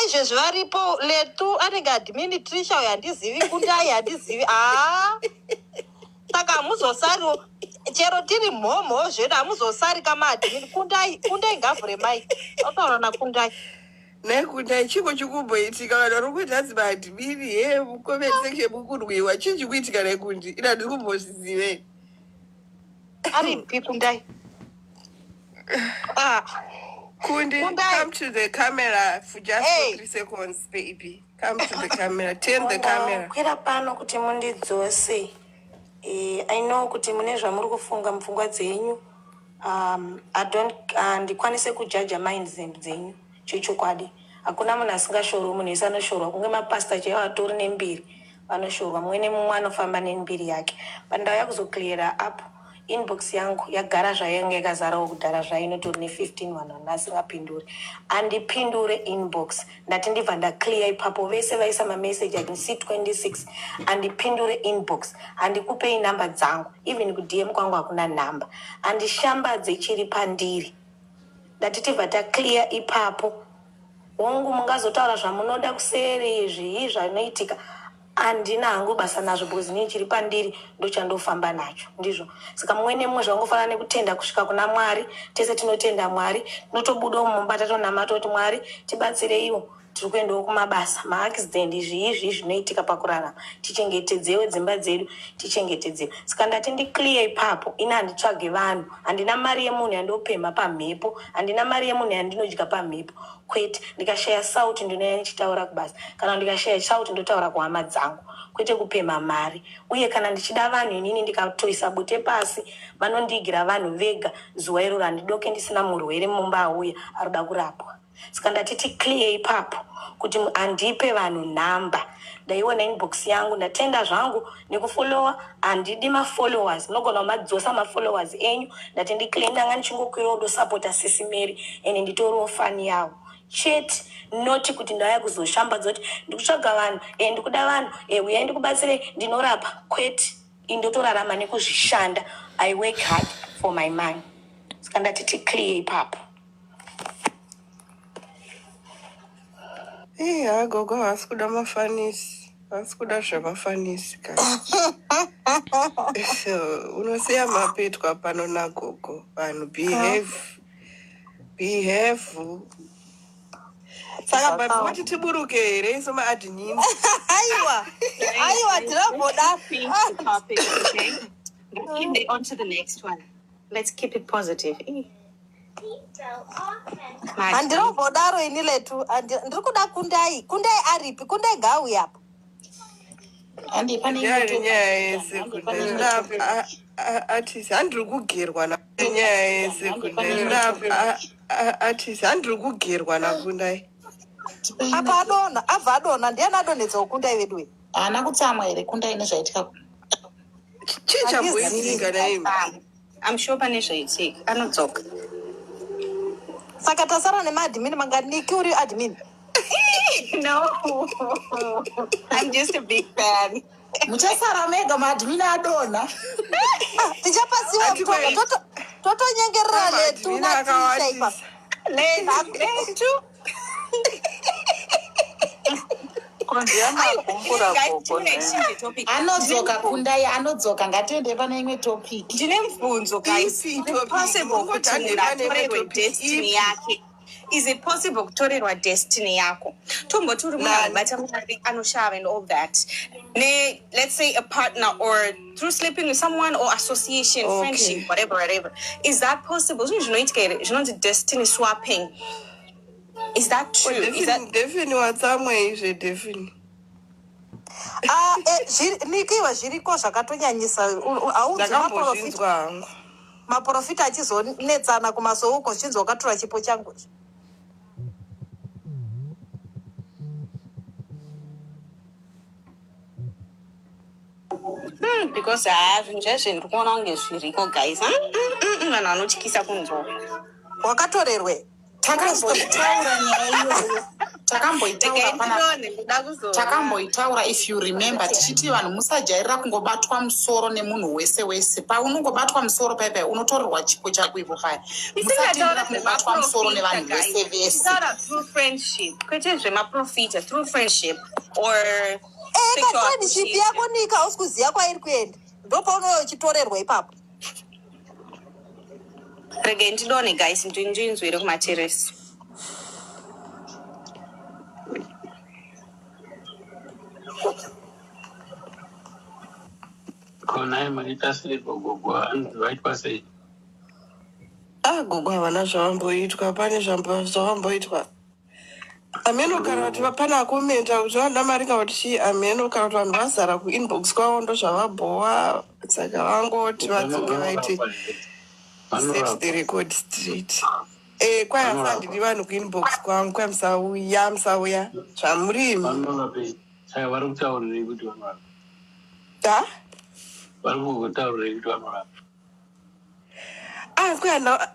izvezvi varipo letu anenge admin trisha uyo handizivi kundai handizivi haa saka hamuzosariwo chero tiri mhomho zvedu hamuzosari kamaadmin kundai kundai ngavhure mai otaura nakundai Nekuti chiko chikumboitika vanhu vari kuita hanzi maadmin he mucomment section mukurwiwa. Chii chikuitika nekundi? Ina ndiri kumbozvizive. aripi kundai ah Kundi, kundai come to the camera for just for hey 3 seconds, baby. Come to the camera. Turn the camera. Ndakwira pano kuti mundidzose. I know kuti mune zvamuri kufunga mupfungwa dzenyu. I don't handikwanise kujaja mind dzenyu chochokwadi. Hakuna munhu asingashorwi, munhu wese anoshorwa. Kunge mapastor chaiwo atori nembiri vanoshorwa. Mumwe nemumwe anofamba nembiri yake. But ndauya kuzocleara up inbox yangu yagara zvayo yanga yakazarawo kudhara zvayo inotori ne15 vanhu vanga asingapinduri andipindure inbox ndati ndibva ndaclear ipapo vese vaisa mameseji I can see 26 andipindure inbox andikupei namba dzangu even kudm kwangu hakuna nhamba andishambadze chiri pandiri ndati tibva taclear ipapo hongu mungazotaura zvamunoda kuseri izvi zvanoitika handina hangu basa nazvo because inini chiri pandiri ndochandofamba nacho ndizvo saka mumwe nemumwe zvangofanana nekutenda kusvika kuna mwari tese tinotenda mwari tinotobuda mumba tatonamata kuti mwari tibatsireiwo Tiri kuendawo kumabasa, maaccident zvii zvii zvinoitika pakurarama. Tichengetedzewo dzimba dzedu, tichengetedzewo. Saka ndati ndiclear ipapo, ini handitsvage vanhu, handina mari yemunhu yandopemha pamhepo, handina mari yemunhu yandinodya pamhepo. Kwete, ndikashaya sauti ndinouya ndichitaura kubasa, kana ndikashaya sauti ndotaura kuhama dzangu, kwete kupemha mari. Uye kana ndichida vanhu inini ndikatoisa bute pasi vanondiigira vanhu vega zuva iroro handidoke ndisina murwere mumba auya aroda kurapwa. Saka ndati ticlear ipapo kuti handipe vanhu number. Ndaiona inbox yangu ndatenda zvangu nekufollower handidi mafollowers munogona kumadzosa mafollowers enyu ndati ndiclear ndanga ndichingokwirawo ndosapota sisi Mary and nditoriwo fan yavo chete not kuti ndauya kuzoshambadza kuti ndikutsvaga vanhu e ndikuda vanhu e huyai ndikubatsire ndinorapa kwete indotorarama nekuzvishanda i work hard for my money saka ndati ticlear ipapo Ii haa gogo havasi kuda mafanisi havasi kuda zvemafanisi ka unosiya mapetwa pano nagogo vanhu behave behave saka but wati tiburuke here isu maadmin aiwa aiwa tiramboda Change the topic, okay? Ngatiende on to the next one. Let's keep it positive. Eh. Handirombodaro ini letu ndiri kuda kundai kundai aripi kundai ngaauye apa Handi pane imwe Nyaya topic. nyaya yese Handi kundai pane imwe zvino topic. atisi handiri kugerwa na nyaya yese Handi pane kundai imwe zvino topic. atisi handiri kugerwa nakundai Tipei imwe apa topic. adonha abva adonha ndiani adonhedzawo kundai veduwe Haana kutsamwa here kundai nezvaitika chii chamboitika handizivi naimi I'm sure pane zvaitika. Anodzoka. saka tasara nemaadmin mangani niki uri admin No. I'm just a big fan. Muchasara mega maadmin adonha. Ah, tichapasiwa ati mutoka kwai totonyengerera letu maadmin natisha akawandisa ipapo Letu, letu. Konzi Aiwa, amagumbura guys, gogo tine nhaimi. exchange topic. Ndine Anodzoka mubvunzo. kundai anodzoka ngatiende pane imwe topic. Ndine mubvunzo guys. ipi Is it topic possible mungoti kuti hande munhu pane imwe atorerwe topic destiny ipi yake? Is it possible kutorerwa destiny yako? Tomboti uri munhu nani anobata mari anoshava and all that. Ne, let's say a partner or through sleeping with someone or association, okay friendship, whatever, whatever. Is that possible? Zvinhu zvinoitika here zvinonzi destiny swapping. Is that ko true? Is that defini defini watsamwei zvedefini Ah, eh, nikiwa zviriko zvakatonyanyisa haunzwi maprofita ndakambozvinzwa hangu maprofita achizonetsana kumasouko zvichinzi wakatora chipo changu Because haa zvinhu chaizvo ndiri kuona kunge zviriko guys. Vanhu vanotyisa kunzwa. Wakatorerwe Takamboitaura nyaya iyoyo. Takamboitaura Regai pana ndidonhe ndoda kuzoona. takamboitaura if you remember tichiti vanhu musajairira kungobatwa musoro nemunhu wese wese paunongobatwa musoro paya paya unotorerwa chipo chako ipo paya musatendera Tisingataura kungobatwa musoro zvemaprofita nevanhu guys. vese vese Tichitaura through friendship. Kwete zvemaprofita, through friendship or eka sexual friendship association. yako nika hausi kuziva kwairi kuenda ndopaunouya uchitorerwa ipapo Regai ndidonhe guys, ndinzwire kumateresi. Ko nhai maita sei gogo hanzi vaitwa sei? Ah, gogo havana zvavamboitwa pane zvavamboitwa Hameno kana kuti pane akomenta kuti vanoda mari kana kuti chii hameno kana kuti vanhu vazara kuinbox kwavo ndozvavabhowa saka vangoti vadzoke vaite Vanorapa here? set the Vanorapa. record straight e kwai asi Vanorapa. handidi vanhu kuinbox kwangu kwai musauya musauya zvamurimi Vanorapei? Saka vari kutaurirei kuti vanorapa? ha Vari kukutaurirei kuti vanorapa? ah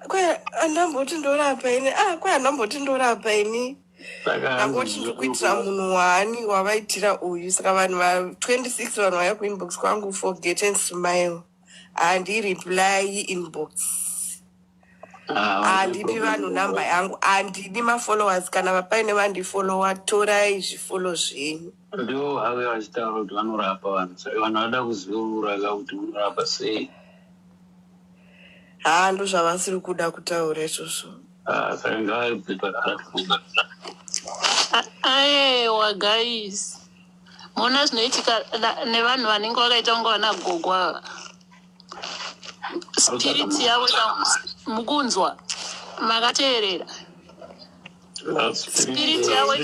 kwai andamboti ndorapa ini ah kwai andamboti ndorapa ini Saka hanzi ndangoti ndiri kuitira munhu waani wavaitira uyu saka vanhu va 26 vanhu vauya kuinbox kwangu forget and smile handireply inbox Ah, vane handipi problem vanhu namba yangu handidi mafollowers kana paine vandifollowa torai zvifolo zvenyu Ndivo vave vachitaura kuti vanorapa vanhu saka vanhu vada kuziurura ka kuti unorapa sei. Haa ndozvavasiri kuda kutaura izvozvo. Ah, saka ngavabve paplatform. Ayewa guys, mona zvinoitika nevanhu vanenge vakaita kunge vana gogo ava, spirit yavo mukunzwa makateerera, spirit yavo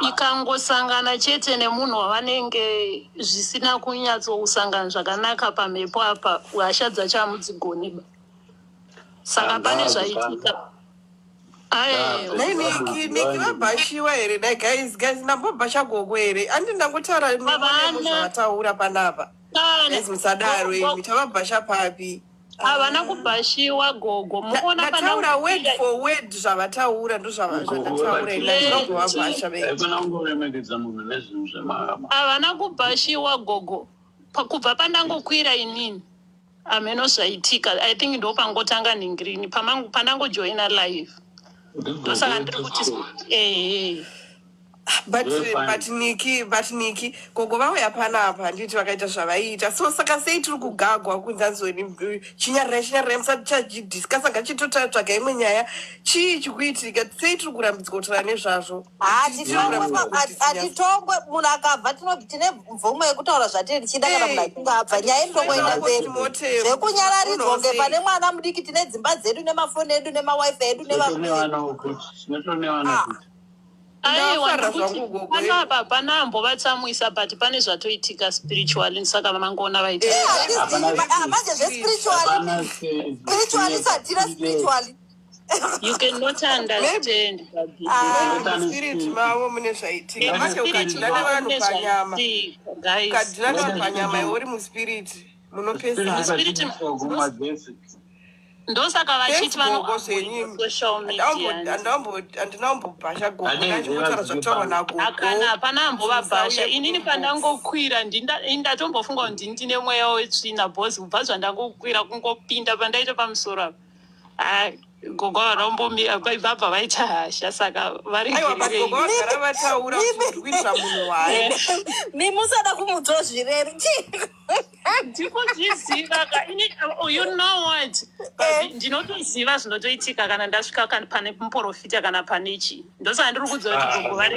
ikangosangana chete nemunhu wavanenge zvisina kunyatsokusangana zvakanaka pamhepo apa, hasha dzacho hamudzigoni ba. Saka pane zvaitika. Nei Niki, Niki vabhashiwa here? Dai guys, guys ndambobhasha gogo here? Andi ndangotaura Havana. zvavataura panapa. Kana. Guys musadaro imi, tavabhasha papi? Havana kubhashiwa gogo. Mukuona Ndataura word for word zvavataura, ndozvavataura ini, handina kuvabhasha ve. Haikona kungoremekedza munhu nezvinhu zvemahama. Havana kubhashiwa gogo. Kubva pandangokwira inini. Hameno zvaitika. I think ndopangotanga nhingirini pamangu pandangojoina live. Ndosaka ndiri kuti ehe. But but Niki, but Niki, gogo vauya panapa handiti vakaita zvavaiita. So saka sei tiri kugagwa kunzi anzoni chinyarirai chinyarirai musachadiscussa ngachitotsvaga imwe nyaya. Chii chikuitika? Sei tiri kurambidzwa kutaura nezvazvo? Hatitongwe munhu akabva tine mvumo yekutaura zvatiri tichida kana munhu achinge abva nyaya inotongoenda mberi zvekunyararidzwa kunge pane mwana mudiki. Tine dzimba dzedu nemafoni edu nemawifi edu. Aiwa, Ndafara ndikuti zvangu gogo. Panapa hapana ambovatsamwisa, but pane zvatoitika spiritually, saka mangoona vaita. Manje zvespiritually, spiritually satira spiritually. You cannot understand, baby. Spirit mavo mune zvaitika manje. Ukadhila nevanhu panyama, Guys. ukadhila nevanhu panyama iwe uri muspirit munopesana. Ndosaka vachiti Gogo zvenyu. Social media. Handina kumbobhasha gogo, ndachimbotaura zvataurwa nagogo. Akana hapana ambovabhasha. Inini pandangokwira ndatombofunga kuti ndini ndine mweya wetsvina bhozi. Kubva zvandangokwira kungopinda pandaita pamusoro apa, Ah, gogo havanombomira, vabva vaita hasha, saka Aiwa, but gogo varegerei. vagara vataura kuti kuitira munhu wayo. Mi musada kumudzwa zvireri. Ndikuzviziva ka ini. Oh, you know what? But ndinotoziva zvinotoitika kana ndasvika kana pane muprofita kana pane chii. Ndosaka ndiri kudziva kuti gogo vari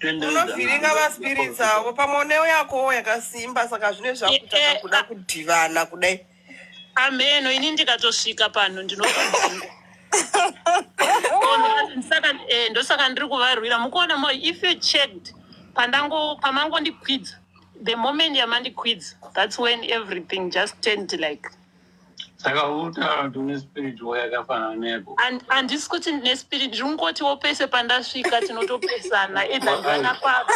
Unovhiringa maspirits avo pamwe une yakowo yakasimba, saka zvine zvakutanga kuda kudhivana kudai. Ameno, ini ndikatosvika pano ndinotodzingwa. Saka ndosaka ndiri kuvarwira. Mukuona mo, if you checked pandango pamangondikwidza, the moment yamandikwidza, that's when everything just turned like Saka utaura kuti une spiritual yakafanana neko? Handisi kuti ndine spirit, ndiri kungotiwo pese pandasvika tinotopesana, either ndana papa.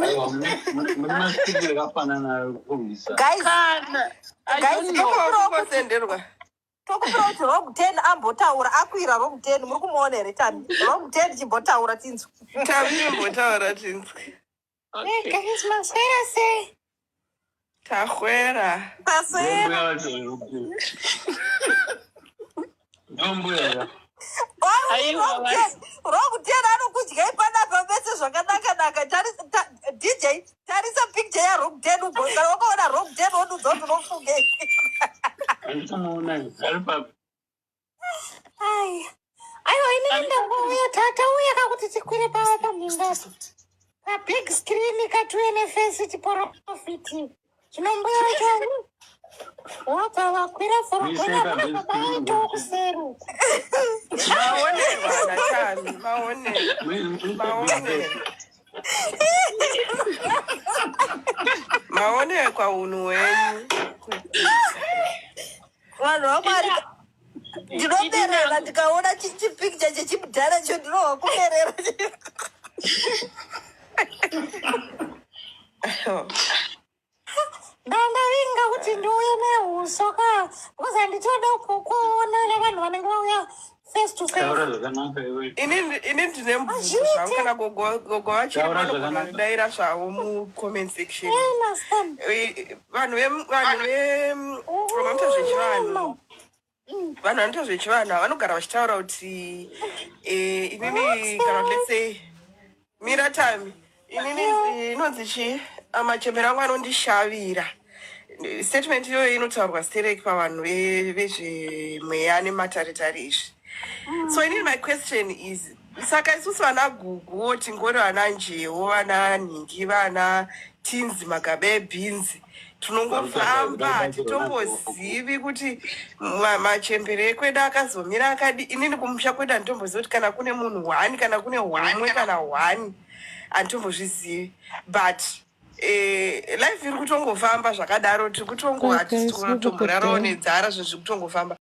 Aiwa, mune maspirit yakafanana kurwisa. Guys. Kana I Guys, don't know. Kungosenderwa. Tokupira kuti Rogue 10 ambotaura. Akwira Rogue 10, muri kumuona here? Tani Rogue 10, chimbotaura tinzwe. Tavimbotaura tinzwe. Okay. Guys, maswera sei? Tahwera. Taswera. Ndombuya vacho here? Ndombuya ya. Aiwa, Rogue 10 anokudyai panapa vese zvakanaka-naka. DJ, tarisa picture yaRogue 10 ugo. Kana wakaona Rogue 10 wodudza kuti unofungei. Handikumuona, ari papi? Ai, aiwa, inini ndangouya, tatauya kakuti tikwire pava pamhinga pabig screen katuye nefesi tiporofiti. Zvino mbuya vacho wabva vakwira Muise forogona pa big kuna baba screen. vaitawo kuseri uku. Maonerwa natami, maonerwa, maonerwa, maonekwa unhu hwenyu. Vanhu vaMwari, ndinomerera ndikaona chipicture chechimudhara cho, ndinohwa kumerera. Ndandavinga kuti ndiuye neuso ka, because handitoda kuona nevanhu vanenge vauya face to face. Taura zvakanaka iwe. Ini ndine mubvunzo zvangu, kana gogo vachiri Taura vanogona zvakanaka. kudaira zvavo mucomment section. Mastan. Vanhu vanoita zvechivanhu, vanhu vanoita zvechivanhu vanogara vachitaura kuti inini, kana kuti let's say, mira tami, inini inonzi chii, machembero angu anondishavira. Statement iyoyo inotaurwa stereki pavanhu vezvemweya nemataritari izvi. So inini my question is, saka isusu vana guguwo tingori vana njewo, vana nhingi, vana tinzi magaba ebhinzi, tinongofamba, hatitombozivi kuti machembere ekwedu akazomira akadi. Inini kumusha kwedu handitombozivi kuti kana kune munhu one, kana kune homwe, kana one, handitombozvizivi. But life iri kutongofamba zvakadaro, tiri kutongo Bye guys, have a good hatisi kutomborarawo day. Nenzara, zvinhu zviri kutongofamba.